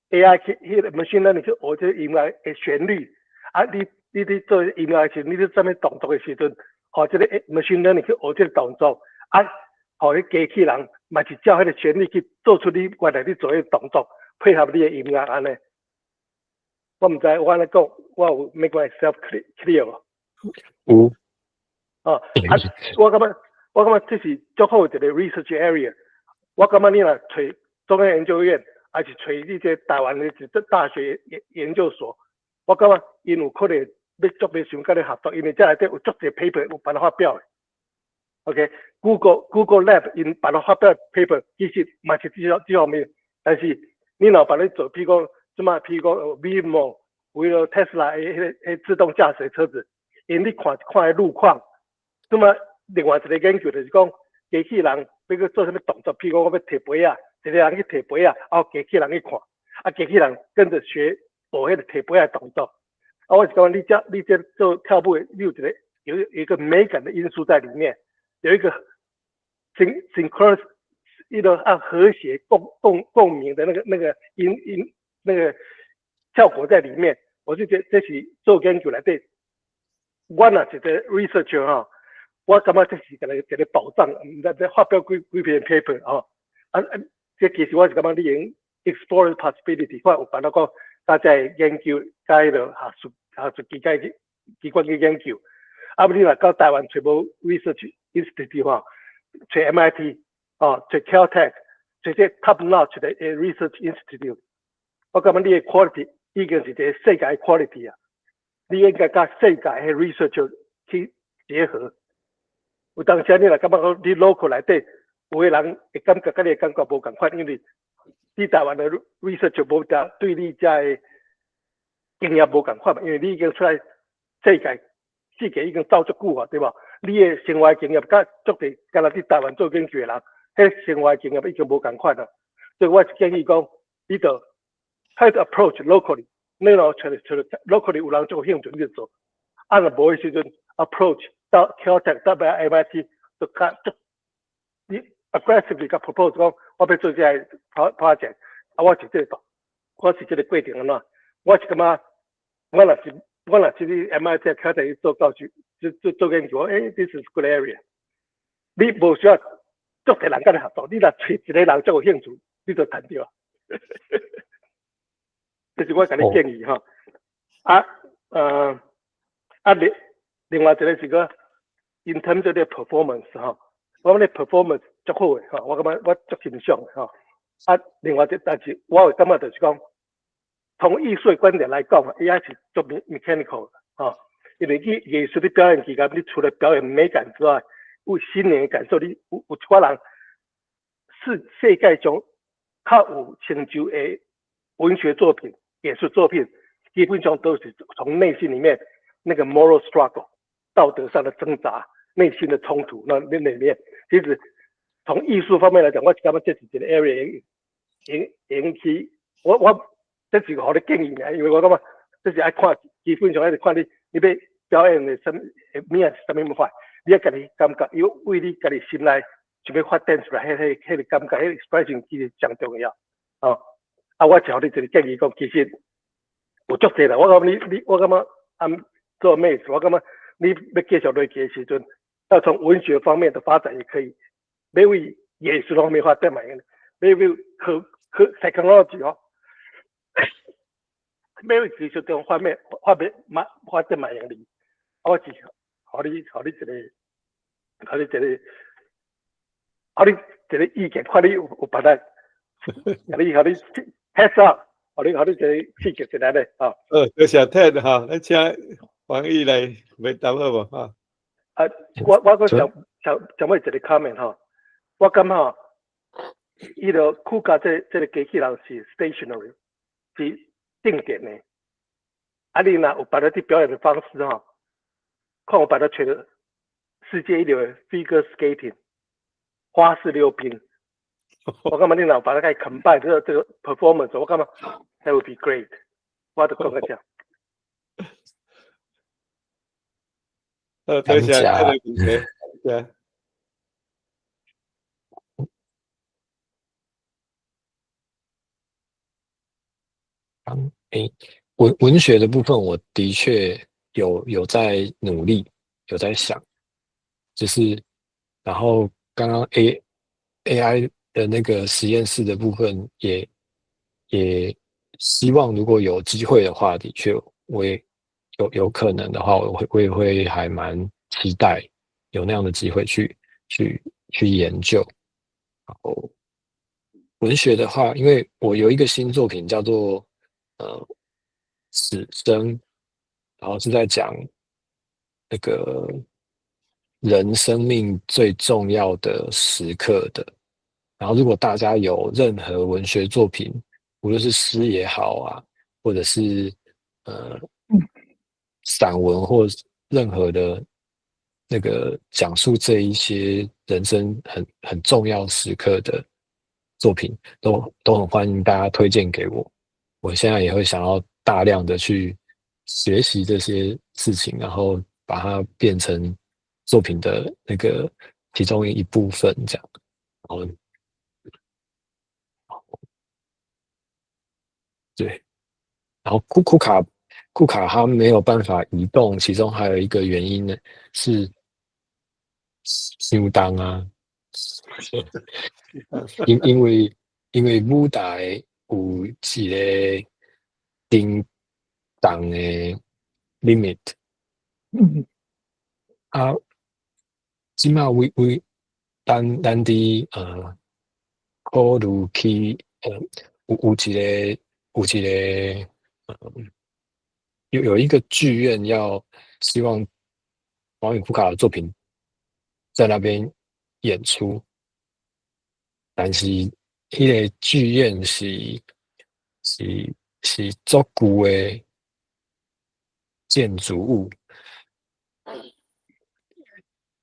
予 AI 去彼個 machine learning 去學這個音樂的旋律，啊，你佇做音樂的時陣，你佇做啥物動作的時陣，予這個 machine learning 去學這個動作，啊，予彼機器人嘛是照彼個旋律去做出你原來你做彼個動作，配合你的音樂按呢。我毋知我按呢講，我有 make myself clear 無？有。哦，啊，我感覺這是足好的一個 research area。我感覺你若揣中央研究院，抑是揣你這台灣的一個大學研究所，我感覺𪜶有可能欲足欲想共你合作，因為這內底有足濟 paper 有辦法發表的。OK，Google Lab 𪜶辦法發表 paper，其實嘛是這方面，但是你若辦咧做，譬如講，這馬譬如講 Waymo，為了 Tesla 的彼個自動駕駛車子，𪜶咧看看彼路況，這馬另外一個研究就是講，機器人欲去做啥物動作，譬如講我欲提杯仔，一個人去提杯仔，啊，機器人去看，啊，機器人跟著學學彼個提杯仔的動作。啊，我是感覺你這做跳舞的，你有一個有一個美感的因素在裡面，有一個 synchronous 一個啊和諧共鳴的那個音那個效果在裡面。我就覺得這是做研究內底，我若一個 researcher 吼，我感覺這是一個寶藏，毋知欲發表幾篇 paper 吼。啊啊，這其實我是感覺你用 explore possibility，看有辦法講大家研究佮彼個學術機關去研究。啊，不你若到台灣揣無 research institute 吼，揣 MIT 哦，揣 Caltech，揣這 top notch 的 research institute，我感覺你的 quality 已經是一個世界 quality 啊！你應該佮世界的 research 去結合。有當時你若感覺講你 local 內底有的人會感覺佮你的感覺無仝款，因為你台灣的 research 無得對你遮的經驗無仝款嘛，因為你已經出來世界世界已經走足久啊，對無？你的生活經驗佮足濟，敢若佇台灣做研究的人，彼生活經驗已經無仝款啦。所以我是建議講，你著 try to approach locally，你若揣揣 locally 有人足有興趣，你就做。啊，若無的時陣 approach 到 Caltech 到 MIT，就較足你 aggressively 共 propose 講，我欲做這个 project，啊，我是這個，我是這个過程按怎？我是感覺，我若是佇 MIT、Caltech 做教授，做做做研究，欸，this is good area。你無需要足濟人佮你合作，你若揣一个人足有興趣，你就趁著。這是我共你建議吼。啊，啊，另外一个是講，in terms of performance 吼，我感覺 performance 足好的吼，我感覺我足欣賞的吼。啊，另外一但是我會感覺就是講，從藝術的觀點來講，AI 是足 mechanical 的吼。因為去藝術的表演期間，你除了表演美感之外，有心靈的感受。你有一寡人是世界中較有成就的文學作品、藝術作品，基本上都是從內心裡面那個 moral struggle 道德上的掙扎、內心的衝突，那裡面其實從藝術方面來講，我感覺這是一個 area 引引起我這是予你建議爾，因為我感覺這是愛看，基本上愛看你你欲表演的啥物物是啥物款，你愛家己感覺，有為你家己心內想欲發展出來，彼個感覺，彼個 expression 其實上重要。哦，啊，我就予你一個建議講，其實有足濟啦。我感覺你，我感覺按做咩事，我感覺你欲繼續落去的時陣，要從文學方面的發展也可以，欲為藝術方面發展嘛，欲為科 technology 哦，欲為技術中方面發展嘛發展嘛用哩。我是予你，予你一個，予你一個，予你一個意見，看你有辦法，予你 heads up，予你一個刺激一下咧，吼。多謝 Ted 哈，咱請黃毅來回答好無？哈。啊，我閣想想想欲一個 comment 吼，我感覺伊個 KUKA 這個機器人是 stationary，是定點的。啊，你若有辦法去表演的方式吼，看有辦法揣著世界一流的 figure skating，花式溜冰。我感覺你若有辦法共 combine 這個 performance，我感覺 that would be great。我就講到這。多謝這個問題，對。欸，文學的部分，我的確有在努力，有在想，就是，然後剛剛 AI 的那個實驗室的部分也希望如果有機會的話，的確我也有可能的話，我也會還蠻期待有那樣的機會去研究。然後文學的話，因為我有一個新作品叫做死生，然後是在講那個人生命最重要的時刻的。然後如果大家有任何文學作品，無論是詩也好啊，或者是散文或任何的那個講述這一些人生很重要時刻的作品，都很歡迎大家推薦給我。我現在也會想要大量的去學習這些事情，然後把它變成作品的那個其中一部分，這樣。然後，對，然後庫卡它沒有辦法移動，其中還有一個原因呢是傷重啊，因為舞台有一個重重的 limit，啊，這馬為咱佇考慮去有一個有一個劇院要希望王宇庫卡的作品在那邊演出，但是彼個劇院是足舊的建築物，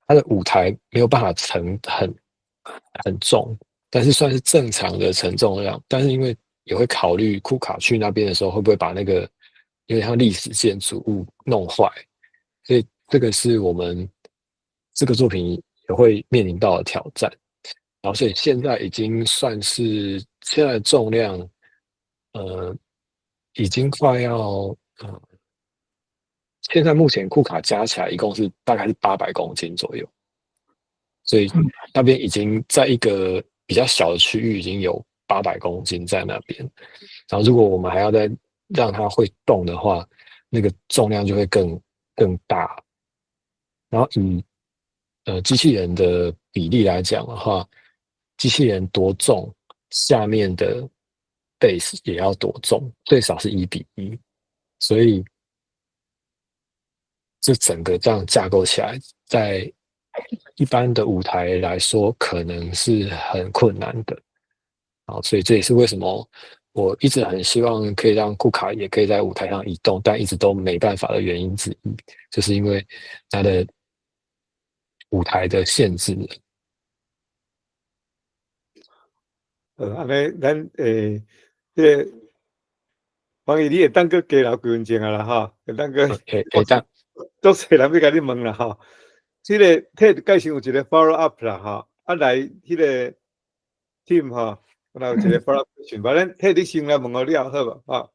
它的舞台沒有辦法承很重，但是算是正常的承重量。但是因為也會考慮庫卡去那邊的時候，會不會把那個有點像歷史建築物弄壞，所以這個是我們這個作品也會面臨到的挑戰。然後所以現在已經算是現在的重量，已經快要現在目前庫卡加起來一共是大概是800公斤左右，所以那邊已經在一個比較小的區域已經有八百公斤在那邊，然後如果我們還要再讓它會動的話，那個重量就會更大。然後以機器人的比例來講的話，機器人多重，下面的 base 也要多重，最少是1比1，所以這整個這樣架構起來，在一般的舞台來說，可能是很困難的。好，所以這也是為什麼我一直很希望可以讓庫卡也可以在舞台上移動，但一直都沒辦法的原因之一，就是因為它的舞台的限制。按呢，咱這個黃奕，你會當閣加留幾分鐘啊啦，吼，會當閣會當，足濟人欲共你問啦，吼。這個替介紹有一個 follow up 啦，吼，啊來，彼個 team 吼，若有一個 follow up question，反正替你先來問予了好無？吼。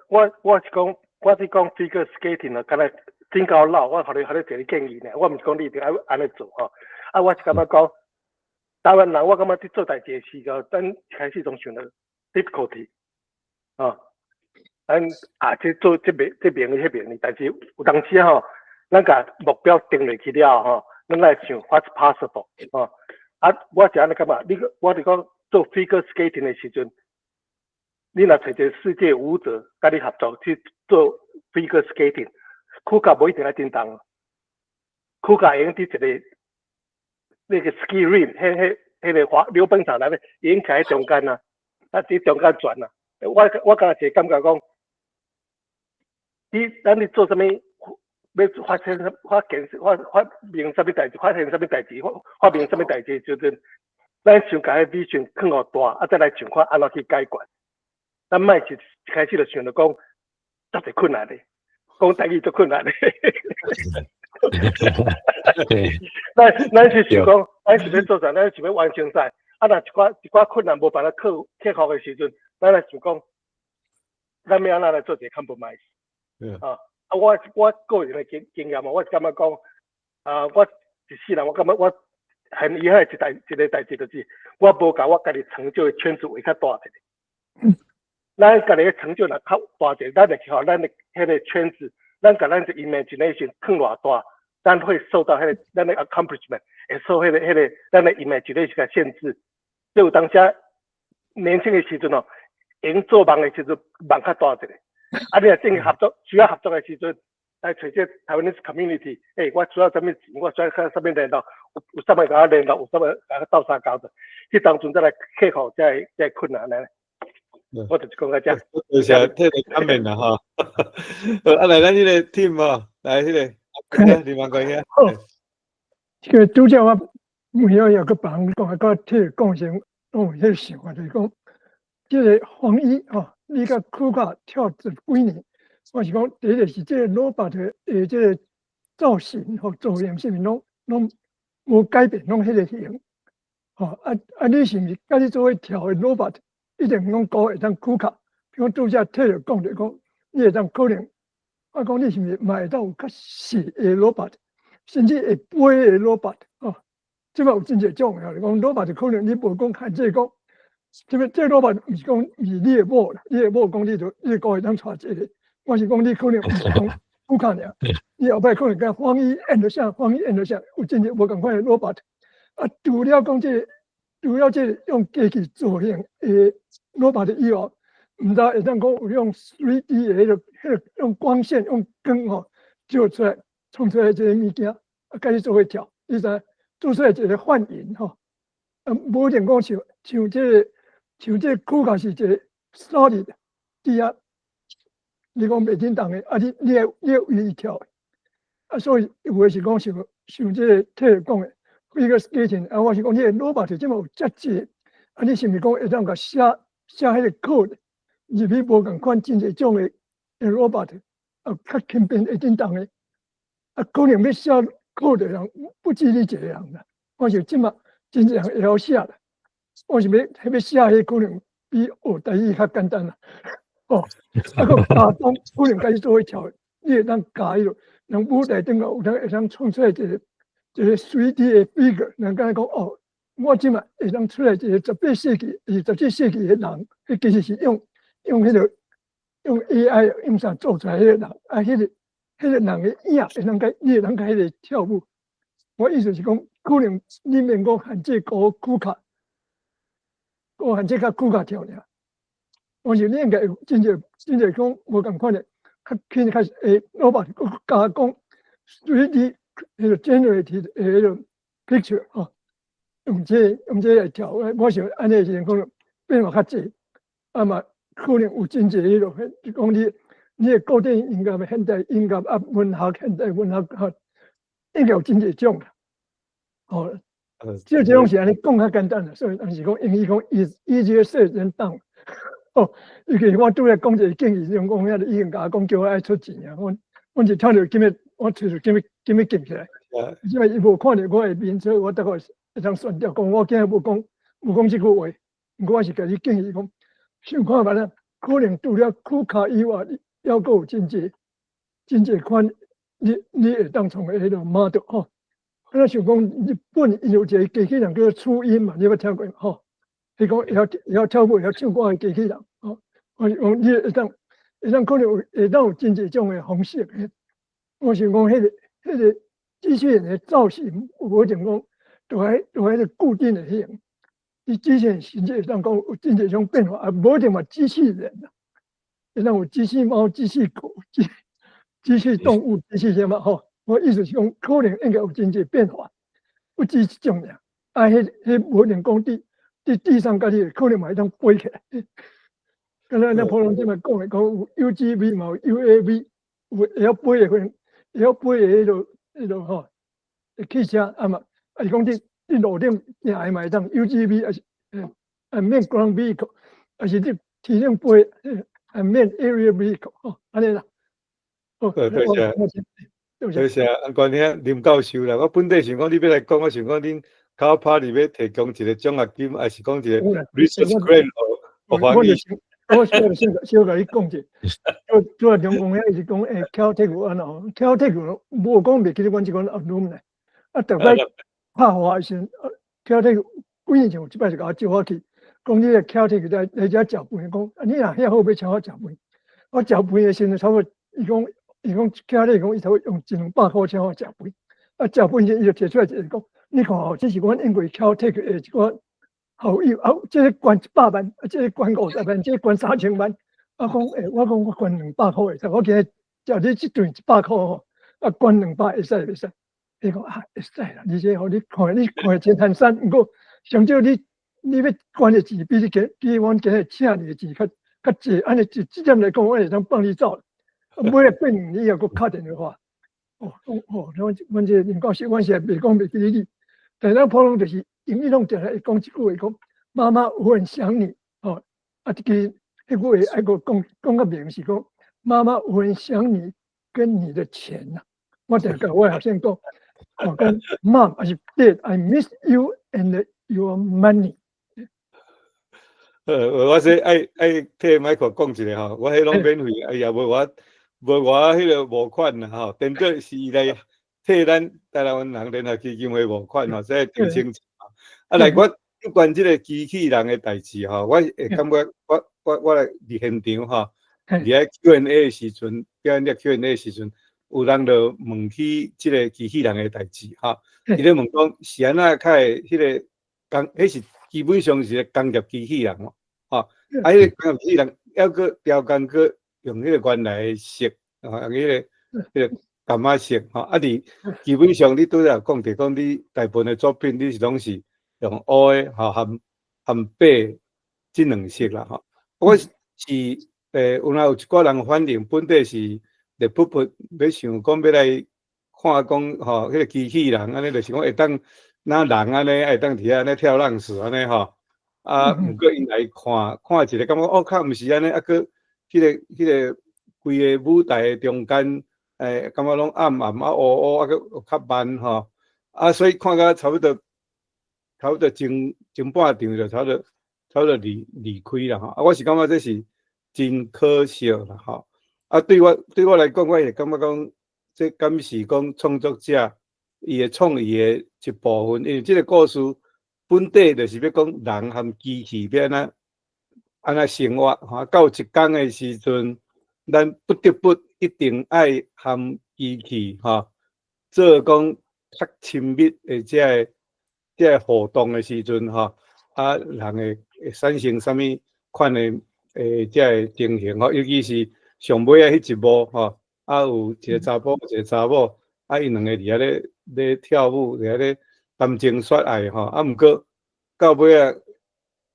我是講 figure skating 啊，敢若真夠老，我予你一個建議爾，我毋是講你一定愛按呢做吼，啊，我是感覺講，台灣人我感覺佇做代誌的時候，咱一開始總想著 difficulty，吼，咱啊這做這邊這邊彼邊，但是有當時吼，咱共目標定落去了吼，咱來想 what's possible，吼，啊，我是按呢感覺，你我是講做 figure skating 的時陣，你若揣一個世界舞者佮你合作去做 figure skating，苦甲無一定愛振動，苦甲會用佇一個那個 ski rink，彼個滑溜冰場內面，會用徛佇中間啊，啊佇中間轉啊。我敢若一個感覺講，你咱咧做啥物，欲發生發現發發明啥物代誌，發現啥物代誌，發發明啥物代誌時陣，咱想共彼 vision 放予大，啊再來想看按怎去解決。咱莫是一開始就想著講足濟困難的，講台語足困難的。咱是想講，咱是欲做啥？咱是欲完成賽。啊，若一寡困難無辦法克服的時陣，咱來想講，咱欲按怎來做一個 compromise？啊啊！我個人的經驗嘛，我是感覺講，啊，我一世人我感覺我很遺憾一個代誌就是，我無共我家己成就的圈子畫較大一下。咱家己的成就若較大者，咱會去予咱的彼個圈子，咱共咱的 imagination 放偌大，咱會受到彼個咱的 accomplishment 會受彼個咱的 imagination 的限制。這有當時年輕的時陣哦，會做夢的時陣夢較大一下。啊，你若正合作需要合作的時陣，來揣這台灣的 community，欸，我需要啥物錢，我需要佮啥物聯絡，有啥物共我聯絡，有啥物共我鬥相共者，彼當陣才來克服這個困難呢。我就是講到這。多謝特別感面啦吼。啊，來咱彼個 team 吼，來彼個李萬貴兄。好，這個拄則我問了又閣別人講，啊，閣替講成，攏有彼個想法，就是講，這個黃奕吼，你佮苦卡跳十幾年，我是講第一個是這個 robot 的這個造型吼，造型啥物攏無改變，攏彼個型。吼啊啊！你是毋是佮你做伙跳的 robot，一定攏高會當苦卡？比如拄則替著講著講，你會當可能，我講你是毋是嘛會當有較細的 robot，甚至會飛的 robot 吼？這擺有真濟種的，講 robot 可能你無講限制講，這個 robot 毋是講毋是你的某啦，你的某講你就你閣會當帶一個，我是講你可能毋是講苦卡爾，你後擺可能佮黃奕演著啥，黃奕演著啥，有真濟無仝款的 robot。啊，除了講這個，除了這個用機器造型的 robot 以外，毋知會當講有用 3D 的彼個用光線用光吼照出來，創出來這個物件，啊，佮你做伙跳，你知？做出來一個幻影吼，啊，無一定講像這個苦卡是一個 solid 佇遐，你講袂振動的，啊，你會為伊跳，啊，所以有的是講像像這個體育講的，figure skating 啊，我是講你的 robot 這麼有遮濟，啊，你是毋是講會當共寫寫彼個 code 入去無仝款真濟種的 robot，啊，較輕便會振動的，啊，可能欲寫 code 的人不止你一個人啦。我想這馬真濟人會曉寫啦。我想欲欲寫彼可能比學台語較簡單啦。哦，啊，閣加工可能共你做伙跳，你會當加彼落，人舞台頂頭有當會當創出來一個 3D 的 figure，人敢若講哦，我這馬會當出來一個18世紀、27世紀的人，彼其實是用彼個用 AI 用啥做出來彼個人，啊，彼個人的影會當共你會當共彼個跳舞。我意思是講，可能你免講限制高 KUKA，講限制較 KUKA 跳爾。我想你應該有真濟真濟講無仝款的，較輕較會 robot 閣加工 3D 彼個 generated 的彼個 picture 吼，用這來跳，我想按呢時陣可能變化較濟，啊嘛可能有真濟彼落，就講你的古典音樂、現代音樂啊，文學、現代文學吼，應該有真濟種啦。吼，這攏是按呢講較簡單啦，所以人是講英語講 is easier said than done。哦，尤其我拄才講一個建議，種講遐已經共我講叫我愛出錢啊，我就聽著今日我揣著今日記起來，因為伊無看著我的面，所以我大概會當算掉，講我今日無講這句話，毋過我是共你建議講，想看覓啦，可能除了 KUKA 以外，猶閣有真濟真濟款，你會當創的彼個 model 吼。我想講日本伊有一個機器人叫做初音嘛，你捌聽過吼？伊講會曉跳舞、會曉唱歌的機器人，吼。我是講你會當可能有會當有真濟種的方式。我想講彼個機器人的造型，無一定講都愛彼個固定的型。你機器人甚至會當講有真濟種變化，啊，無一定嘛機器人啦，會當有機器貓、機器狗、機器動物、機器啥物吼。我意思是講，可能應該有真濟變化，不止一種爾。啊，彼無一定講佇地上共你可能嘛會當飛起來。敢若咱普通這擺講的，講有 UGV 嘛有 UAV，有會曉飛的，可能會曉飛的彼落吼，汽車啊嘛，啊是講佇路頂行的嘛會當 UGV，抑是 unmanned ground vehicle，抑是佇天頂飛 unmanned aerial vehicle 吼，按呢啦。好，多謝。多謝安關兄林教授啦。我本底想講你欲來講，我想講恁 Cal Poly 欲提供一個獎學金，抑是講一個 research grant，予歡喜。我先小共你講者，拄仔中講遐伊是講Caltech 有按怎吼，Caltech 無講袂記得阮這款 alumni，啊，逐擺拍予我的時陣，Caltech 幾年前有一擺是共我招我去，講你個 Caltech 來遮食飯，講啊你若遐好欲請我食飯，我食飯的時陣差不多，伊講 Caltech 講伊差不多用一兩百箍請我食飯，啊，食飯時伊就提出來一個講，你看吼，這是阮英國 Caltech 的一個校友，啊，這個捐100萬，啊，這個捐50萬，這個捐3000萬，啊，講我講我捐200箍會使，我今日食你這頓100箍吼，啊，捐兩百會使袂使？伊講啊，會使啦，而且吼，你看真寒酸，毋過上少你欲捐的錢比阮今日請你的錢較濟，按呢這點來講，我會當放你走。尾仔過兩年以後，閣敲電話，哦，講哦，阮這個林教授，阮是袂講袂記得你，但咱普通就是英語攏定定會講一句話，講媽媽我很想你，吼，啊，這個彼句話愛閣講講較明是講媽媽我很想你跟你的錢呐。我定共我的學生講，我講 Mom 抑是 Dad，I miss you and your money。我說愛替 Michael 講一下吼，我彼攏免費，哎呀，無我彼個募款啦吼，顛倒是伊來替咱台灣人聯合基金會募款吼，這真清楚。啊，來我有關這個機器人的代誌吼，我會感覺我來佇現場吼，佇咧 Q&A 的時陣，表演咧 Q&A 的時陣，有人就問起這個機器人的代誌吼，伊咧問講是按怎較會彼個工，彼是基本上是個工業機器人吼，啊，彼個工業機器人猶閣調工閣用彼個原來的色，用彼個柑仔色吼，啊，佇基本上你拄才有講著講你大部分的作品你是攏是用烏的吼含白這兩色啦吼。我是有若有一寡人反映本底是熱噗噗欲想講欲來看講吼，彼個機器人按呢，就是講會當若人按呢，會當佇遐按呢跳浪子按呢吼。啊，毋過𪜶來看看一个，感覺哦，較毋是按呢，啊，閣彼個規个舞台的中間，感覺攏暗暗啊烏烏啊，閣較慢吼。啊，所以看甲差不多前半場就差不多離開啦吼。啊，我是感覺這是真可惜啦吼。啊，對我來講，我會感覺講，這敢是講創作者伊的創意的一部分，因為這个故事本底就是欲講人和機器欲按怎按怎生活吼。到一工的時陣，咱不得不一定愛和機器吼做講較親密的這个互動的時陣吼，啊，人會產生啥物款的這个情形吼，尤其是上尾仔彼一幕吼，啊，有一个查埔，一个查某，啊，𪜶兩个佇遐咧跳舞，佇遐咧談情說愛吼，啊，毋過到尾仔，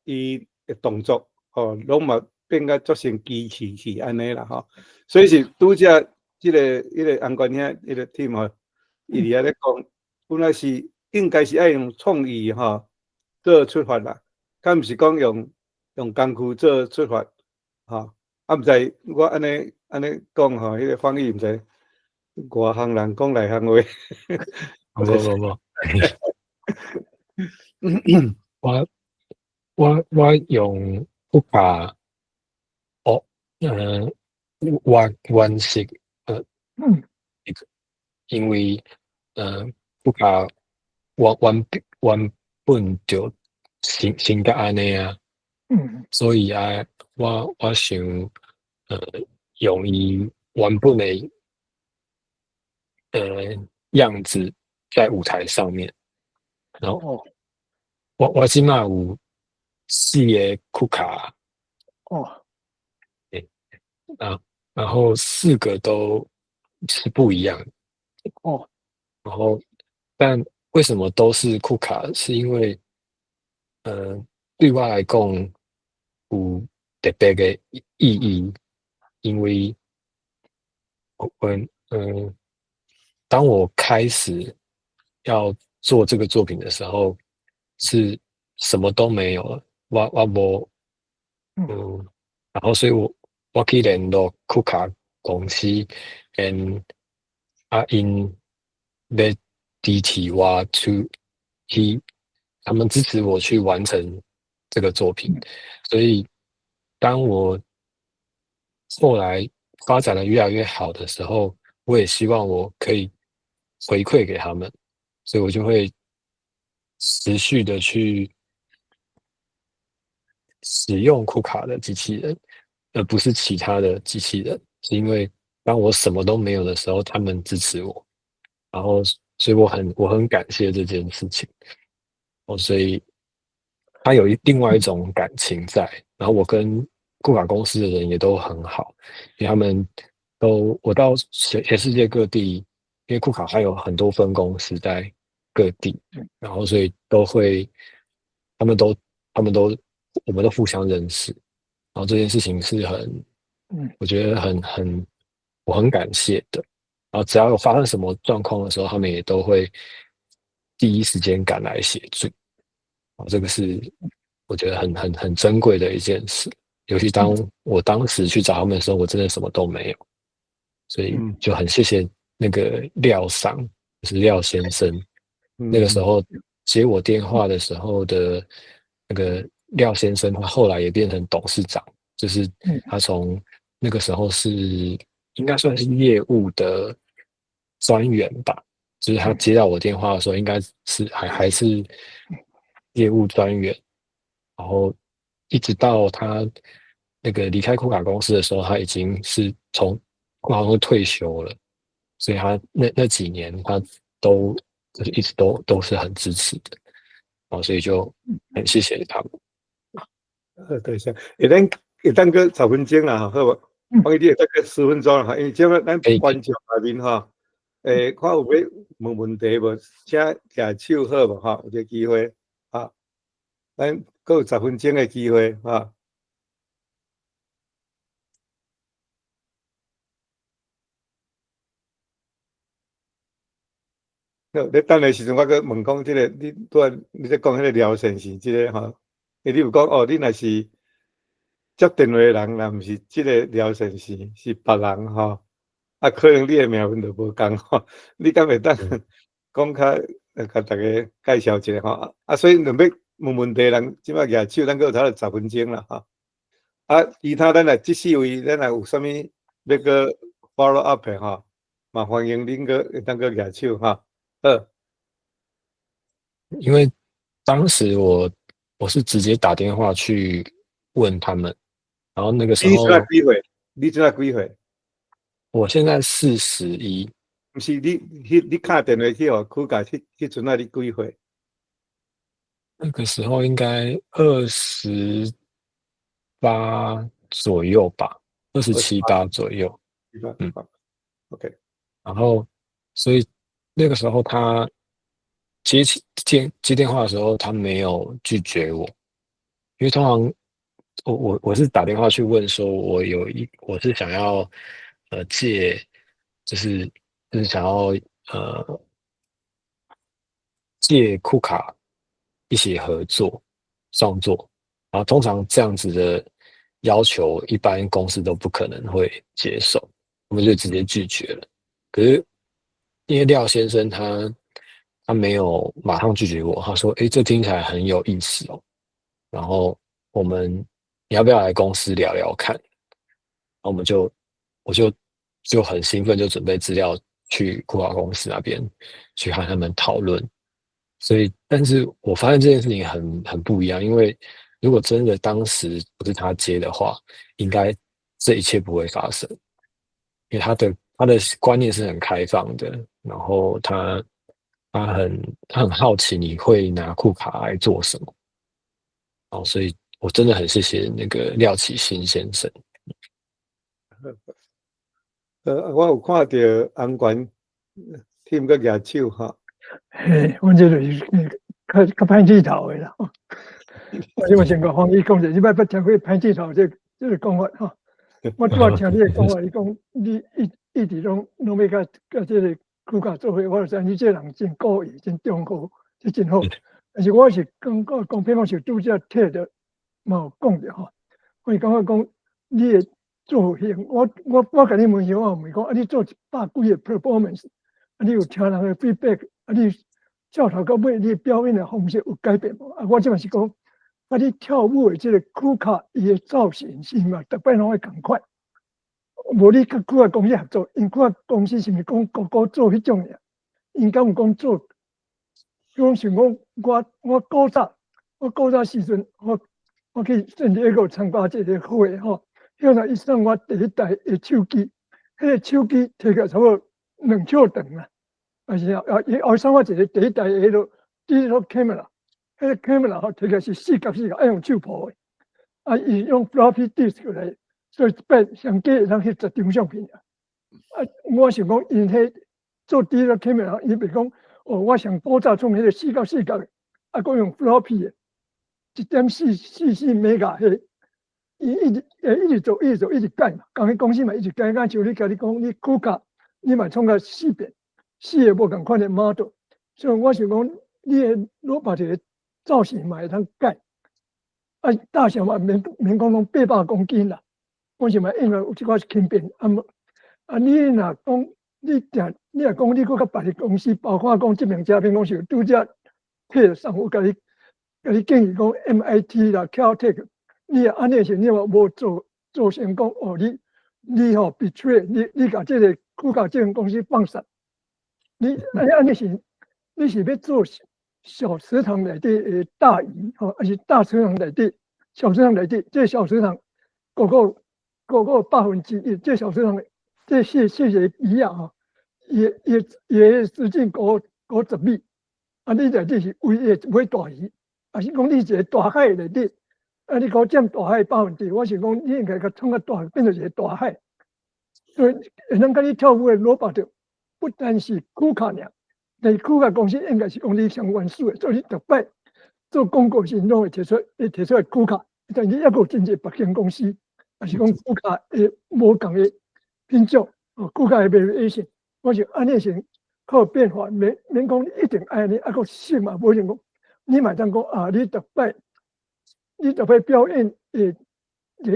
伊的動作吼，攏嘛變甲足成機器去按呢啦吼，所以是拄則這個洪冠兄彼個 team 吼，伊佇遐咧講，本來是應該是愛用創意吼做出發啦，較毋是講用工具做出發吼。啊，毋知我按呢按呢講吼，彼個翻譯毋知外行人講內行話。無無無，我用 KUKA 哦，我原式因為KUKA 原本就先甲按呢啊，所以啊，我想用伊原本的樣子在舞台上面，然後我這馬有四个 KUKA，欸，啊，然後四個都是不一樣的，然後但為什麼都是 KUKA？是因為對我來講有特別的意義，因為我當我開始要做這個作品的時候，是什麼都沒有了，我無，然後所以我去聯絡 KUKA 公司，and 啊𪜶欲支持我去，他們支持我去完成這個作品，所以當我後來發展得越來越好的時候，我也希望我可以回饋給他們，所以我就會持續的去使用 KUKA 的機器人，而不是其他的機器人，是因為當我什麼都沒有的時候，他們支持我，然後所以我很感謝這件事情，哦，所以他有另外一種感情在，然後我跟 KUKA 公司的人也都很好，因為他們都我到全世界各地，因為 KUKA 還有很多分公司在各地，然後所以都會，他們都我們都互相認識，然後這件事情是很，我覺得很我很感謝的，然後只要有發生什麼狀況的時候，他們也都會第一時間趕來協助，啊，這個是我覺得很珍貴的一件事，尤其當我當時去找他們的時候，我真的什麼都沒有，所以就很謝謝那個廖桑，就是廖先生，那個時候接我電話的時候的那個廖先生，他後來也變成董事長，就是他從那個時候是應該算是業務的專員吧，就是他接到我電話的時候，應該是還是業務專員，然後一直到他那個離開 KUKA 公司的時候，他已經是從 KUKA 公司退休了，所以他那幾年他都就是一直都是很支持的，哦，所以就很謝謝他們。好，多謝。會當閣10分鐘啦，好無？我你會當閣10分鐘啦，因為這擺咱觀眾內面吼，看有欲問問題無？請舉手好無？吼，有這個機會，啊，咱閣有十分鐘的機會，哈。你等的時陣，我閣問講這個，你拄仔你咧講彼個廖先生這個吼，你有講哦，你若是接電話的人，若毋是這個廖先生，是別人吼，啊，可能你的命運就無仝吼。你敢會當講較，共大家介紹一下吼？啊，所以若欲問問題的人，這擺舉手，咱閣有差不多10分鐘啦吼。啊，其他咱若這四位，咱若有啥物欲閣 follow up 的吼，嘛歡迎恁閣會當閣舉手吼。好。因為當時我是直接打電話去問他們，然後那個時候你這幾歲？你這幾歲？我現在41。毋是你，彼你敲電話去予 KUKA，彼陣仔你幾歲？那個時候應該28左右吧，二十七八左右。嗯，OK。然後，所以那個時候他接電話的時候，他沒有拒絕我，因為通常我是打電話去問說，我是想要借，就是想要借庫卡一起合作創作，然後通常這樣子的要求，一般公司都不可能會接受，我們就直接拒絕了。可是因為廖先生他沒有馬上拒絕我，他說：“誒，這聽起來很有意思哦。”然後你要不要來公司聊聊看？然後我就很興奮，就準備資料去庫卡公司那邊去和他們討論。所以，但是我發現這件事情很不一樣，因為如果真的當時不是他接的話，應該這一切不會發生，因為他的觀念是很開放的，然後他很好奇你會拿庫卡來做什麼，哦，所以我真的很謝謝那個廖啟新先生。我有看著安權添閣舉手哈。嘿，阮這就是較較歹舌頭的啦。我這嘛先共黃姨講者，你捌捌聽過歹舌頭這個講法吼？我拄仔聽你的講法，伊講你一直攏欲共這個庫卡做伙，我就知你這個人真古意，真忠厚，這真好。但是我是感覺講，比如講是拄才提著嘛有講著吼，我是感覺講你的造型，我共你問時，我有問講，啊，你做一百幾个 performance，啊，你有聽人的 feedback，啊，你照頭到尾，你的表演的方式有改變無？啊，我這擺是講，啊，你跳舞的這個庫卡，伊的造型是嘛，逐擺攏愛仝款。無你佮庫卡公司合作，𪜶庫卡公司是毋是講個個做彼種爾？𪜶敢有講做？比如像講，我古早時陣，我去聖地亞哥參加這個會吼，彼陣伊送我第一台的手機，彼個手機提起來差不多2尺長啊，還是啊，伊後送我一個第一台的彼個 digital camera，彼個 camera 吼提起來是四角四角，愛用手抱的，啊，伊用 floppy disk 來，所以一擺上濟會當翕10張相片啊。啊，我想講，𪜶彼做 digital camera，伊袂講哦，我上古早創彼個四角四角的，啊，閣用 floppy 的，1.444 mega 彼，伊一直做，一直做，一直改嘛。共彼公司嘛一直改，敢像你共你講，你庫卡你嘛創甲四遍，四个無仝款的 model，所以我想講，你的 robot 的造型嘛會當改，啊，大小嘛免免講攏800公斤啦，我想嘛應該有這寡輕便啊無啊，你若講你定，你若講你閣佮別个公司，包括講這爿這爿公司，拄才提上有共你建議講 MIT 啦、Caltech，你若按呢時，你嘛無做做成講哦，你吼 betray，你共這個庫卡這間公司放散，你按呢是你是欲做小池塘內底的大魚吼，還是大池塘內底小池塘內底？這小池塘個個個個1%，這小池塘這細細個魚仔吼，伊直徑高10米，啊，你內底是唯一買大魚，還是講你一個大海內底，啊，你講佔大海百分之，我想講你應該共創較大，變做一個大海。所以會當共你跳舞的 robot，不單是庫卡爾，但是庫卡公司應該是講你上原始的，所以你逐擺做廣告時，攏會提出會提出來庫卡，但是猶閣有真濟別間公司，也是講庫卡的無仝的品種，哦，庫卡的 variation，我想按呢是較有變化，免免講一定愛按呢，啊閣識嘛，無一定講，你嘛會當講啊，你逐擺表演會第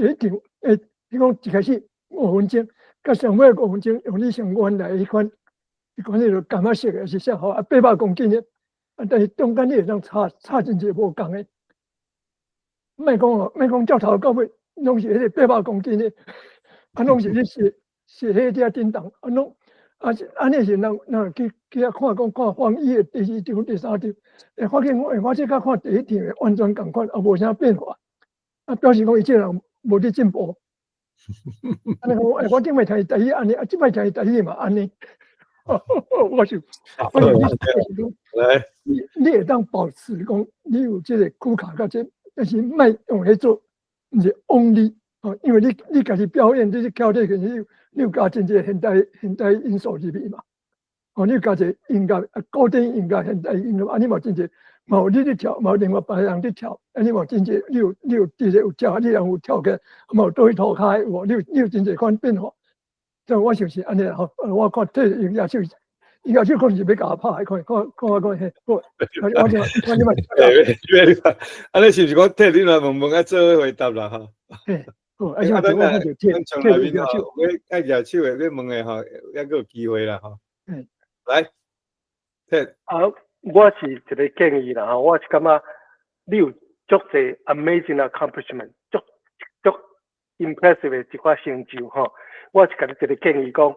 一場會，你講一開始五分鐘，佮上尾五分鐘用你上原來彼款，彼款彼個感覺式的是啥吼？啊，800公斤的，啊，但是中間你會當插插真濟無仝的，莫講哦，莫講照頭到尾攏是彼個八百公斤的，啊，攏是咧踅踅彼遐叮當，啊，攏啊是按呢是人人去去遐看講看黃奕的第二場、第三場，會發現講，欸，我這佮看第一場的完全仝款，啊，無啥變化，啊，表示講伊這個人無咧進步。按呢講，欸，我頂擺聽伊台語按呢，啊，這擺聽伊台語嘛按呢。我是意思就是講，你會當保持講你有這個骨卡佮這，但是莫用彼做，毋是 only 哦，因為你家己表演，你去跳這個，你有加真濟現代因素入去嘛。哦，你有加一個音樂啊，古典音樂、現代音樂，按呢嘛真濟，嘛有你咧跳，嘛有另外別人咧跳，按呢嘛真濟，你有佇咧有跳，你人有跳起來，嘛有倒去塗跤有無？你有真濟款變化。所以我想是按呢吼，我看替用舉手，伊舉手可能是欲共我拍，看看看我講嘿，好，我就我你嘛。按呢是毋是講替你來問問啊做回答啦吼？嘿，好，啊，像我就替替伊舉手，欲愛舉手的欲問的吼，猶閣有機會啦吼。嗯，來，替。啊，我是一個建議啦吼，我是感覺你有足濟 amazing accomplishment，足足 impressive 的一寡成就吼。我是共你一個建議講，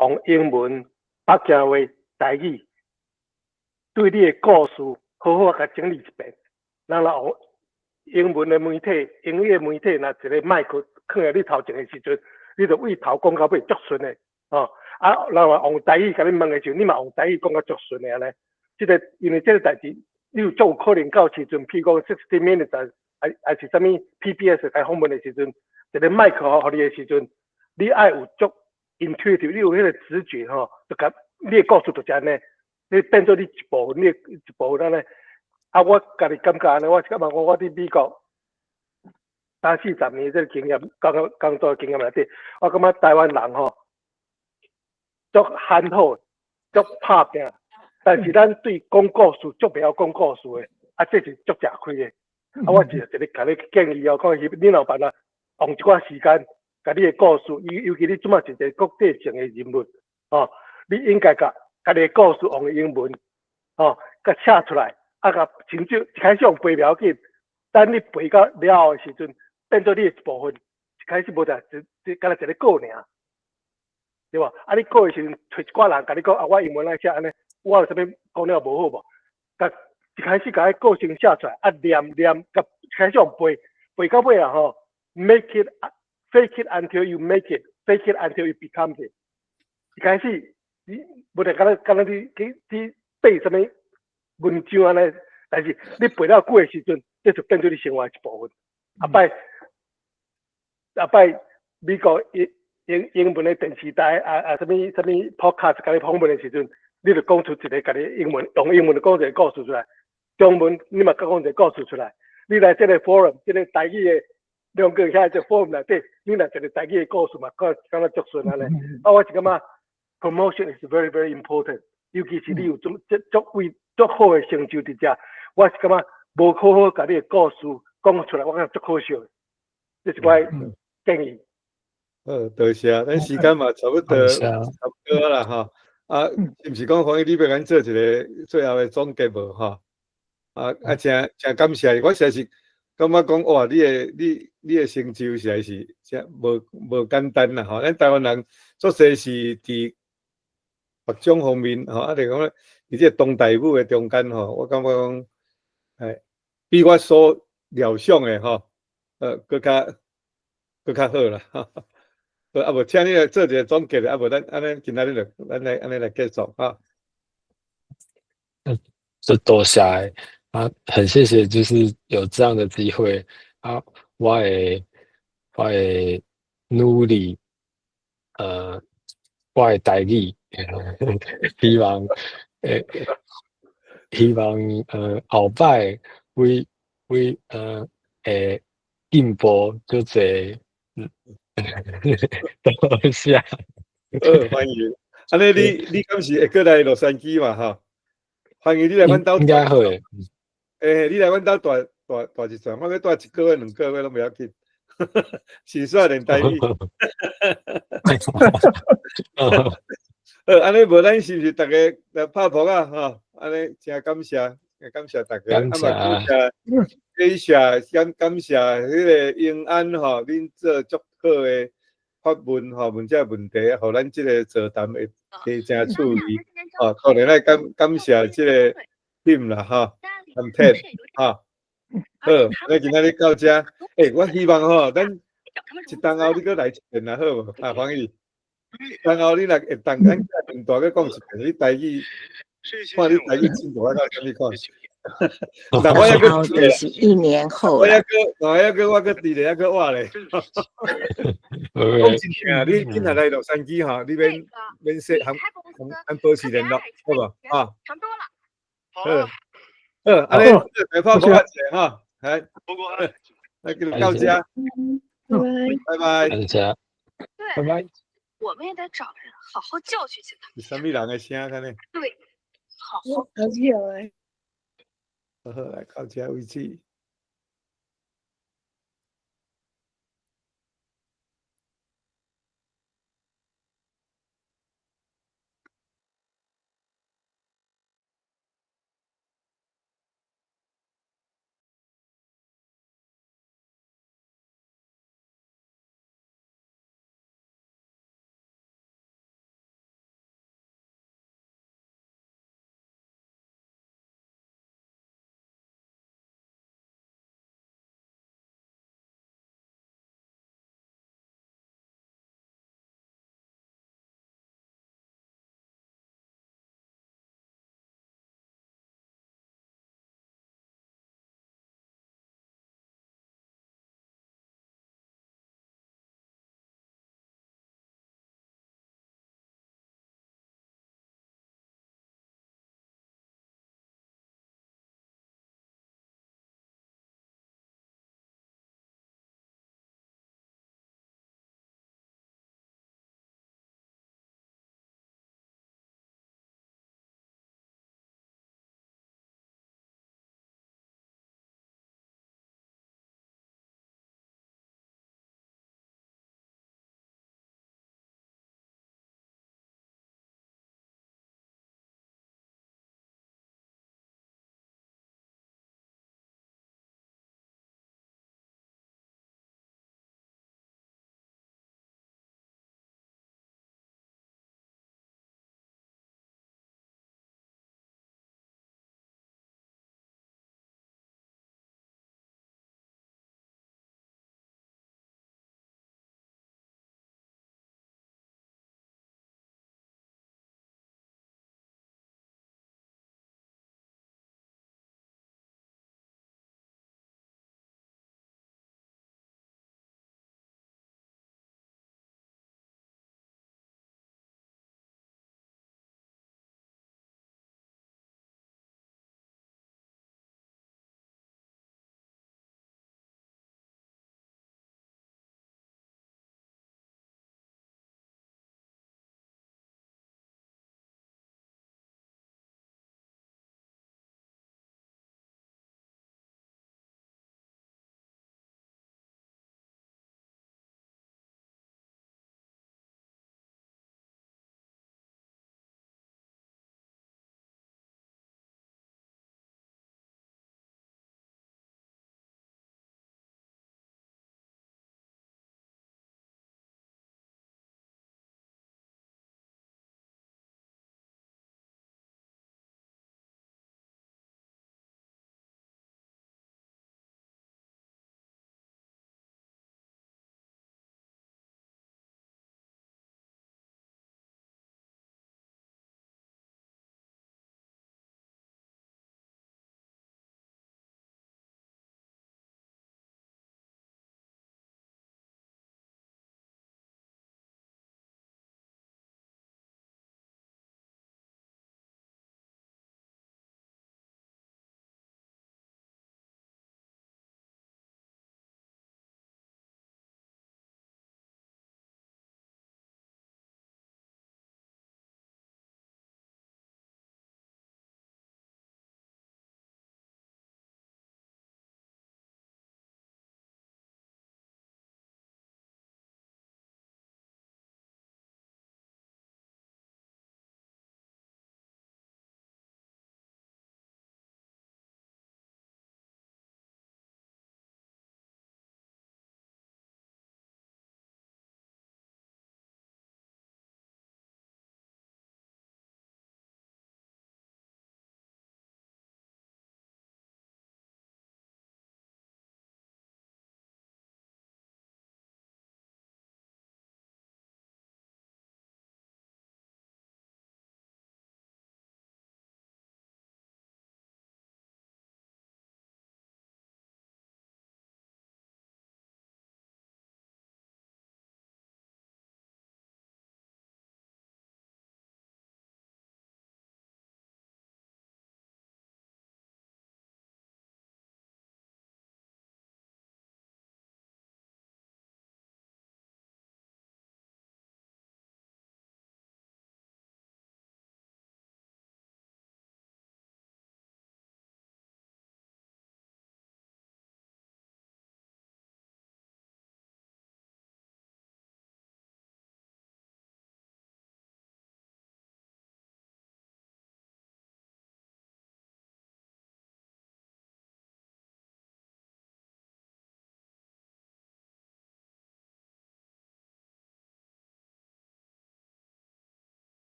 用英文、北京話、台語，對你的故事好好共整理一遍。然後用英文的媒體、英語的媒體，若一個麥克囥佇你頭前的時陣，你就對頭講到尾足順的，吼。啊，人若用台語共你問的時陣，你嘛用台語講甲足順的按呢。這個因為這個代誌，你有足有可能到時陣，譬如講60 Minutes，還是啥物 PBS 來訪問的時陣，一個麥克予你的時陣，你愛有足 intuitive，你有彼個直覺吼，就共你的故事就是按呢，你變做你一部分，你的一部分按呢。啊，我家己感覺按呢，我是感覺講我佇美國三四十年這個經驗，工作經驗內底，我感覺台灣人吼，足憨好，足拍拚，但是咱對講故事足袂曉講故事的，啊，這是足食虧的。啊，我是一個共你建議哦，看你若有辦法用一寡時間，共你的故事，尤其你這馬是一個國際性的人物，吼，你應該共家己的故事用英文，吼，共寫出來，啊，共甚至一開始用背袂要緊，等你背到了後的時陣，變做你的一部分。一開始無就就敢若一個過爾，對無？啊，你過的時陣，揣一寡人共你講啊，我英文來寫按呢，我有啥物講了無好無？共一開始共彼個性寫出來，啊，念念，共一開始用背，背到尾啊吼，make it fake it until you make it，fake it until you become it。一開始你無就敢若你去背啥物文章按呢，但是你背了久的時陣，這就變做你生活的一部分。後擺美國英文的電視台啊啊，啥物啥物 podcast 共你訪問的時陣，你就講出一個家己英文，用英文講一個故事出來，中文你嘛閣講一個故事出來。你來這個 forum，這個台語的兩個遐這 forum 內底，你若一個台語的故事嘛，感覺足順按呢。啊，我是感覺 promotion is very very important，尤其是你有這麼這足偉足好的成就佇遮，我是感覺無好好共你的故事講出來，我感覺足可惜的。這是我的建議。好，多謝，咱時間嘛差不多，差不多啦吼。啊，是毋是講黃奕，你欲共阮做一個最後的總結無吼？啊啊，誠誠感謝，我實在是感覺講哇，你的成就實在是誠無簡單啦吼。咱台灣人足濟是佇各種方面吼，啊，就講佇這個當代舞的中間吼，我感覺講，哎，比我所料想的吼，閣較好啦。啊無，請你來做一個總結，啊無咱按呢今仔日就咱來按呢來結束哈。這多謝啊，很謝謝，就是有這樣的機會啊，我會努力，我的台語，希望會希望後擺為會進步足濟，嗯，多謝。好，歡迎。按呢你敢是會閣來洛杉磯嘛？吼，歡迎你來阮兜。應該會。欸，你來阮兜蹛蹛蹛一陣，我欲蹛一個月、2個月攏袂要緊。先煞練台語。好，按呢無咱是毋是逐家來拍噗仔吼？按呢誠感謝，感謝大家，感謝，感謝，感感謝彼個永安吼，恁做足好的發問吼，問這個問題，予咱這個座談會會誠趣味。哦，當然愛感感謝這個 team 啦，吼，和 Ted，吼。好，咱今仔日到這，欸，我希望吼，咱一冬後你閣來一遍啦，好無？啊，黃宇，冬後你若會當，咱用大閣講一遍，你台語，看你台語進步到啥物款。那我抑閣就是一年後我抑閣，我抑閣，我閣佇咧，抑閣活咧。講真正，你今日來洛杉磯吼，你免免說，含含保持聯絡，好無？啊。好。好，按呢，來拍噗仔者吼，來，來，就到這，拜拜，謝謝，拜拜。我們也得找人好好教訓下他。是啥物人的聲敢呢？對，好好。好，來到這為止。